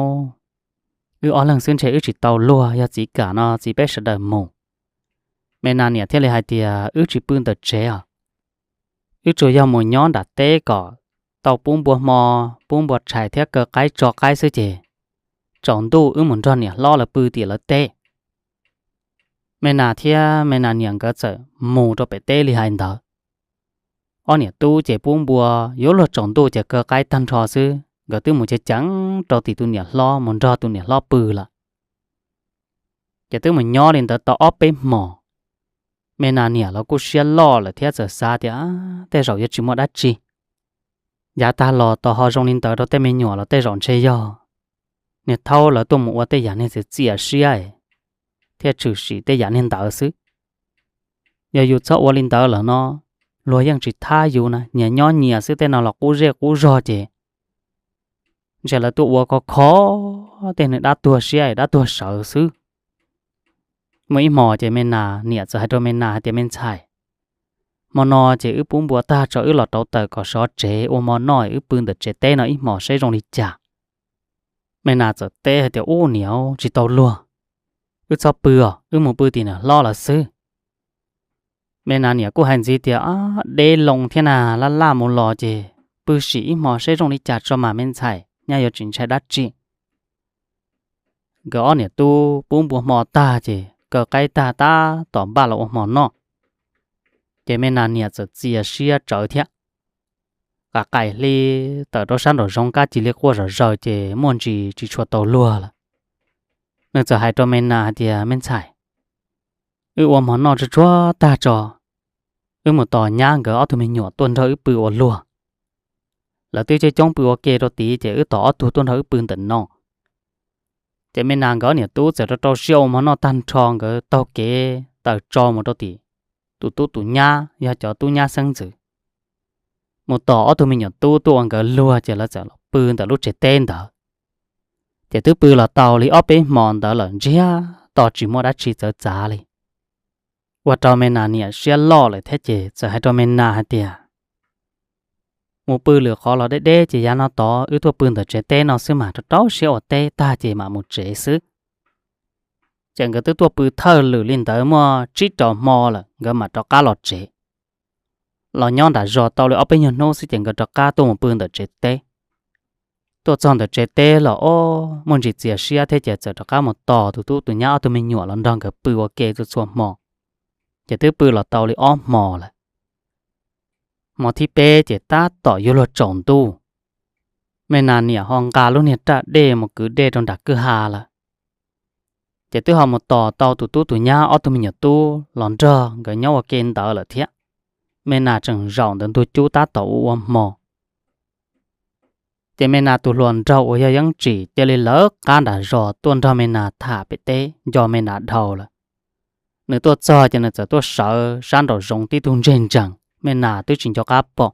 wb ob leeg xwb ntshe wb tsis tau luag, yog txiv kam no txiv peb sawv daws mus. Me nas niam thiaj li hais tias, Wb tsis pw ntawm tsev os, wb tsuas yog mus nyob nram teb kom tau pub npua hmo, pub npua tshais thiab kaw qaib tso qaib xwb ces tsaus ntuj wb mus nrog niam hlob lawv pw tim lawv teb. Me nas thiab me nas niam nkawd txawm mus rau pem teb li hais ntawd. Ob niam tub ces pub npua yuav luag tsaus ntuj ces kaw qaib tag nrho xwb, nkawd twb mus ceev ceev rau tim tus niam hlob mus nrog tus niam hlob pw lawm. Ces twb mus nyob li ntawd tau ob peb hmos, me nas niam los kuj siab loj lawm thiab txawm xav tias tej zaum yuav tsis muaj dab tsi. Yav tag los tos ho zoo li ntawd rau tej me nyuam los tej zaum ntshe yog niag thaub lawv tuaj mus ua tej yam niag txias txias siab thiaj tshwm sim tej yam niag ntawd xwb. Yog yus txhob ua li ntawd lawm no, luag yeej tsis thab yus na, nyias nyob nyias xwb, tej no los qub zej qub zog ces ntshe lawv tuaj ua kho kho tej neeg dab tuag siab dab tuag sawv xwb. Muaj ib hmos ces me nas niam txawm hais rau me nas hais tias, Me ntxhais, hmo no ces wb pub npua tag tso wb los rauv taws kom sov tsev ua hmo noj, wb pw ntawm tsev teb no ib hmos saib zoo li cas. Me nas txawm teb hais tias, Ub niam, tsis tau luag, wb txhob pw os, wb mus pw tim niam hlob lawv xwb. Me nas niam kuj hais ntxiv tias, Deb loo thiab na, laj laj mus los ces pw sim ib hmos saib zoo li cas tso mas me ntxhais, nyaj yuav tsis ntshai dab tsi. Nkawd ob niam tub pub npua hmo tag ces kaw qaib tag tab tom npaj los ua hmo noj, ces me nas niam txawm txias siab tsawv thiab. Qas qaim hli tawm rau sab nraum zoov kab cia li quaj zom zaws ces muaj ntsis tsis tshua tau luag lawm. Nws txawm hais rau me nas hais tias, Me ntxhais, wb ua hmo noj tsuag tsuag tag tso, wb mus tos nyab nkawd ob tug me nyuam tuaj nrog wb pw ua luag. Lawv twb coob coob pw ua ke rau tid ces wb tos ob tug tuaj nrog wb pw ntawm no. Ces me nas nkawd ob niam tub txawm rau rau siab ua hmo noj tag nrho, nkawd taug kev tawm tso mus rau tim tus tub tus nyab, yog cov tub nyab xeeb ntxwv, mus tos ob tug me nyuam tub tuaj ua nkawd luag ces lawv txawm los pw ntawm lub tsev teb ntawd. Ces twb pw los tau li ob peb hmo ntawd lawm ntsiag to tsis muaj dab tsi txawv txav li. Ua rau me nas niam siab loj lawm thiab ces txawm hais rau me nas hais tias, Mus pw lwm qhov los deb deb ces yav no tod wb tuaj pw ntawm tsev teb no xwb mas rau rau siab ua teb tag ces mam mus tsev xwb. Ces nkawd twb tuaj pw thawj lwm li ntawd muaj tsib rau hmo lawm nkawd mam rov qab los tsev. Los nyob nram zos tau li ob peb nyuag hnub xwb ces nkawd rov qab tuaj mus pw ntawm tsev teb. Tuaj txog ntawm tsev teb los ob muaj ntsis txias siab thiab ces txawm rov qab mus tos tus tub tus nyab ob tug me nyuam los nrog nkawd pw ua ke txhua txhua hmo. Ces twb pw los tau li ob hmo lawm. Hmo thib peb ces tab tom yuav luag tsaus ntuj, me nas niam ho nqa lub niag raj dej mus kwv dej rau nram kwj ha lawm. Ces twb ho mus tos tau tus tub tus nyab ob tug me nyuam tub los nrog nkawd nyob ua ke ntawd lawm thiab. Me nas tseem zaum ntawm ntug cub tab tom ua ua hmo. Ces me nas tus hluas nraug uas yog Yeeb Tsim cia li lawv qab nram zos tuaj nrog me nas tham pem teb nco me nas dhau lawm. Nws tuaj txog ces nws txawm tuaj sawv sab nraum zoov tib tug ntseg ntsees, me nas twb tsis nco qab pom.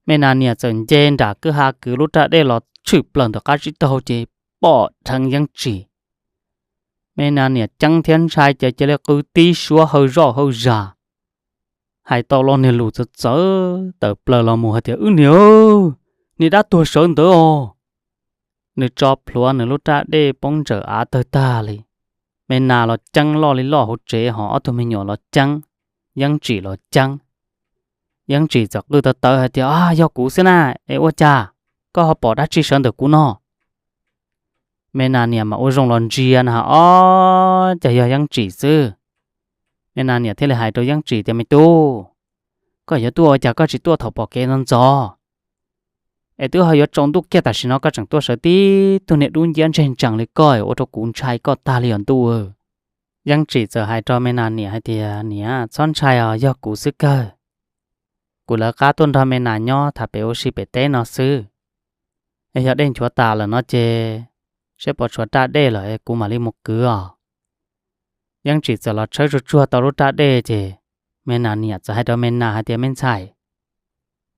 Me nas niam txawm nce nram kwj ha kwv lub raj dej los tshwm plaws ntawm qab tsib taug ces pom dheev Yeeb Tsim. Me nas niam ceeb thiab ntshai ces cia li qw tib suab hawj zoj hawj zas, hais tau lo niag lus txawv txawv tawm plaws los mus hais tias, Wb niam, niag dab tuag sawv ntawd os! Nws tso plhuav nws lub raj dej poob ntsawm av tawg tag li. Me nas los ceeb loj li loj hauv tsev ho ob tug me nyuam los ceeb, Yeeb Tsim los ceeb. Yeeb Tsim txawm qw tawv tawv hais tias, Yog kuv xwb na, es ua cas koj ho pom dab tsi sawv ntawm kuv no? Me nas niam mas ua zoo los ntsia na, Ob, cas yog Yeeb Tsim xwb. Me nas niam thiaj li hais rau Yeeb Tsim tias, Me tub, koj yuav tuaj ua cas koj tsis tuaj thaum pom kev ntxov ntxov? Es twb ho yuav tsaus ntuj kiag tam sim no koj tseem tuaj sawv tib tug niag dub nciab ntseg ntsees li koj ua rau kuv ntshai koj tag li os ntuj. Yeeb Tsim txawm hais rau me nas niam hais tias, Niam, txhob ntshai os, yog kuv xwb kawg. Kuv lawv qab tuaj nrog me nas nyob tham pem ua si pem teb no xwb. Es yog dej nchuav tas lawm no ces saib puas tshuav raj dej lawm es kuv mam li mus kwv os. Yeeb Tsim txawm los tshawb tsuag tsuag tau lub raj dej ces me nas niam txawm hais rau me nas hais tias, Me ntxhais,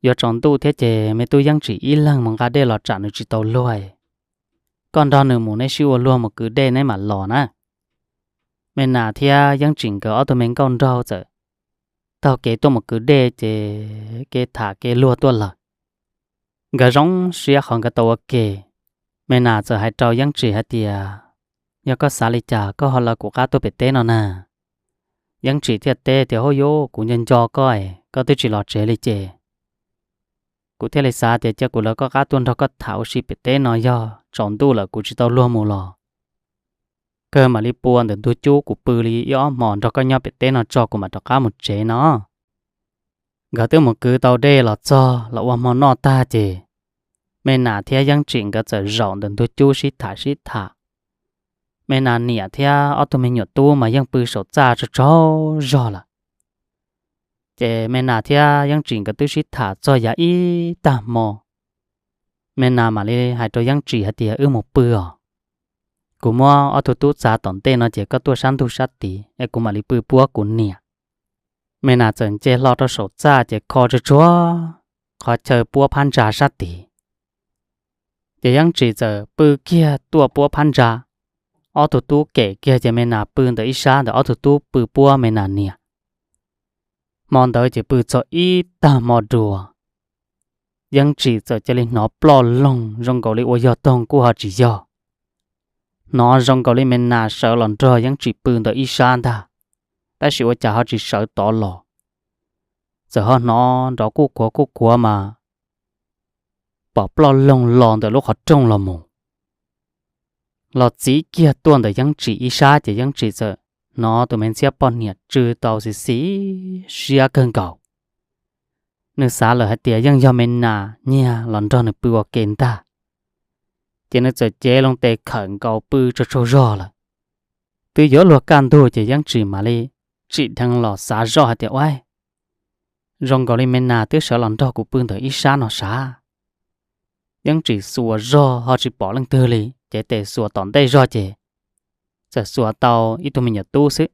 yuav tsaus ntuj thiab ces me tub Yeeb Tsim ib leeg mus nqa dej los tsam nws tsis tau luag. koj nrog nws mus, neb sib ua luag mus kwv dej neb mam los na. Me Nas thiab Yeeb Tsim nkawd ob tug me nkauj nraug txawm taug kev tuaj mus kwv dej ces kev tham kev luag tuaj lawm. Nkawd zoo siab qhov nkawd tau ua ke. Me Nas txawm hais rau Yeeb Tsim hais tias, Yog koj xav li cas koj ho lawv kuv qab tuaj pem teb no na? Yeeb Tsim thiaj teb tias, Hub yuv, kuv nco nco koj es koj twb tsis los tsev li ces kuv thiaj li xav tias cia kuv lawv koj qab tuaj nrog koj tham ua si pem teb no, yog tsaus ntuj lawm kuv tsis tau luag mus los kawg mam li pua ntawm ntug cub kuv pw li ib ob hmos nrog koj nyob pem teb no tso kuv mam rov qab mus tsev no. Nkawd twb mus kwv tau dej los txog los ua hmo noj tag ces Me Nas thiab Yeeb Tsim nkawd txawm zaum ntawm ntug cub sib tham sib tham. Me Nas niam thiab ob tug me nyuam tub mas yeej pw saum txaj tsaug tsaug zog lawm. Ces Me Nas thiab Yeeb Tsim nkawd twb sib tham txog yav ib tag hmo, Me Nas mam li hais rau Yeeb Tsim hais tias, Wb mus pw os. Kuv muab ob tug tub txav tom ntej no ces koj tuaj sab ntug sab tid es kuv mam li pw puab kuv niam. Me Nas txawm nce hlo rau saum txaj ces kho tsuag tsuag qhov chaw puab phab ntsa sab tid. Ces Yeeb Tsim txawm pw kiag tuaj puab phab ntsa, ob tug tub kem kiag ces Me Nas pw ntawm ib sab ntawm ob tug tub pw puab Me Nas niam. Hmo ntawd ces pw txog ib tag hmo dua, Yeeb Tsim txawm cia li hnov ploj loog zoo nkaus li ua yog toog kuj ho tsis yog. Hnov zoo nkaus li Me Nas sawv los nrog Yeeb Tsim pw ntawm ib sab ntag, tab sis ua cas ho tsis sawv tod los. Txawm ho hnov nrov kuj kuav kuj kuav mas pom ploj loog los ntawm lub qhov rooj los mus, los txiv kiag tuaj ntawm Yeeb Tsim ib sab ces Yeeb Tsim txawm hnov tus me ntxhiab poj niam tsw tau xis xis siab kawg nkaus. Nws xav lawm hais tias yeej yog Me Nas nyiag los nrog nws pw ua ke ntag. Ces nws txawm cev loo tes khawm nkaus pw tsaug tsaug zog lawm. Twb yuav luag kaj ntug ces Yeeb Tsim mam li tsim dheev los xav zoj hais tias, Ua, zoo nkaus li Me Nas twb sawv los nrog kuv pw ntawm ib sab no sav. Yeeb Tsim xuas zog ho tsis pom leej twg li, cev tes xuas tom ntej zog ces txawm xuas tau ib tug me nyuam tub xwb.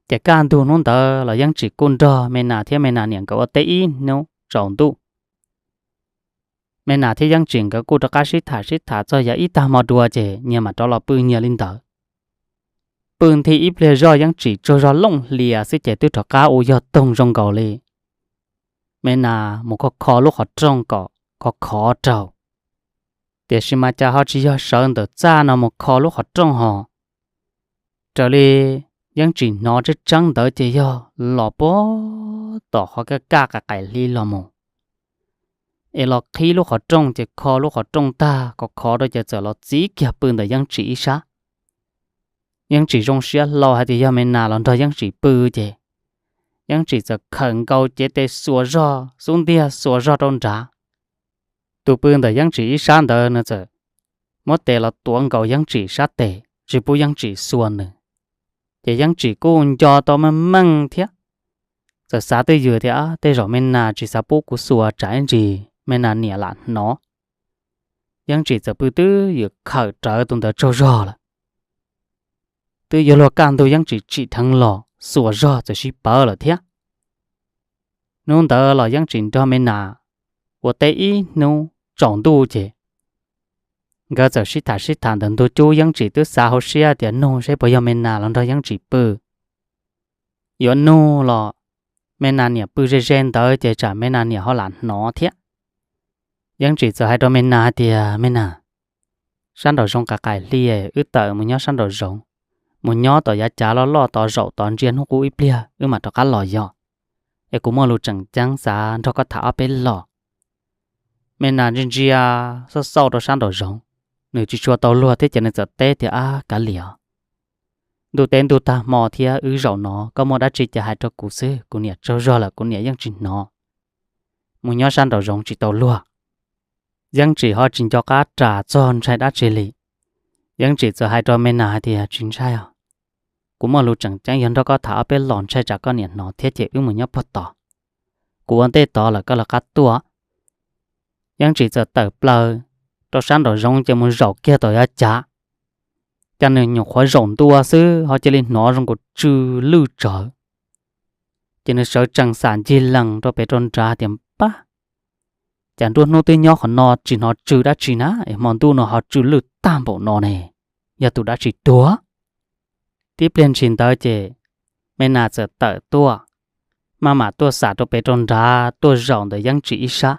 Ces kaj ntug hnub ntawd los Yeeb Tsim kuj nrog Me Nas thiab Me Nas niam nkawd ua teb ib hnub tsaus ntuj. Me Nas thiab Yeeb Tsim nkawd kuj rov qab sib tham sib tham txog yav ib tag hmo dua ces nyias mam rov los pw nyias li ntawd. Pw nthi ib pliag zoj Yeeb Tsim tsaug zog looj hlias xwb ces twb rov qab ua yog toog zoo nkaus li Me Nas mus kho kho lub qhov rooj kom khov khov rau. Tiam sis mas cas ho tsis yog sawv ntawm txaj no mus kho lub qhov rooj ho. Raws li Yeeb Tsim hnov tseeb tseeb ntawd ces yog los puag tom qhov kaj kaj qaim qaim hli los mus, es los qhib lub qhov rooj ces kho lub qhov rooj tag khov khov rau ces txawm los txiv kiag pw ntawm Yeeb Tsim ib sab. Yeeb Tsim zoo siab hlo hais tias yog Me Nas los nrog Yeeb Tsim pw ces Yeeb Tsim txawm khawm nkaus cev tes xuas zog xub ntiag xuas zog rau nrad. Tus pw ntawm Yeeb Tsim ib sab ntawd nws txawm muab tes los tuav nkaus Yeeb Tsim sab tes tsis pub Yeeb Tsim xuas nws. Ces Yeeb Tsim kuj nco tau meej meej thiab, txawm xav twj ywm tias tej zaum Me Nas tsis xav pub kuv xuas tsam ib ntsis Me Nas niam lam hnov. Yeeb Tsim txawm pw twb ywm khawm rawv tus ntawd tsaug zog lawm. Twb yuav luag kaj ntug Yeeb Tsim tsim dheev los xuas zog txawm sib pawv lawm thiab. Hnub ntawd los Yeeb Tsim nrog Me Nas ua teb ib hnub tsaus ntuj ces nkawd txawm sib tham sib tham ntawm ntug cub. Yeeb Tsim twb xav hauv siab tias nug seb puas yog Me Nas los nrog Yeeb Tsim pw. Yuav nug los Me Nas niam pw ze ze ntawd ces tsam Me Nas niam ho lam hnov thiab. Yeeb Tsim txawm hais rau Me Nas hais tias, Me Nas, sab nraum zoov qaim qaim hli, wb tawm mus nyob sab nraum zoov, mus nyob tom yav cav loj loj tod zaum tod ntsia hnub qub ib pliag wb mam rov qab los yog, es kuv muaj lus tseem ceeb xav nrog koj tham ob peb los. Me Nas ntsia ntsia xauj xauj rau sab nraum zoov, nws tsis tshua tau luag thiab ces nws txawm teb tias, Ab, kav liam, ntuj teb ntuj tag hmo thiab wb zaum no, koj muaj dab tsi ces hais rau kuv xwb, kuv niam tsaug zog lawm kuv niam yeej tsis hnov. Mus nyob sab nraum zoov tsis tau luag. Yeeb Tsim ho tsis nco qab ras txog ntshai dab tsi li. Yeeb Tsim txawm hais rau Me Nas hais tias, Tsis ntshai os, kuv muaj lus tseem ceeb yuav nrog koj tham ob peb los, ntshai tsam koj niam hnov thiab ces wb mus nyob puag tod, kuv ua ntej tod lawm koj lawv qab tuaj. Yeeb Tsim txawm tawm plaws rau sab nraum zoov ces mus zaum kiag tom yav cav, cas nws nyuam qhuav zaum ntua xwb ho cia li hnov zoo nkaus tsw lwj tsawv. Ces nws sawv tsees xam ncig lees rau pem rau nrad tias, Pab, Cas nruab hnub twb nyob qhov no tsis hnov tsw dab tsi na es hmo ntuj no ho tsw lwj tag npaum no ne? Yog tus dab tsi tuag? Tib pliag ntshis ntawd ces me nas txawm tawm tuaj, maj mam tuaj xam rau pem rau nrad tuaj zaum ntawm Yeeb Tsim ib sab,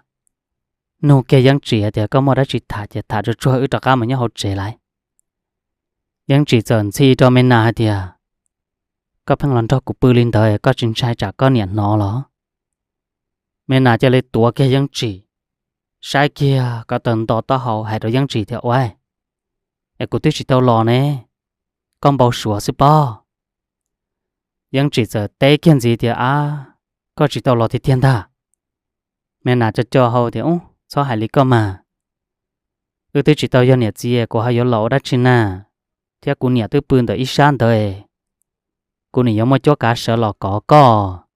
nug kiag Yeeb Tsim hais tias, Koj muaj dab tsi tham ces tham tsuag tsuag wb rov qab mus nyob hauv tsev lauj. Yeeb Tsim txawm ntxhi rau me nas hais tias, Koj pheej los nrog kuv pw li ntawd koj tsis ntshai tsam koj niam hnov los? Me nas cia li tuav kiag Yeeb Tsim, saib kiag ko taw nto taub hau hais rau Yeeb Tsim tias, Ua, es kuv twb tsis tau los ne, koj npau suav xwb pob. Yeeb Tsim txawm teb kiag ntxiv tias, Ab, koj tsis tau los tiag tiag ntag. Me nas co co hau tias, Ub, txhob hais li koj mas. Wb twb tsis tau yog niam txiv, kuv ho yuav los ua dab tsi na? Thiab kuv niam twb pw ntawm ib sab ntawd, kuv niam yuav muaj cuab kav sawv los kov koj.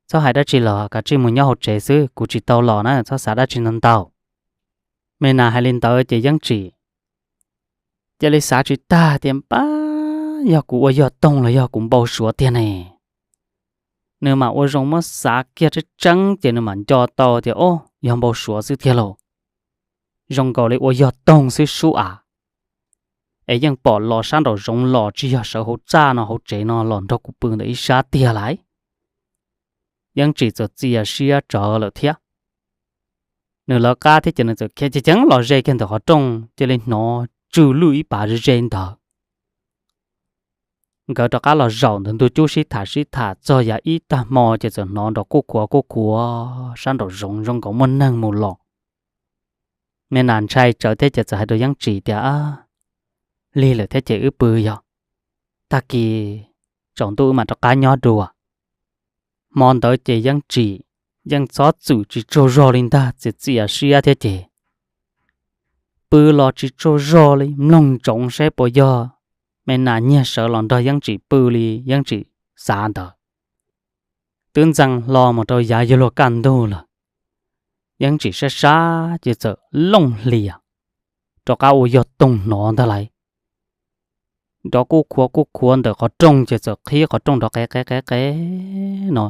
Txhob hais dab tsi los kav tsij mus nyob hauv tsev xwb, kuv tsis tau los na, txhob xav dab tsi ntau ntau. Me nas hais li ntawd ces Yeeb Tsim cia li xav tsis tag tias, Npab, yog kuv ua yog toog los yog kuv npau suav tiag ne? Nws mam ua zoo muab xav kiag tseeb tseeb ces nws mam nco tau tias, Ob, yog npau suav xwb tiag lauj. Zoo nkaus li ua yog toog xwb sub as, es yeej pom los sab nraum zoov los tsis yog sawv hauv txaj no hauv tsev no los nrog kuv pw ntawm ib sab tiag lauj. Yeeb Tsim txawm txias siab tsawv lawm thiab. Nws lawv qab thiab ces nws txawm khiav ceev ceev los ze kiag ntawm qhov rooj, cia li hnov tsw lwj ib pas ze ze ntawd. Nkawd rov qab los zaum ntawm ntug cub sib tham sib tham txog yav ib tag hmo ces txawm hnov nrov kuj khuav kuj khuav sab nraum zoov zoo nkaus muaj neeg mus los. Me nas ntshai tsawv thiab ces txawm hais rau Yeeb Tsim tias, Lig lawm thiab ces wb pw yog, tag kis tsaus ntuj wb mam rov qab nyob dua. Hmo ntawd ces Yeeb Tsim yeej txhob txwm tsis tsaug zog li ntag, txias txias siab thiab ces pw los tsis tsaug zog li, mloog ntsoov saib puas yog me nas nyiag sawv los nrog Yeeb Tsim pw li Yeeb Tsim xav ntawd. Twb ntxeev hlo mus rau yav yuav luag kaj ntug lawm, Yeeb Tsim sab sab ces txawm looj hlias rov qab ua yog toog hnov ntag lauj. Nrov kuj khuav kuj khuav ntawm qhov rooj ces txawm qhib qhov rooj nrov qe qe qe qe no.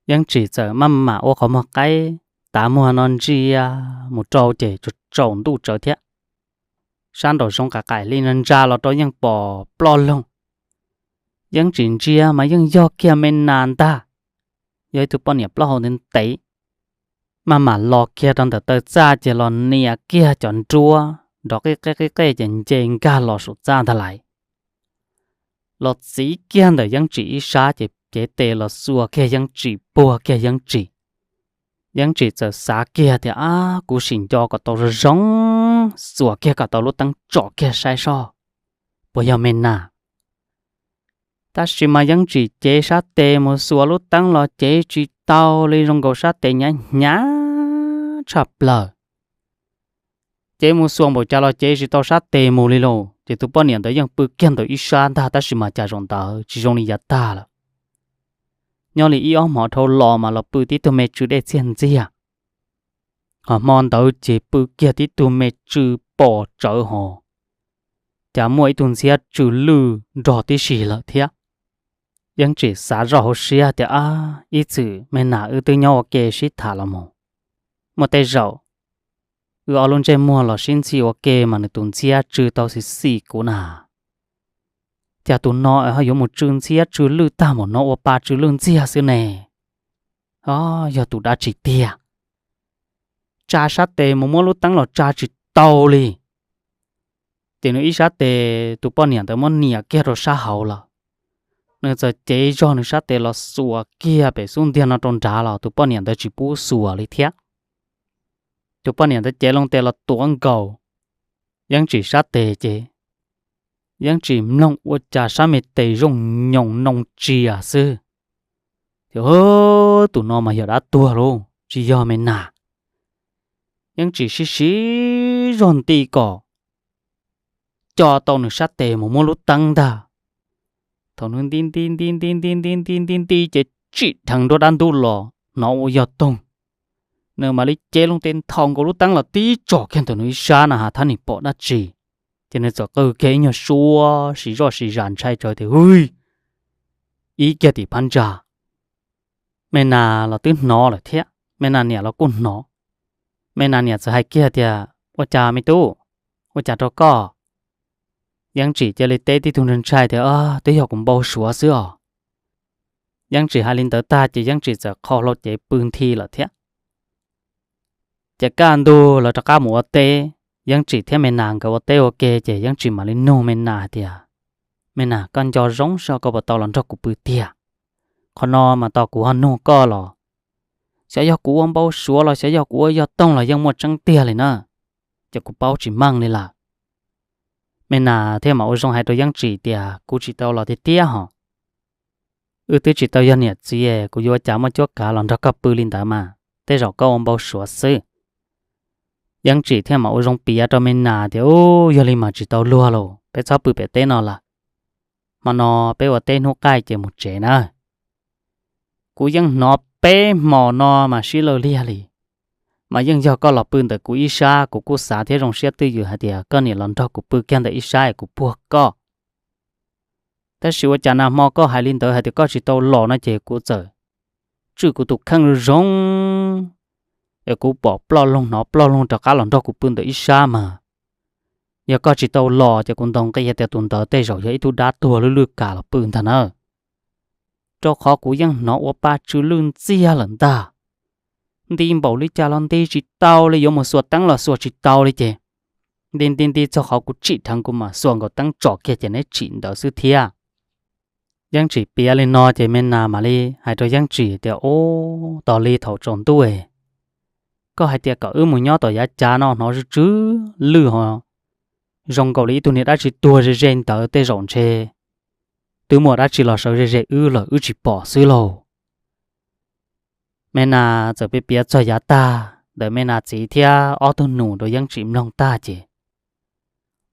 Yeeb Tsim txawm maj mam ua qhov muag qaib tav muag no ntsia mus rau ces tsaus ntuj tsawv thiab. Sab nraum zoov qaim qaim li no ntsa los rau yeej pom ploj loog. Yeeb Tsim ntsia mas yeej yog kiag me nas ntag, yog ib tug poj niam plaub hau ntev ntev. Maj mam los kiag rau ntawm taw txaj ces los nias kiag cov nruab nrov qij qej qij qej ces nce nkag los saum txaj ntag lauj. Los txiv kiag ntawm Yeeb Tsim ib sab ces cev tes los xuas kiag Yeeb Tsim, puag kiag Yeeb Tsim. Yeeb Tsim txawm xav kiag tias, Ab, kuv sim nco kom tau zoo zoo, xuas kiag kom tau lub teeb tsom kiag saib soj puas yog me nas. Tab sis mas Yeeb Tsim cev sab tes mus xuas lub teeb los cev tsis tau li, zoo nkaus sab tes hnyav hnyav tshaj plaws. Cev mus xuas npaum cas los cev tsis tau sab tes mus li lauj. Ces tus poj niam ntawd yeej pw kiag ntawm ib sab ntag, tab sis mas cas zaum ntawd tsis zoo li yav tag lawm. Nyob li ib ob hmo dhau los mas los pw tib tug me tsw dej txiag ntxiag. Ho hmo ntawd ces pw kiag tib tug me tsw pom tsawv ho, cas muaj ib tug ntxhiab tsw lwj nrog tib si lawm thiab. Yeeb Tsim xav zoj hauv siab tias, Ab, ib txwm me nas wb twb nyob ua ke sib tham los mus, muaj tej zaum wb ob lub ntsej muag los sib ntxhi ua ke mas nws tus ntxhiab tsw tau xim xim kuv na. Cas tus no ho yuav mus tsw ntxhiab tsw lwj tag npaum no ua pa tsw lwj ntxiag xwb ne? O, yog tus dab tsi tiag? Tsa sab tes mus muab lub teeb los tsa tsis tau li. Ces nws ib sab tes tus poj niam ntawd muab nias kiag rau sab hauv lawm. Nws txawm cev zog nws sab tes los xuas kiag pem xub ntiag no rau nrad los tus poj niam ntawd tsis pub xuas li thiab. Tus poj niam ntawd cev loo tes los tuav nkaus Yeeb Tsim sab tes ces Yeeb Tsim mloog ua cas sab me tes zoo nyoos noo tsias xwb. Tias, Tus no mas yog dab tuag lauj, tsis yog me nas. Yeeb Tsim sib siv zog nti kom co tau nws sab tes mus muab lub teeb ntag. Thaum nws nti nti nti nti nti nti nti nti nti ces tsim dheev nruab dab ntub los hnov ua yog toog. Nws mam li cev loo tes nthos nkaus lub teeb los tib tsom kiag ntawm nws ib sab na has thab nim pom dab tsi. Ces nws txawm qw kiag ib nyuag suab siv zoj siv zam ntshai tsawv tias, Hwj! Ib kiag tim phab ntsa, me nas los twb hnov lawm thiab, me nas niam los kuj hnov. Me Nas niam txawm hais kiag tias, Ua cas me tub, ua cas rau koj? Yeeb Tsim cia li teb tib tug ntshai ntshai tias, Twb yog kuv npau suav xwb os. Yeeb Tsim hais li ntawd tag ces Yeeb Tsim txawm qhau hlau cev pw nthi lawm thiab. Ces kaj ntug lawv rov qab mus ua teb, Yeeb Tsim thiab Me Nas nkawd ua teb ua ke ces Yeeb Tsim mam li nug Me Nas hais tias, Me Nas, koj nco zoo zog koj puas tau los nrog kuv pw tiag? Qhov no mas tau kuv ho nug koj los xyov yog kuv ua npau suav los xyov yog kuv ua yog toog los yeej muaj tseeb tiag li na, ces kuv paub tsis meej li lawm. Me Nas thiaj mam ua zoo hais rau Yeeb Tsim tias, Kuv tsis tau los tiag tiag hos. Wb twb tsis tau yog niam txiv, kuv yuav ua cas muaj cuab kav los nrog koj pw li ntawd mas, tej zaum koj ua npau suav xwb. Yeeb Tsim thiaj mam ua zoo piav rau Me Nas tias, Ub, yog li mas tsis tau luag lauj, peb txhob pw pem teb no lawm. Hmo no peb ua teb hnub qaij ces mus tsev na. Kuv yeej hnov peb hmo no mas sib law liag li, mas yeej yog koj los pw ntawm kuv ib sab, kuv kuj xav thiab zoo siab twj ywm hais tias koj niam los nrog kuv pw kiag ntawm ib sab es kuv puag koj. Tab sis ua cas nag hmo koj hais li ntawd hais tias koj tsis tau los no ces kuv txawm tswj kuv tus kheej zoo zoo, es kuv pom ploj loog hnov ploj loog rov qab los nrog kuv pw ntawm ib sab mas. Yog koj tsis tau los ces kuv ntaus nqi tias tus ntawd tej zaum yog ib tug dab tuag lwj lwj kam los pw ntag na. Rau qhov kuv yeej hnov ua pa tsw lwj ntxiag lawm ntag. Nti npaum li cas los nti tsis tau li, yuav mus xuas teeb los xuas tsis tau li ces nti nti nti txog qhov kuv tsim dheev kuv mam xuas nkaus teeb tsom kiag ces neb tsim ntawd xwb thiab. Yeeb Tsim piav li no ces Me Nas mam li hais rau Yeeb Tsim tias, Ub, tos li thaum tsaus ntuj es koj hais tias kom wb mus nyob tom yav cav no hnov tsw tsw lwj ho zoo nkaus li ib tug niag dab tsi tuag ze ze ntawd tej zaum ntshe twb muaj dab tsi los sawv ze ze wb lawm wb tsis pom xwb lauj. Me Nas txawm piav piav txog yav tag ntawm Me Nas txiv thiab ob tug nus rau Yeeb Tsim mloog tag ces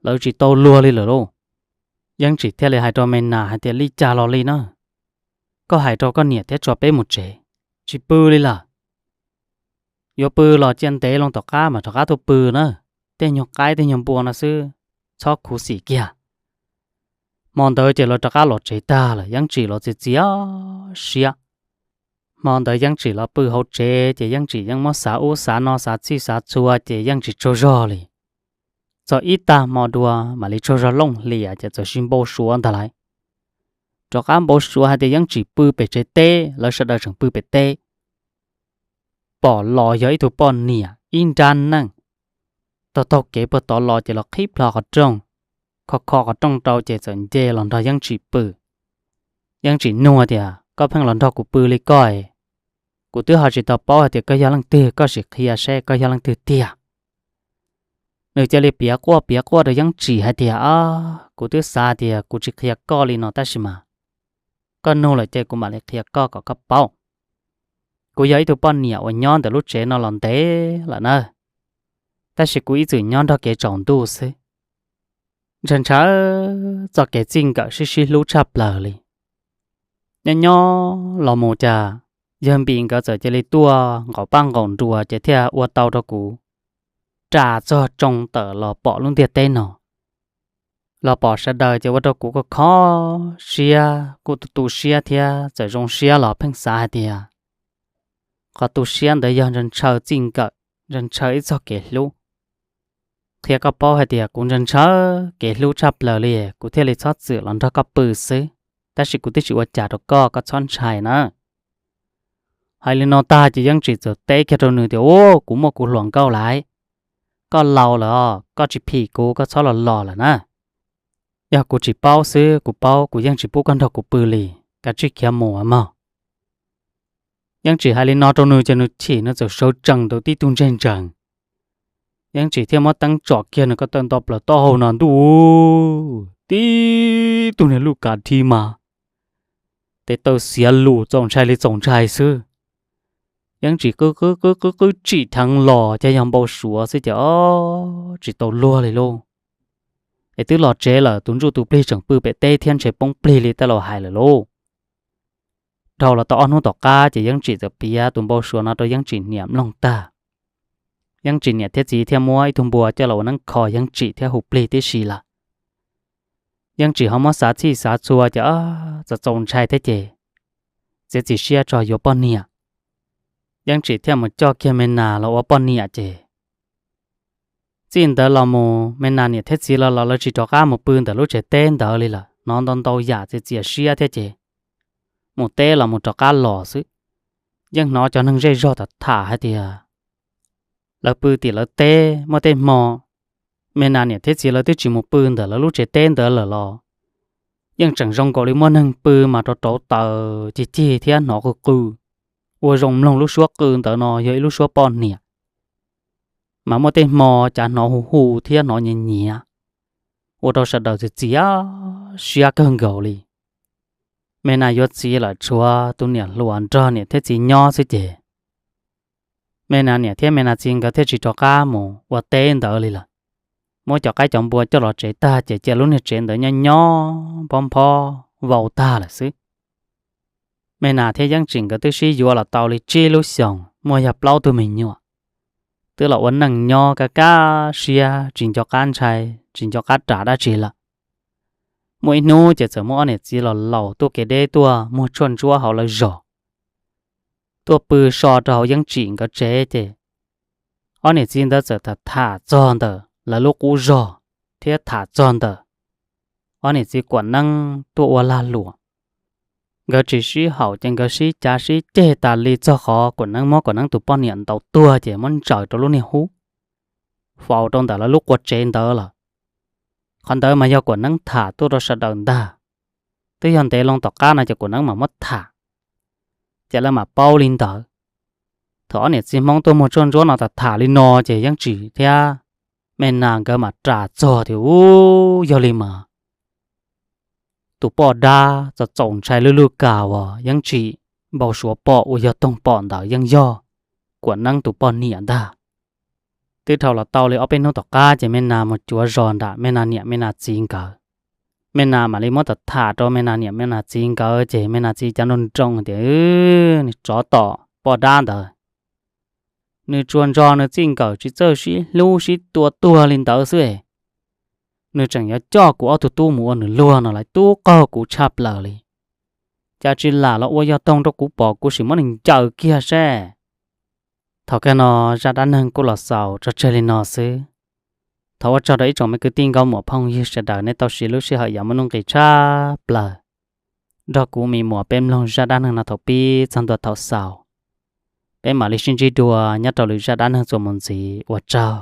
lawv tsis tau luag li lawm lauj. Yeeb Tsim thiaj li hais rau Me Nas hais tias, Li cas los li na, koj hais rau koj niam thiab tso peb mus tsev, tsis pw li lawm. Yuav pw los cia ntev loo tom qab mas rov qab tuaj pw na, tej nyuag qaib tej nyuag npua no xwb, txhob khuv xim kiag. Hmo ntawd ces lawv rov qab los tsev tag lawm, Yeeb Tsim los txias txias siab. Hmo ntawd Yeeb Tsim los pw hauv tsev ces Yeeb Tsim yeej muab xav ub xav no xav txhij xav txhua ces yeej tsis tsaug zog li. Txog ib tag hmo dua mam li tsaug zog looj hlias ces txawm sis npau suav ntag lauj. Rov qab npau suav hais tias Yeeb Tsim pw pem tsev teb, lawv sawv daws tseem pw pem teb. Pom los yog ib tug poj niam ib nrab neej, taug taug kev puag tod los ces los qhib plho qhov rooj, kho kho qhov rooj rau ces txawm nce los nrog Yeeb Tsim pw. Yeeb Tsim nug tias, Koj pheej los nrog kuv pw li koj es, kuv twb ho tsis tau paub hais tias koj yog leej twg, koj sim qhia seb koj yog leej twg tiag. Nws cia li piav quaj piav quaj rau Yeeb Tsim hais tias, Kuv twb xav tias kuv tsis qhia koj li no tab sis mas koj nug lawm ces kuv mam li qhia koj kom koj paub. Kuv yog ib tug poj niam uas nyob ntawm lub tsev no los ntev lawm na, tab sis kuv ib txwm nyob nrog kev tsaus ntuj xwb. Ntshaw ntshaw txoj kev txij nkawm sib sib hlub tshaj plaws li. Nyob nyob los mus cas yawg Npis nkawd txawm cia li tuaj nqaum paj nqaum nruas ces thiaj ua tau rau kuv ras txog tsoo tawm los pom lub ntiaj teb no. Los pom sawv daws ces ua rau kuv kho kho siab, kuj tu tu siab thiab txawm zoo siab los pheej xav hais tias qhov tu siab ntawd yog ntshaw ntshaw txij nkawm, ntshaw ntshaw ib txoj kev hlub. Qhia koj paub hais tias kuv ntshaw ntshaw kev hlub tshaj plaws li, kuv thiaj li txhob txwm los nrog koj pw xwb, tab sis kuv twb tsis ua cas rau koj, koj txhob ntshai na. Hais li no tag ces Yeeb Tsim txawm teb kiag rau nws tias, Ub, kuv muaj kuv hluas nkauj lawm. Koj laus lawm os, koj tsis phim kuv, koj txhob los los lawm na. Yog kuv tsis paub xwb, kuv paub kuv yeej tsis pub koj nrog kuv pw li, kav tsij khiav mus mog. Yeeb Tsim hais li no rau nws ces nws chim, nws txawm sawv tsees ntawd tib tug ntseg ntsees. Yeeb Tsim thiaj muab teeb tsom kiag nws ko taw nto plaws taub hau no ntuj, tib tug niag luj kav dhi mas tes taw xiav lus txaus ntshai li txaus ntshai xwb. Yeeb Tsim qw qw qw qw qw tsim dheev los ces yog npau suav xwb ces ob tsis tau luag li lauj. Es twb los tsev lawm, tus ntsuj tus plig tseem pw pem teb thiab ntshe poob plig li tej laus hais lawm lauj. Dhau los tau ob hnub tom qab ces Yeeb Tsim txawm piav tus npau suav no rau Yeeb Tsim niam mloog tag. Yeeb Tsim niam thiab txiv thiaj muab ib tug npua coj los ua neeb kho Yeeb Tsim thiab hu plig tib si lawm. Yeeb Tsim ho muab xav txhij xav txhua ces txaus txaus ntshai thiab ces txiav txim siab tso yuav poj niam. Yeeb Tsim thiaj mus coj kiag Me Nas los ua poj niam ces Txij ntawd los mus Me Nas niam thiab txiv lawv los lawv tsis rov qab mus pw ntawm lub tsev teb ntawd li lawm, hnov ntau ntau yam txias txias siab thiab ces mus teb los mus rov qab los xwb. Yeej hnov cov neeg zej zog tham tham hais tias lawv pw tim lawv teb muaj tej hmo Me Nas niam thiab txiv lawv twb tsis mus pw ntawm lawv lub tsev teb ntawd lawm los yeej tseem zoo nkaus li muaj neeg pw mas rau rauv taws cig cig thiab hnov qw qw. Ua zoo mloog lub suab qw ntawd no yog ib lub suab poj niam, mas muaj tej hmo cav hnov hu hu thiab hnov nyiav nyiav, ua rau sawv daws txias txias siab kawg nkaus li. Me Nas yuav txiv lawm tshuav tus niam hluas nrog niam thiab txiv nyob xwb ces Me Nas niam thiab Me Nas txiv nkawd thiaj tsis rov qab mus ua teb ntawd li lawm. Muab cov qaib cov npua coj los tsev tag ces cia lub niag tsev ntawd nyob nyob nphob nphob vau tag lawm xwb. Me Nas thiab Yeeb Tsim nkawd twb sib yuav los tau li tsib lub xyoos, muaj yog plaub tug me nyuam, twb los ua neej nyob kaj kaj siab tsis nco qab ntshai, tsis nco qab ras dab tsi lawm. Muaj ib hnub ces txawm muaj ob niam txiv los laus tuaj kev deb tuaj muag tshuaj ntsuab hauv lawv zos, tuaj pw so rau hauv Yeeb Tsim nkawd tsev ces ob niam txiv ntawd txawm tham tham txog ntawm lawv lub qub zog thiab tham txog ntawm ob niam txiv Kuam Neeb tuaj ua lag luam. Nkawd tsis sib haum ces nkawd sib cav sib ceg tas li txog qhov Kuam Neeb muab Kuam Neeb tus poj niam ntaus tuag ces muab ntsaws rau lub niag hub faus rau ntawm lawv lub qua tsev ntawd lawm. Qhov ntawd mas yog Kuam Neeb tham tuaj rau sawv daws ntag. Twb yog ntev loo tom qab no ces Kuam Neeb mam muab tham, ces lawv mam paub li ntawd. Thaum ob niam txiv Hmoob tuaj muag tshuaj ntsuab no tham tham li no ces Yeeb Tsim thiab Me Nas nkawd mam ras txog tias, Ub, yog li mas tus poj dab txaus txaus ntshai lwj lwj kas uas Yeeb Tsim npau suav pom uas yog toog pom ntawd yeej yog Kuam Neeb tus poj niam ntag. Twb dhau los tau li ob peb hnub tom qab ces Me Nas mus cuav zos nram Me Nas niam Me Nas txiv nkawd. Me Nas mam li muab tham tham rau Me Nas niam Me Nas txiv nkawd ces Me Nas txiv cav nroo nroo tias, Nws tsov tom poj dab ntawd, nws tsuas nrog nws txij nkawm tsis txawj sib hlub sib tua tuag li ntawd xwb. Nws tseem yuav coj kuv ob tug tub mus ua nws luag no lawm, tub qaug kuv tshaj plaws li. Cas tsis lam los ua yog toog rau kuv pom, kuv sim muab nws ncaws kiag seb. Thaum kawg no zaj dab neeg kuj los xaus tso tseg li no xwb. Thov ua tsaug rau ib tsoom me kwv tij nkauj muam phooj ywg sawv daws nej tau siv lub sij hawm yav muaj nuj nqis tshaj plaws nrog kuv me muam peb mloog zaj dab neeg no thaum pib txog ntua thaum xaus. Peb mam li sib ntsib dua nyob rau lwm zaj dab neeg txuas mus ntxiv, ua tsaug.